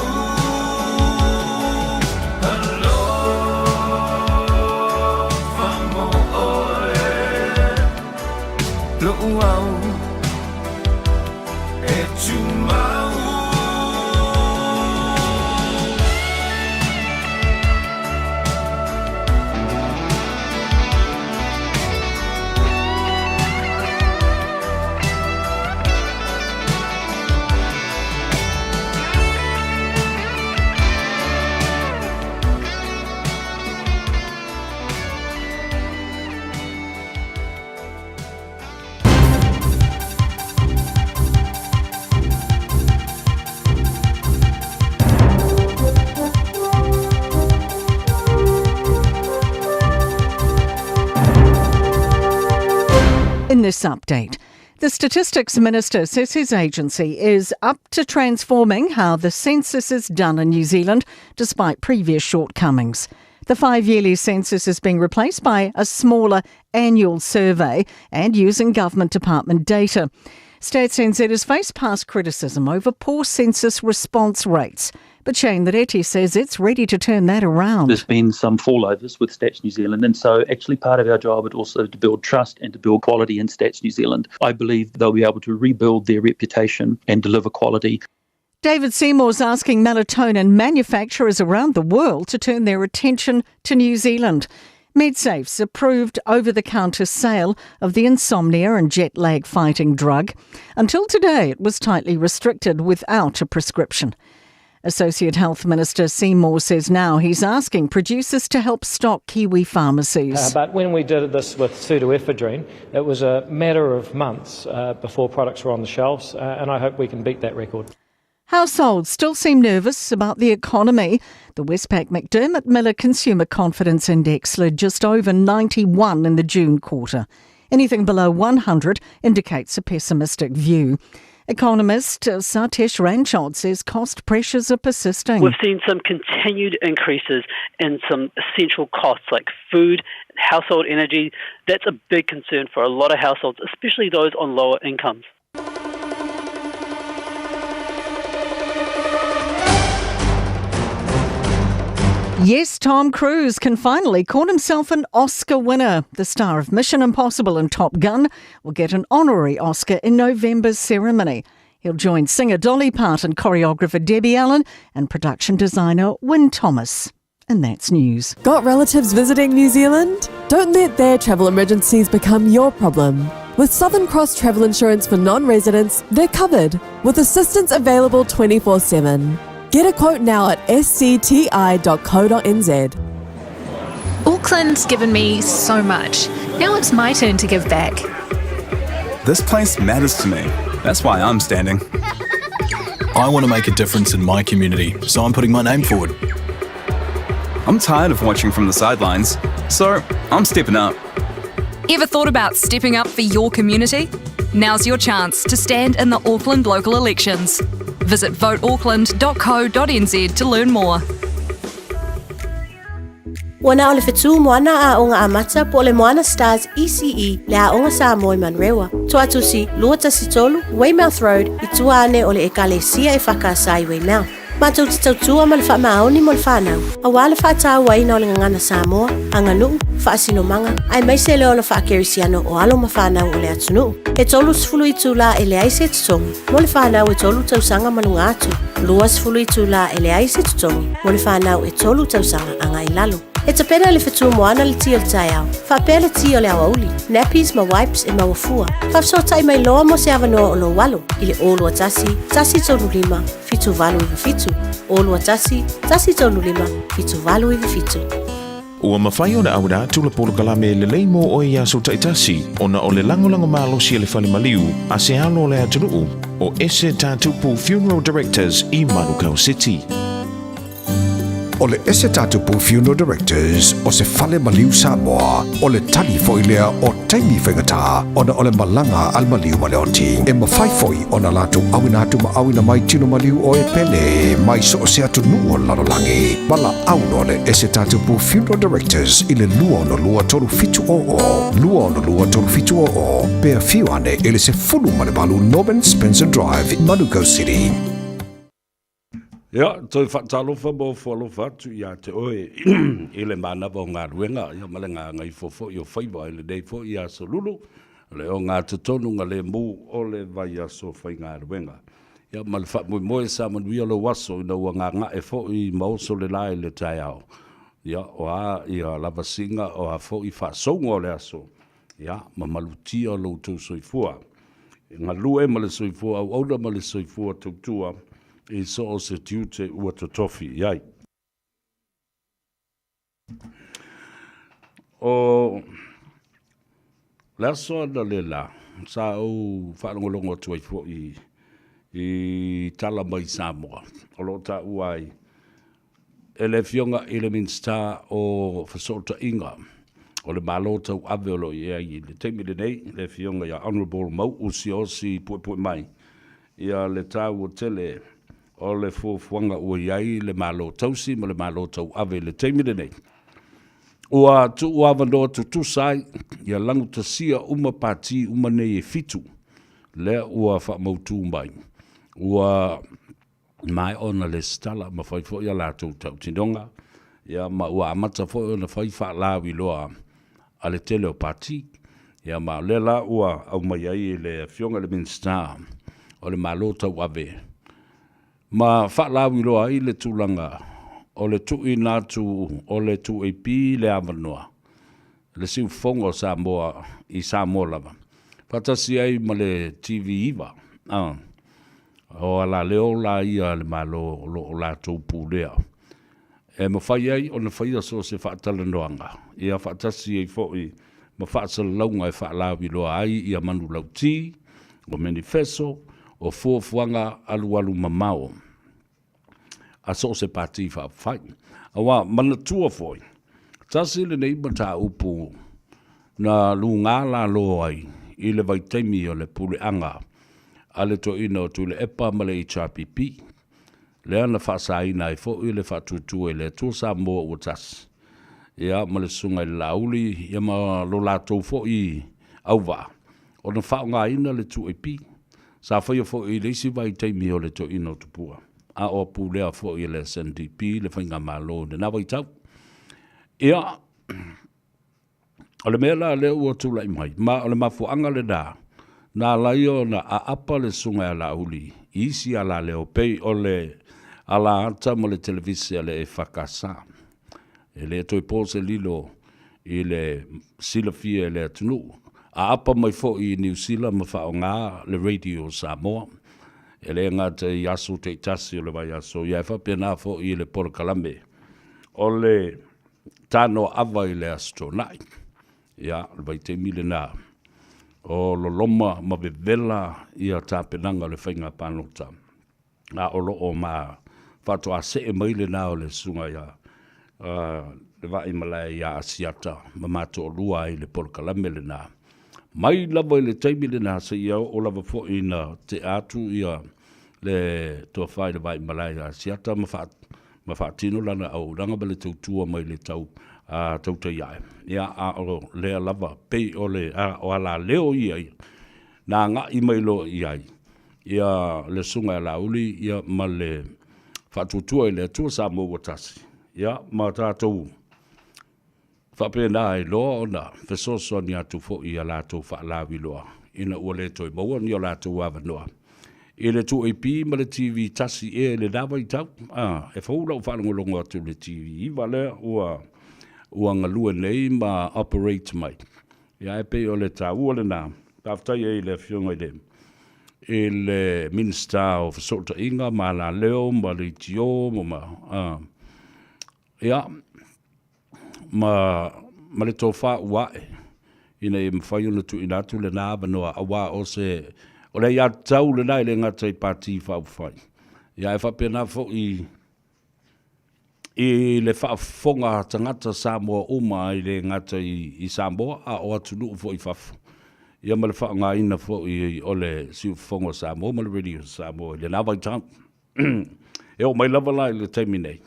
Alofa mo ʻoe Loʻu au e tumau In this update, the Statistics Minister says his agency is up to transforming how the census is done in New Zealand, despite previous shortcomings. The five yearly census is being replaced by a smaller annual survey and using government department data. Stats NZ has faced past criticism over poor census response rates. But Shane Reti says it's ready to turn that around. There's been some fallovers with Stats New Zealand, and so actually part of our job is also to build trust and to build quality in Stats New Zealand. I believe they'll be able to rebuild their reputation and deliver quality. David Seymour's asking melatonin manufacturers around the world to turn their attention to New Zealand. MedSafe's approved over the counter sale of the insomnia and jet lag fighting drug. Until today, it was tightly restricted without a prescription. Associate Health Minister Seymour says now he's asking producers to help stock Kiwi pharmacies. Uh, but when we did this with pseudoephedrine, it was a matter of months uh, before products were on the shelves, uh, and I hope we can beat that record. Households still seem nervous about the economy. The Westpac McDermott Miller Consumer Confidence Index slid just over 91 in the June quarter. Anything below 100 indicates a pessimistic view. Economist Satesh Ranchod says cost pressures are persisting. We've seen some continued increases in some essential costs like food, household energy. That's a big concern for a lot of households, especially those on lower incomes. Yes, Tom Cruise can finally call himself an Oscar winner. The star of Mission Impossible and Top Gun will get an honorary Oscar in November's ceremony. He'll join singer Dolly Parton, choreographer Debbie Allen, and production designer Wynne Thomas. And that's news. Got relatives visiting New Zealand? Don't let their travel emergencies become your problem. With Southern Cross Travel Insurance for non residents, they're covered with assistance available 24 7. Get a quote now at scti.co.nz. Auckland's given me so much. Now it's my turn to give back. This place matters to me. That's why I'm standing. I want to make a difference in my community, so I'm putting my name forward. I'm tired of watching from the sidelines, so I'm stepping up. Ever thought about stepping up for your community? Now's your chance to stand in the Auckland local elections. Visit voteauckland.co.nz to learn more. Ua na o le fetu moana aoga amata po o le Moana Stars ECE le aoga Samoa i Manurewa. Toatusi, 213 Weymouth Road i tua ane o le Ekalesia e Whakaasa i Weymouth. Matou te tautua ma le faamaoni mo le fanau, aua le faatauaina o le gagana Samoa, aganuu, faasinomaga, aemaise le ola faakerisiano o alo ma fanau o le atunuu. E 30 itulā e leai se totogi mo le fanau e tolu tausaga ma luga atu, 20 itulā e leai se totogi mo le fanau e tolu tausaga agai i lalo. E tapena e le fetu moana le ti o le taeao, faapea le ti o le aoauli, nappies ma wipes e maua fua. Faafesootai mai loa mo se avanoa o lou alo i le 021 135 7897, 021 135 7897. Ua mafai ona auina atu le polokalame lelei mo oe i aso taitasi ona o le lagolago malosi a le fale maliu a se alo o le atunuu o Ese Tatupu Funeral Directors i Manukau City. O le Ese Tatupu Funeral Directors o se fale maliu Samoa, o le tali foi lea o taimi faigata ona o le malaga a le maliu ma le oti. E mafai foi ona latou auina atu ma auina mai tino maliu o e pele mai so o se atunuu o le lalolagi. Valaau loa le Ese Tatupu Funeral Directors i le 262 3700, 262 3700, pe afio ane i le 18 Norman Spencer Drive, Manukau City. Ia, toe faatalofa ma ofo alofa atu ia te oe i le manava o galuega, ia ma le gagaifo foi o faiva i lenei foi aso lulu, le ogatotonu lemu o le vaiaso faigaluega. Ia ma le faamoemoe sa manuia lou aso ina ua gagae foi ma oso le la i le taeao. Ia, o a ia lavasiga, o a foi faasouga o le aso, ia, ma malutia lo outou soifua. E galue ma le soifua auauna ma le soifua tautua i so o se tiute ua totofi i ai. O le aso analeila, sa ou faalogologo atu ai foi i tala mai Samoa, o lo o taua ai e le Afioga i le Minisita o Fesootaiga o le Malo Tauave o lo o i ai i le taimi lenei, le Afioga ia Honourable Mau'u Siaosi Puepuemai, ia le taua tele o le fuafuaga ua i ai le Malo Tausi ma le Malo Tauave i le taimi lenei. Ua tuu avanoa tutusa ai ia lagutasia uma pati uma nei e fitu, lea ua faamautu mai, ua maea ona lesitala ma fai foi a latou tautinoga, ia ma ua amata foi ona fai faalauiloa a le tele o pati. Ia ma o lea la ua aumai ai e le Afioga i le Minisita o le Malo Tauave ma faalauiloa ai le tulaga o le tuuina atu o le 2AP le avanoa le siufofoga o Samoa i Samoa lava, faatasi ai ma le TV9, a, o alaleo la ia a le Malo o lo o latou pulea, e mafai ai ona faia so o se faatalanoaga, ia faatasi ai foi ma faasalalauga e faalauiloa ai ia manulauti, o menifeso, o fuafuaga alualumamao. a so o se pati faaupufai. Aua, manatua foi, tasi lenei mataupu na lugā lalo ai i le vaitaimi o le puleaga a le Toeaina o Tuilaepa ma le HRPP, lea na faasaina ai foi le Faatuatua i le Atua Samoa ua Tasi, ia ma le Susuga i le Laauli, ia ma lo latou foi auvaa, ona faaaogaina le 2AP. Sa faia foi i le isi vaitaimi o le Toeaina o Tupua, a o pulea foi e le SNDP le Faigamalo i lena vaitau. Ia, O le mea la lea ua tulai mai, ma o le mafuaaga lena na ala ai ona aapa le Susuga ia Laauli i isi alaleo pei o le alaata ma le televise a le EFKS. E le toe po se lilo i le silafia e le atunuu. Aapa mai foi i Niu Sila ma faaaoga le Radio Samoa. E le gata i aso taitasi o le vaiaso, ia e faapena foi i le polokalame o le Tanoaava i le Aso Toonai. Ia, o le vaitaimi lena o loloma ma vevela ia tapenaga o le faiga palota, a o lo o ma faatoa see mai lena o le susuga ia le Vaaimalae ia Asiata ma ma toalua ai le polokalame lena. Mai lava i le taimi lena seia oo lava foi ina tea atu ia le tofa i le Vaaimalae ia Asiata ma faa ma faatino lana auaunaga ma le tautua mai le tau a tautai ae. Ia, a o lea lava, pei o le a, o alaleo ia ia, na agai mai loa i ai, ia le Susuga ia Laauli, ia ma le faatuatua i le Atua Samoa ua tasi, ia ma tatou Faapena ai loa ona fesoasoani atu foi i a latou faalauiloa ina ua le toe maua ni o latou avanoa i le 2AP ma le TV tasi ea i lena vaitau. A, e fou lau faalogologo atu i le TV 9 lea ua ua galue nei ma operate mai. Ia ae pei o le taua lena. Faafetai ai i le Afioga i le i le Minisita o Fesootaiga ma Alaleo ma Leitio ma ma a, ia ma, ma le tofa ua ae, ina ia mafai ona tuuina atu lena avanoa, aua o se, o le aiatatau lena e le gata i Pati Faaupufai, ia ae faapena foi i le faafofoga a tagata Samoa uma, e le gata i, i Samoa, a o atunuu foi i fafo, ia ma le faaaogaina foi o le siufofoga o Samoa ma le Radio Samoa i lena vaitau. E oo mai lava la i le taimi nei,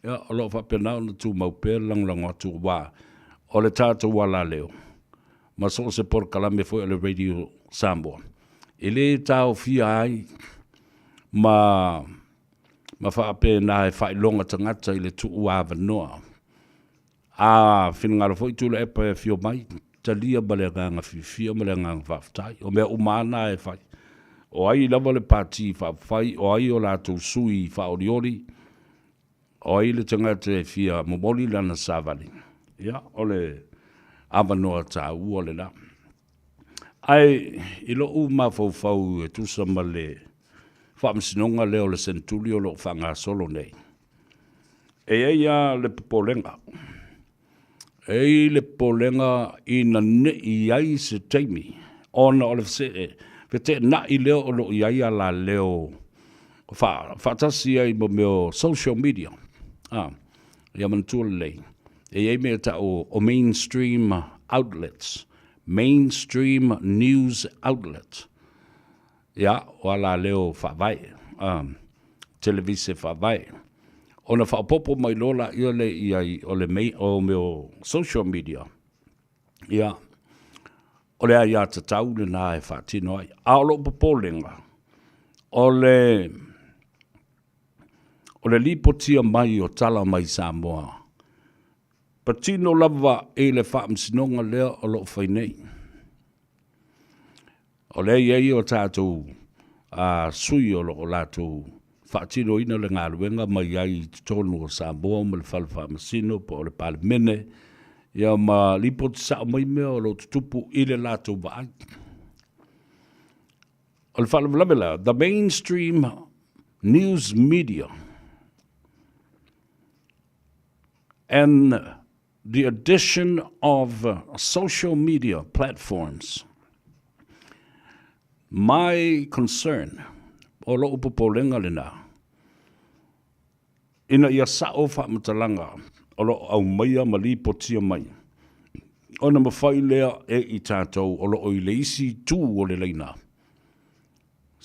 ia, o lo o faapena ona tumau pea le lagolago atu aua o le tatou alaleo ma so o se polokalame foi a le Radio Samoa, e le taofia ai ma ma faapena e faailoga tagata i le tuu avanoa. A finagalo foi Tuilaepa e afio mai, talia ma le agaga fiafia ma le agaga faafetai. O mea uma lava na e fai. O ai lava le Pati Faaupufai, o ai o latou sui faaolioli, o ai le tagata e fia momoli lana savali, ia, o le avanoa taua lena. Ae i lou mafaufau e tusa ma le Faamasinoga lea o le Senetuli o lo o faagasolo nei, E i ai lava le popolega, e i ai le popolega ina ne i i ai se taimi ona o le feteenai lea o lo o i ai alaleo faatasi ai ma mea o social media. A, ia manatua lelei, e i ai mea e tau o mainstream outlets, mainstream news outlet. Ia, o alaleo faavae, a, televise faavae. Ona faaopoopo mai loa laia lea i ai o le mei, o mea o social media, ia, o le aiatatau lena e faatino ai. A o lou popolega, o le, o le lipotia mai o tala mai Samoa, patino lava i le faamasinoga lea o lo o fai nei. O lea e i ai o tatou sui o lo o latou faatinoina le galuega mai ai i totonu o Samoa ma le Fale Faamasino po o le Palemene, ia ma lipoti sao mai mea o lo o tutupu i le latou vaai. O le faalavelave la, the mainstream news media and The addition of social media platforms. My concern, o lo'u popolega lena, ina ia sa'o faamatalaga o lo o aumaia ma lipotia mai, ona mafai lea e i tatou o lo o i le isi itu o le laina.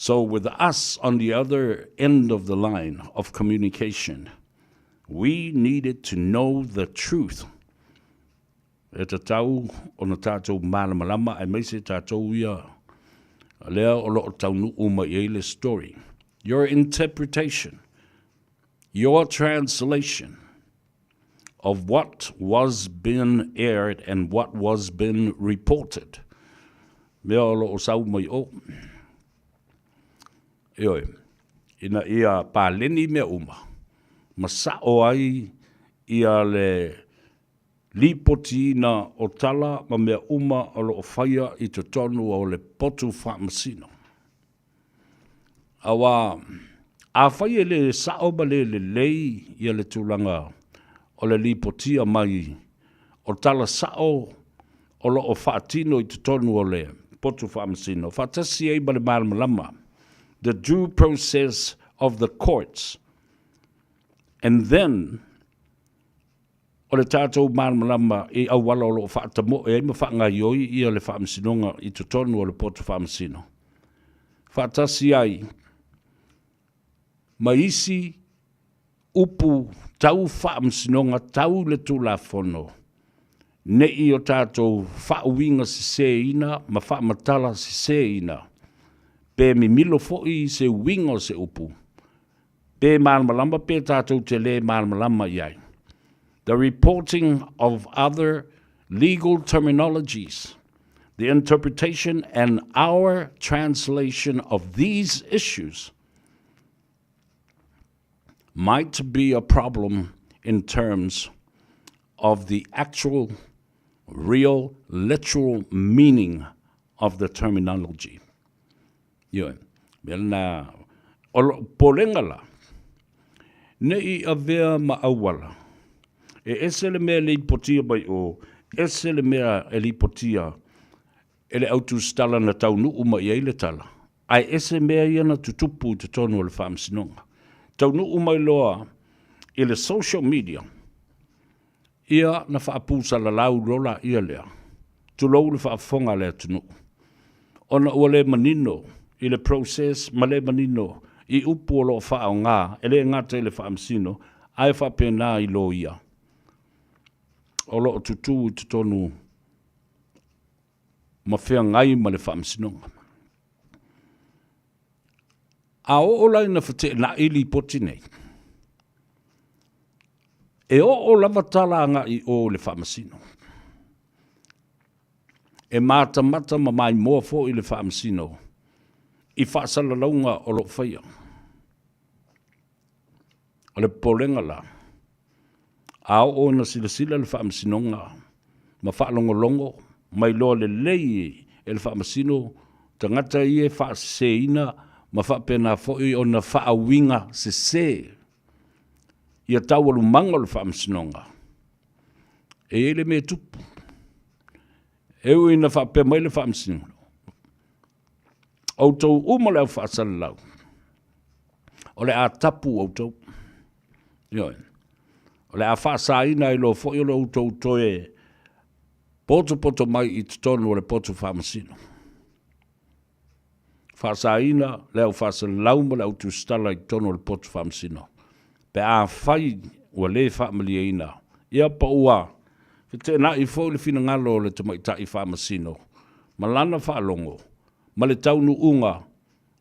So with us on the other end of the line of communication, we needed to know the truth. E tatau ona tātou mālamalama aemaise tātou ia lea o loo taunuu mai ai le story. Your interpretation, your translation of what was been aired and what was been reported. Mea o loo sau mai o. Ioe, ina ia paleni mea uma, ma sao ai ia le lipotiina o tala ma mea uma o lo o faia i totonu o le potu faamasino. Auā, afai e le sao ma le lelei ia le tulaga o le lipotia mai o tala sao o lo o faatino i totonu o le potu faamasino, faatasi ai ma le malamalama, the due process of the courts, and then O le tatou malamalama i auala o lo o faatamoe ai ma faagaioi ia le Faamasinoga i totonu o le Poto Faamasino, faatasi ai ma isi upu tau faamasinoga tau le Tulafono, ne i o tatou faauiga seseina ma faamatala seseina, pe mimilo foi se uiga o se upu, Pe malamalama pe tatou te lē malamalama i ai. The reporting of other legal terminologies, the interpretation and our translation of these issues might be a problem in terms of the actual, real, literal meaning of the terminology. Ioe, mea lena, o lou popolega la, ne i avea ma auala, e ese le mea e lipotia mai o, ese le mea e lipotia e le au tusitala na taunuu mai i ai le tala, ae ese mea ia na tutupu i totonu o le Faamasinoga. Taunuu mai loa i le social media, Ia na faapusalalau loa laia lea, tulou le faafofoga a le atunuu, ona ua le manino i le process ma le manino i upu o lo o faaaoga e le gata i le Faamasino ae faapena i loia o lo o tutū i totonu ma feagai ma le Faamasinoga. A oo la ina feteenai lipoti nei, e oo lava tala agai i o i le Faamasino. E matamata ma maimoa foi le Faamasino i faasalalauga o lo o faia. O le popolega la, a oo ina silasila le Faamasinoga ma faalogologo ma iloa lelei e le Faamasino tagata ia e faaseseina ma faapena foi ona faauiga sese ia taualumaga o le Faamasinoga, e i ai le mea e tupu. E ui ina faapea mai le Faamasinoga, outou uma le au faasalalau, o le a tapu outou. Ioe. O le a faasaina ai loa foi o le outou toe potopoto mai i totonu o le poto faamasino. Faasaina le au faasalalau ma le au tusitala i totonu o le poto faamasino. Pe afai ua le faamalieina, ia pa ua feteenai foi le finagalo o le tamaitai faamasino ma lana faalogo ma le taunuuga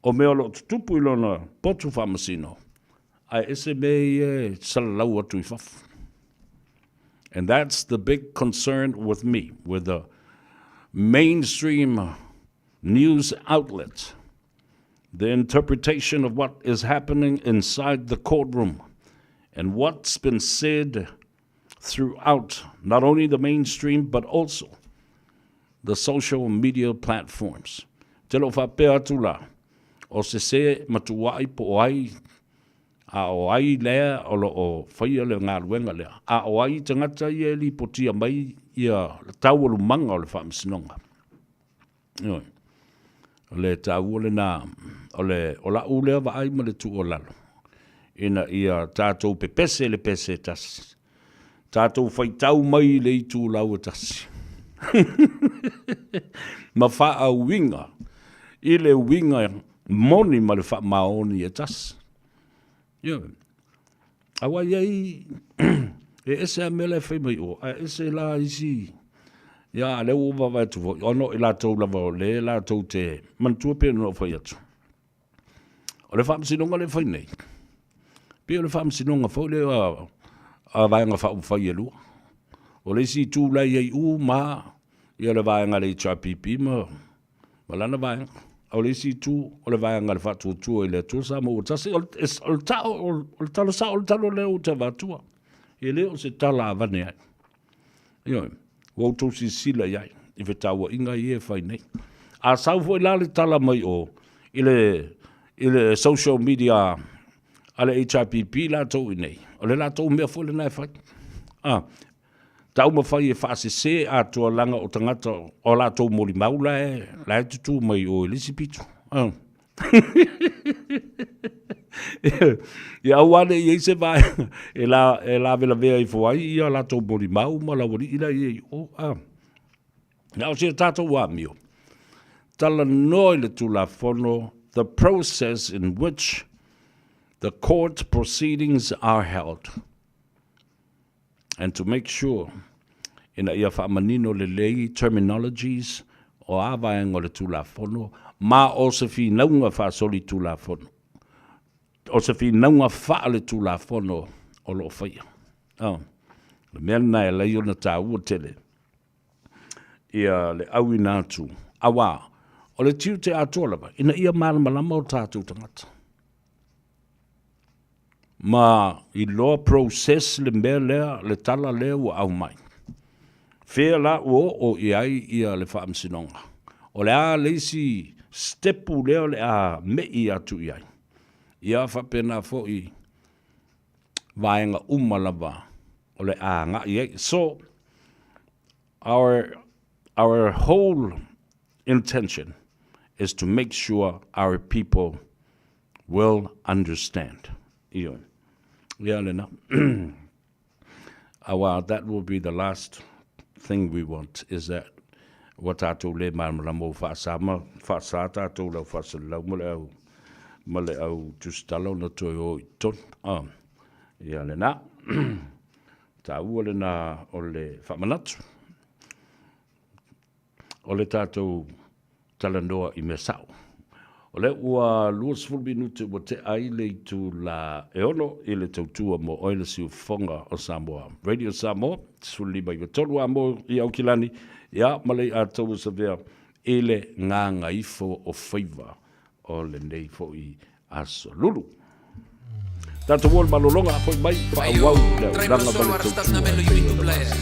o mea o lo o tutupu i lona potu faamasino, ae ese mea ia e salalau atu i fafo. And that's the big concern with me, with the mainstream news outlets, the interpretation of what is happening inside the courtroom and what's been said throughout not only the mainstream but also the social media platforms. Te lo faapea atu la, o sese ma tuuai po o ai, a o ai lea o lo o faia le galuega lea, a o ai tagata ia e lipotia mai ia taualumaga o le faamasinoga. Ioe. O le taua lena, o le, o la'u lea vaai ma le tuualalo, ina ia tatou pepese i le pese e tasi, tatou faitau mai i le itulau e tasi, ma faauiga i le uiga moni ma le faamaoni e tasi. Ioe. Aua e i ai, e ese a mea la e fai mai o, ae ese la isi, ia, a lea ua ou vaavaai atu foi, ona o i latou lava o lea latou te manatua pei ona ou fai atu. O le faamasinoga lea e fai nei, pei o le faamasinoga foi lea a Vaega Faaupufai e lua. O le isi itu la e i ai uma lava ia le vaega a le HRPP ma ma lana vaega. A o le isi itu, o le vaega a le Faatuatua i le Atua Samoa ua tasi. O le tao, o le tala sao o le tala lea ou te avatua. E le o se tala avane ai. Ioe, ua outou silasila i ai i fetauaiga ia e fai nei. A sau foi la le tala mai o i le, i le social media a le HRPP latou i nei, o le latou mea foi lena e fai. Ah, taumafai e faasese atoa leaga o tagata o latou molimau la e, la e tutū mai o i le isi pito. Ah. Ia aua ne i ai se vaega e, la, e lavelavea ifo ai ia latou molimau ma laualii la i ai o. Ah. Na o si o tatou amio, talanoa i le Tulafono, the process in which the court proceedings are held. And to make sure ina ia faamanino lelei terminologies o a vaega o le Tulafono ma o se finauga faasolitulafono, o se finauga faaletulafono o lo o faia. Oh, le mea lena e alai ona taua tele ia le auina atu, auā o le tiute atoa lava ina ia malamalama o tatou tagata. Ma iloa process le mea lea, le tala lea ua aumai. Fea la ua oo i ai ia le faamasinoga? O le a le isi stepu lea o le a me'i atu i ai? Ia faapena foi vaega uma lava o le a agai i ai. So, our, our whole intention is to make sure our people will understand. Ioe. Ia lena. Aua that will be the last thing we want is that ua tātou le malamalama ua faasa ma faasa tātou lau faasalalau ma le au ma le au tusitala ona toe o i totonu. Ah, ia lena. Tāua lena o le faamanatu. O le tatou talanoa i mea sao. O lea ua 20 minute ua tea ai le itula e ono i le tautua mo oe le siufofoga o Samoa. Radio Samoa, 15 i a mo i Aukilani, ia ma le iatau o Savea i le gagaifo o faiva o lenei foi aso lulu. Tatou o le malologa, foi mai, faaauau le aulaga ma le tautua e pei ona masani.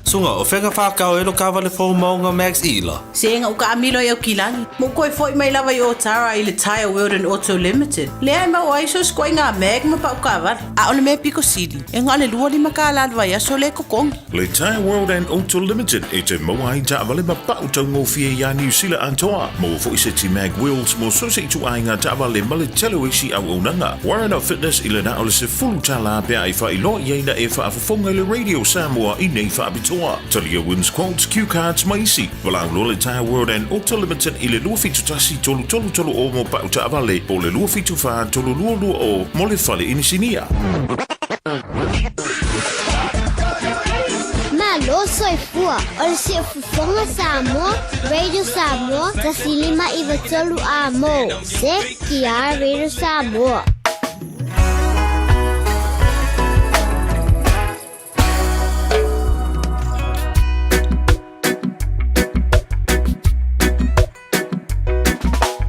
Suga, o fea na whākau e lo kāwale fō maunga Max Ila? Se ga uka amilo i Aukilani. Mo koe foi mai lava i Otara i le Tyre World and Auto Limited. Lea e mau ai so skoe ngā mag ma pau kāwale. A o le mea piko sili, e ngā le 25 tālā le vaiaso le kokongi. Le Tyre World and Auto Limited e te maua ai taavale ma pau taugofie iā Niu Sila atoa. Maua foi se ti mag wheels mo so se ituaiga taavale ma le tele o isi auaunaga. Warren of Fitness i le na o le $10 pe a e faailoa i ai na e faafofoga i le Radio Samoa i nei faapitoa. Talia wins quotes, cue cards ma isi. Valaau loa le Tyre World and Auto Limited i le 271 333 o mo pau taavale po o le 274 322 mo le fale inisinia. Malo soifua, o le Siufofoga Samoa, Radio Samoa, 105 93 A mo. CKR Radio Samoa.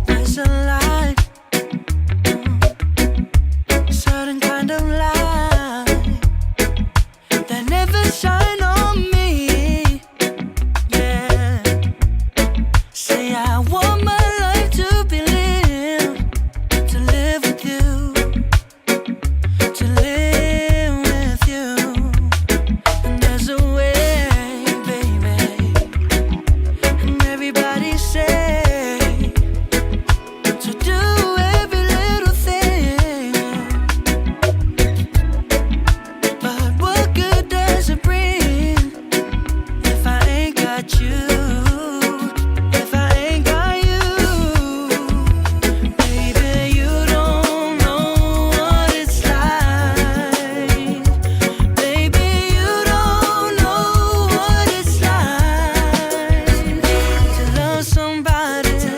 There's a light, certain kind of light that never shine on me. Yeah, say I want my life to be lived, to live with you, to live with you. And there's a way, baby, and everybody say to do every little thing. But what good does it bring if I ain't got you? If I ain't got you, baby, you don't know what it's like. Baby, you don't know what it's like to love somebody, to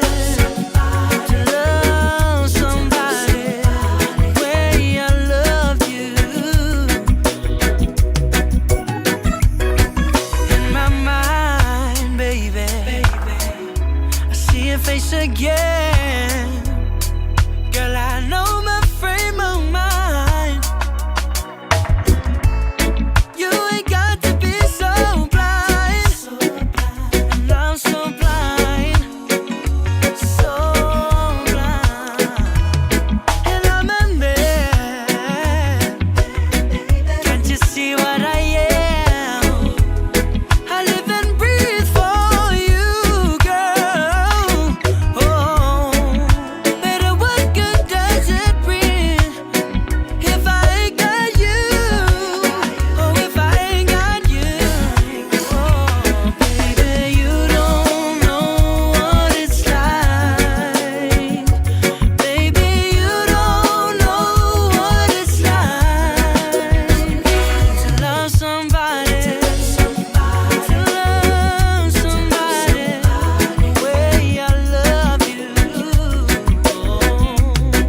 love somebody the way I love you. In my mind, baby, I see your face again. Girl, I know my frame of mind. You ain't got to be so blind. And I'm so blind, so blind. And I'm a man. Can't you see what I am? I live and breathe for you, girl. Oh, better what good does it bring if I ain't got you? Oh, if I ain't got you, oh, baby, you don't know what it's like. Baby, you don't know what it's like to love somebody, to love somebody the way I love you,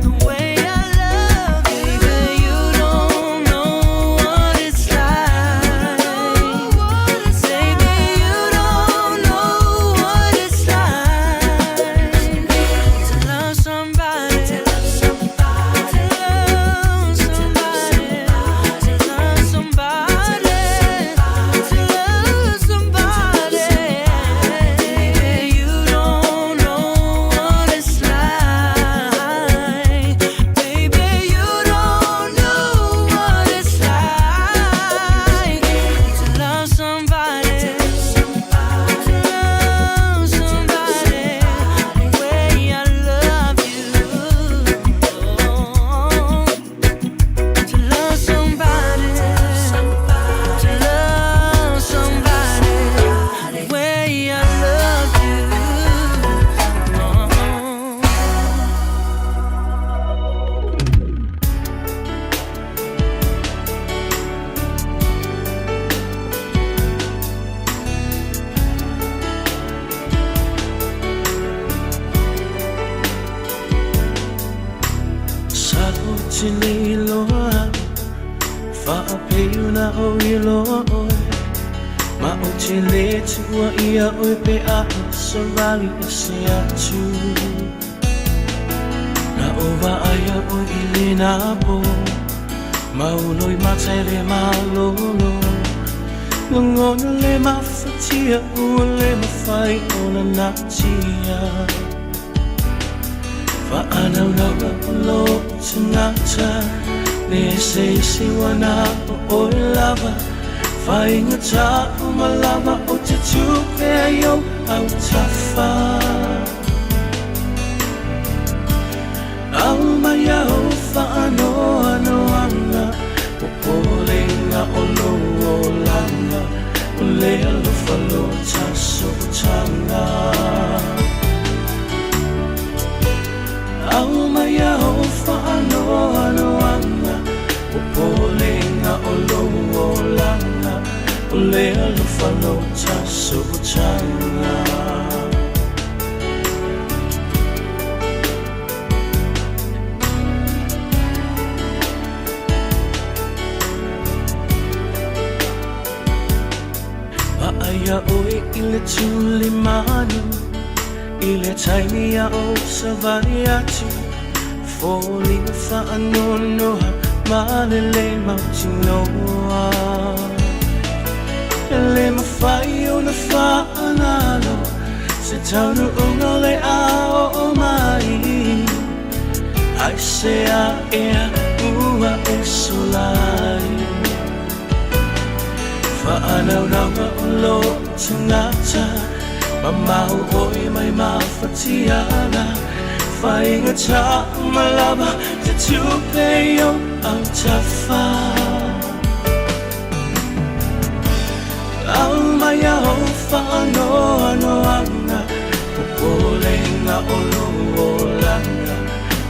the way I love you. Baby, you don't know what it's like. Baby, you don't know what it's like to love somebody, to love somebody, to love somebody, to love somebody. Baby, you don't know what it's like. Baby, you don't know what it's like to love somebody, to love somebody the way I love you. To love somebody, to love somebody the way I love you. Sa o tini iloa Whaapeu na o iloa oe Ma o te le tua ia oe pe a savali e se atu Na o vaaia oe i le nā po Mauloi matele malolo. Lagona le mafatia ua le mafai ona natia Faanaunauga o lou tagata Le eseese ua na o oe lava Faigata uma lava ou te tuu pea i ou autafa Aumai au faanoanoaga Popolega o lou olaga O le alofa lo ta sootaga Aumai au faanoanoaga Popolega o lou olaga O le alofa lo ta sootaga Vaai iā oe i le tulimanu I le taimi a o savali atu Foliga faanoanoa ma le lē mautinoa E le mafai ona faagalo Se taunuuga o le a oo mai Aisea ea ua e sola ai Faanaunauga o lou tagata Mamao oe mai mafatiaga Faigata uma lava te tuu pea i ou autafa Aumai au faanoanoaga Popolega o lou olaga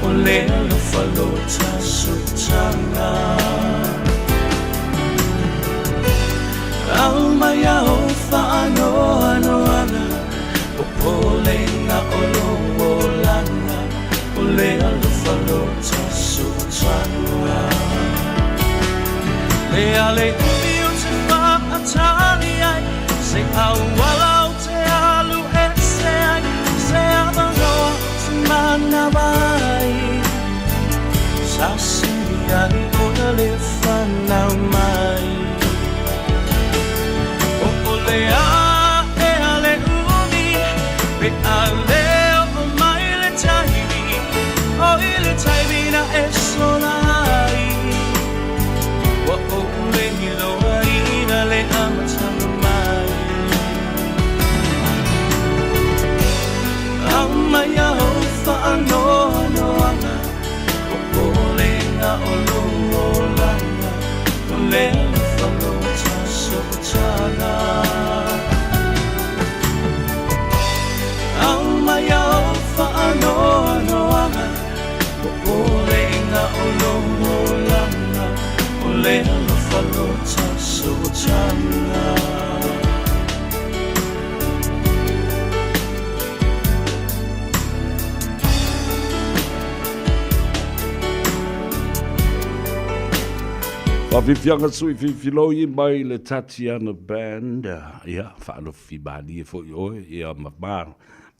O le alofa lo ta sootaga Aumai au faanoanoaga Popolega o lou olaga O le alofa lo ta sootaga O le a le umi ou te faatali ai Se auala ou te alu ese ai Se avanoa ou te manava ai Sa sili ai ona le fanau mai O o le a ea le umi Pe a le oo mai le taimi O i le taimi na e sola ai Ua ou le iloaina le amataga mai Aumai au faanoanoaga Popolega o lou olaga O le alofa lo ta sootaga Aumai au faanoanoaga Popolega o lou olaga O le alofa lo ta sootaga Faafiafiaga sui fifiloi mai le Tatiana Band, ia, faalofi malie foi oe, ia ma ma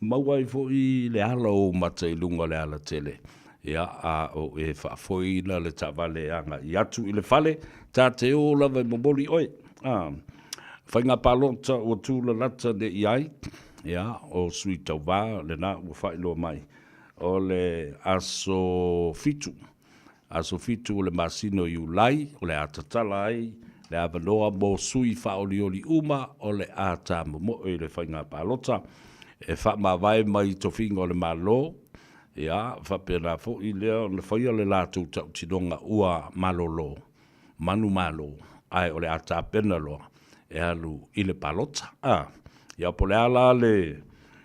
maua ai foi le ala o ou mata i luga o le alatele, ia, a o e faafoeina le taavale e agai atu i le fale, ta te o lava e momoli oe. A, faiga palota ua tulalata nei i ai, ia, o sui tauva lena ua faailoa mai, o le aso 7, aso 7 o le masina o Iulai, o le a tatala ai le avanoa mo sui faaolioli uma o le a tamomoe i le faiga palota e faamavae mai i tofiga o le Malo, ia, faapena foi lea ona faia le latou tautinoga ua malolo manumalo, ae o le a tapena loa e alu i le palota. A, ia po o le a la le,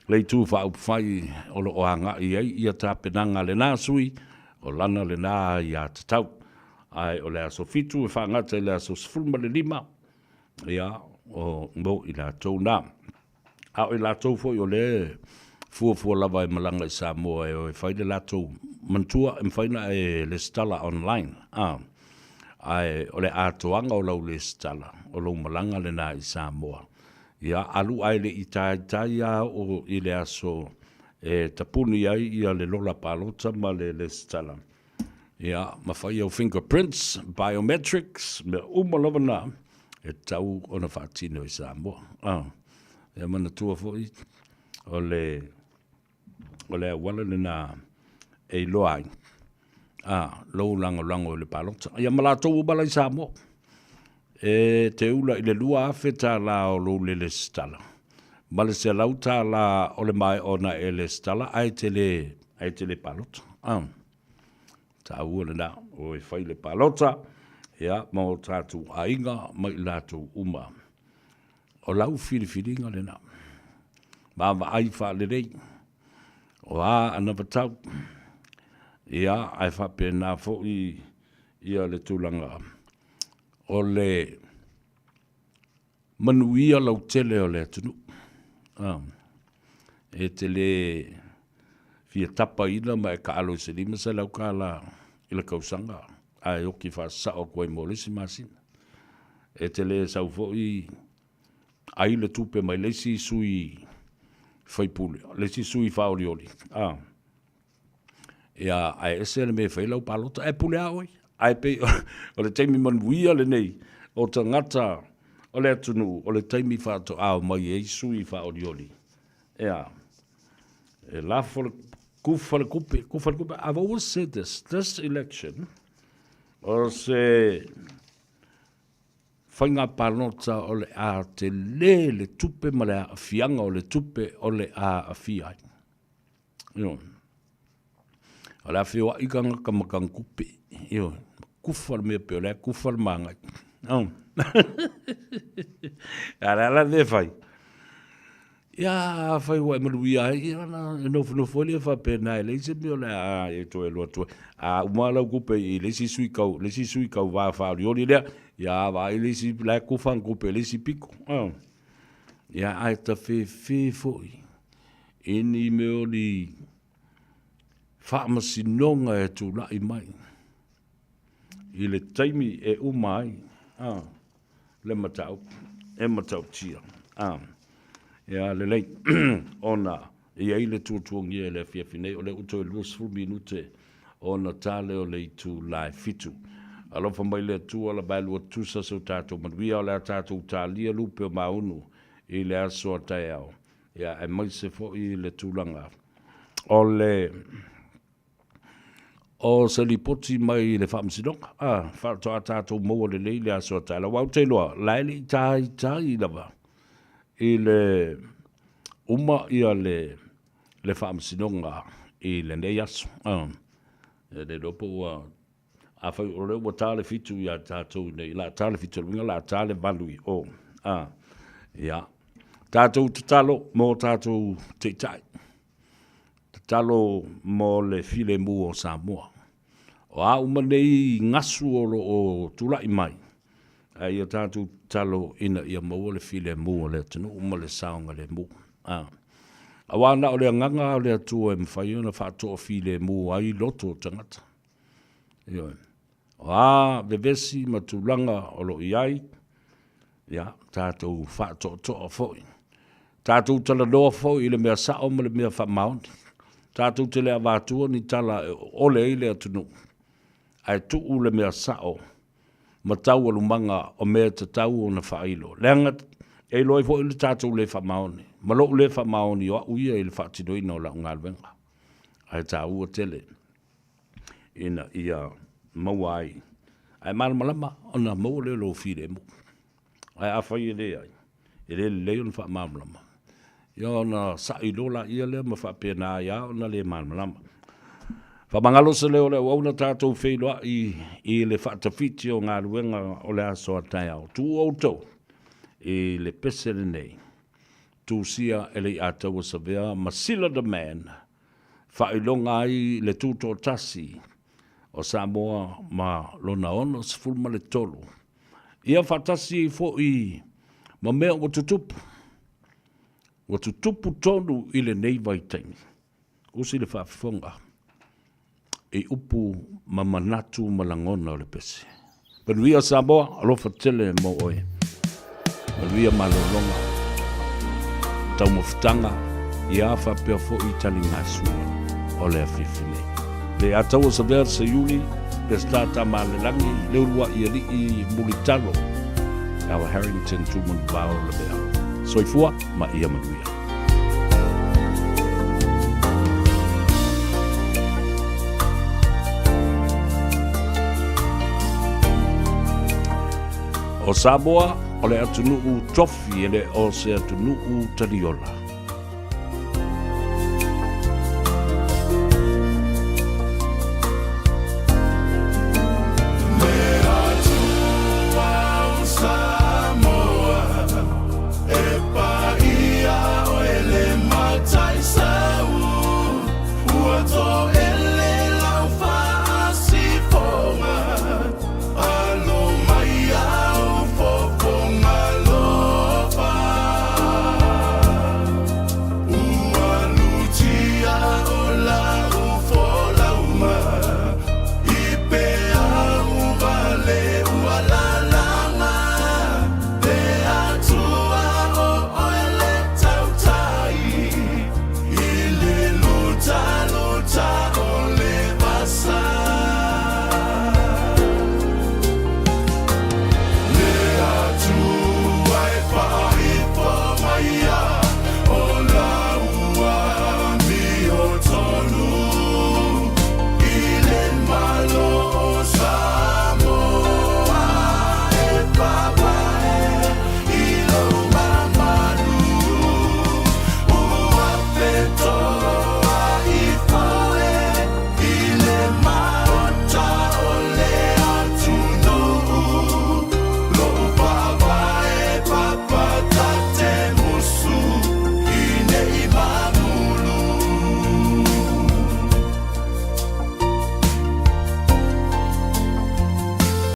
le itu faaupufai o lo o agai i ai ia tapenaga a lena sui, o lana lena aiatatau. Ae o le aso 7 e faagata i le aso 15, ia, o mo i latou na. A o i latou foi o lea e fuafua lava e malaga i Samoa e o e fai le latou manatua e mafai ona e lesitala online, a, ae o le atoaga o lau lesitala, o lou malaga lena i Samoa. Ia, alu ae le i taitai lava oo i le aso e tapuni ai ia le lola palota ma le lesitala, ia, ma fai au fingerprints, biometrics, mea uma lava na. e tatau ona faatino i Samoa. A, ia manatua foi o le o le auala lena e iloa ai a lou lagolago i le palota. Ia ma latou uma la i Samoa e te ula i le $2,000 o lou le lesitala ma le $100 o le maea ona e lesitala ae te le ae te le palota. A taua lena o e fai le palota ia ma o tatou aiga ma i latou uma. O lau filifiliga lena. Vaavaai faalelei, o a anavatau, ia, ae faapena foi ia le tulaga o le manuia lautele o le atunuu. E te le fia tapaina ma e taalo i se $500 i le tausaga ae oti faasasao atu ai mo le isi masina. E te le sau foi ai le tupe mai le isi sui faipule, le isi sui faaolioli, a, ia, ae ese le mea e fai lau palota, ae pule lava oe. Ae pei o le taimi manuia lenei o tagata o le atunuu, o le taimi faatoa omai ai sui faaolioli, ia, e lafo le kufa le kupe, kufa le kupe. I've always said this, this election, o se faiga palota o le a tele le tupe ma le aafiaga o le tupe o le a aafia ai. Ioe. O le a feoai tagata ma tana tupe. Ioe. Kufa le mea pei o le a kufa le magai. Oh. A le ala le fai. Ia, afai ua e manuia ai, ia ona e nofonofo ai lea faapena e leai se mea o le a e toe alu atu ai. A uma lau tupe i le isi sui tau, le isi sui tauva faaolioli lea, ia vaai le isi la e kufa ana tupe i le isi pito. Ia, ae tafefe foi i ni mea o ni faamasinoga e tulai mai i le taimi e uma ai. Le mataupu e matautia. A, ia lelei ona e i ai le tuatuagia i le afiafi nei, o lea ua toe 20 minute ona ta lea o le itula e 7. Alofa mai le Atua la vaelua tusa se o tatou manuia, o le a tatou talia lupe o maunu i le aso a taeao, ia aemaise foi le tulaga o le O se lipoti mai le Faamasinoga, a, faatoa tatou maua lelei le aso a taeao. Aua ou te iloa, la e le i taitai lava i le uma ia le, le Faamasinoga i lenei aso. A, e le iloa po ua, afai o lea ua ta le 7 ia tatou nei, la ta le 7 o le uiga la ta le 8 i o. A, ia, tatou tatalo mo tatou taitai. Tatalo mo le filemu o Samoa. O a uma nei gasu o lo o tulai mai, a ia tatou tatalo ina ia maua le filemu o le atunuu ma le saogalemu. A. Aua na o le agaga o le Atua e mafai ona faatoafilemu ai loto o tagata. Ioe. O a vevesi ma tulaga o lo o i ai, ia, tatou faatoatoa foi. Tatou talanoa foi i le mea sao ma le mea faamaoni. Tatou te le avatua ni tala e ole ai le atunuu, ae tuu le mea sao ma taualumaga o mea e tatau ona faailo. Leaga e iloa ai foi le tatou le faamaoni, ma lou le faamaoni o au ia i le faatinoina o lau galuega. Ae taua tele ina ia maua ai, ae malamalama ona maua lea o lou filemu. Ae afai e leai, e le lelei ona faamalamalama, ia ona sa'i loa laia lea ma faapena ai lava ona le malamalama. Faamagalo se leo o le auauna tatou feiloai i le faatafiti o galuega o le aso a taeao. Tuu outou i le pese lenei, tusia e Leiataua Savea ma Sila the Man, faailoga ai le tutoatasi o Samoa ma lona 63. Ia faatasi ai foi ma mea ua tutupu, ua tutupu tonu i lenei vaitaimi. Usi le faafofoga i upu ma manatu ma lagona o le pese. Manuia Samoa, alofa tele mo oe. Manuia malologa, taumafataga, ia faapea foi taligasua o le afiafi nei. Leiataua Savea Seiuli, Peseta Tamalelagi, Leulua'i Alii Mulitalo. Ella Harrington Tumanuvao Lavea. Soifua ma ia manuia. O Samoa, o le atunuu tofi e le o se atunuu taliola.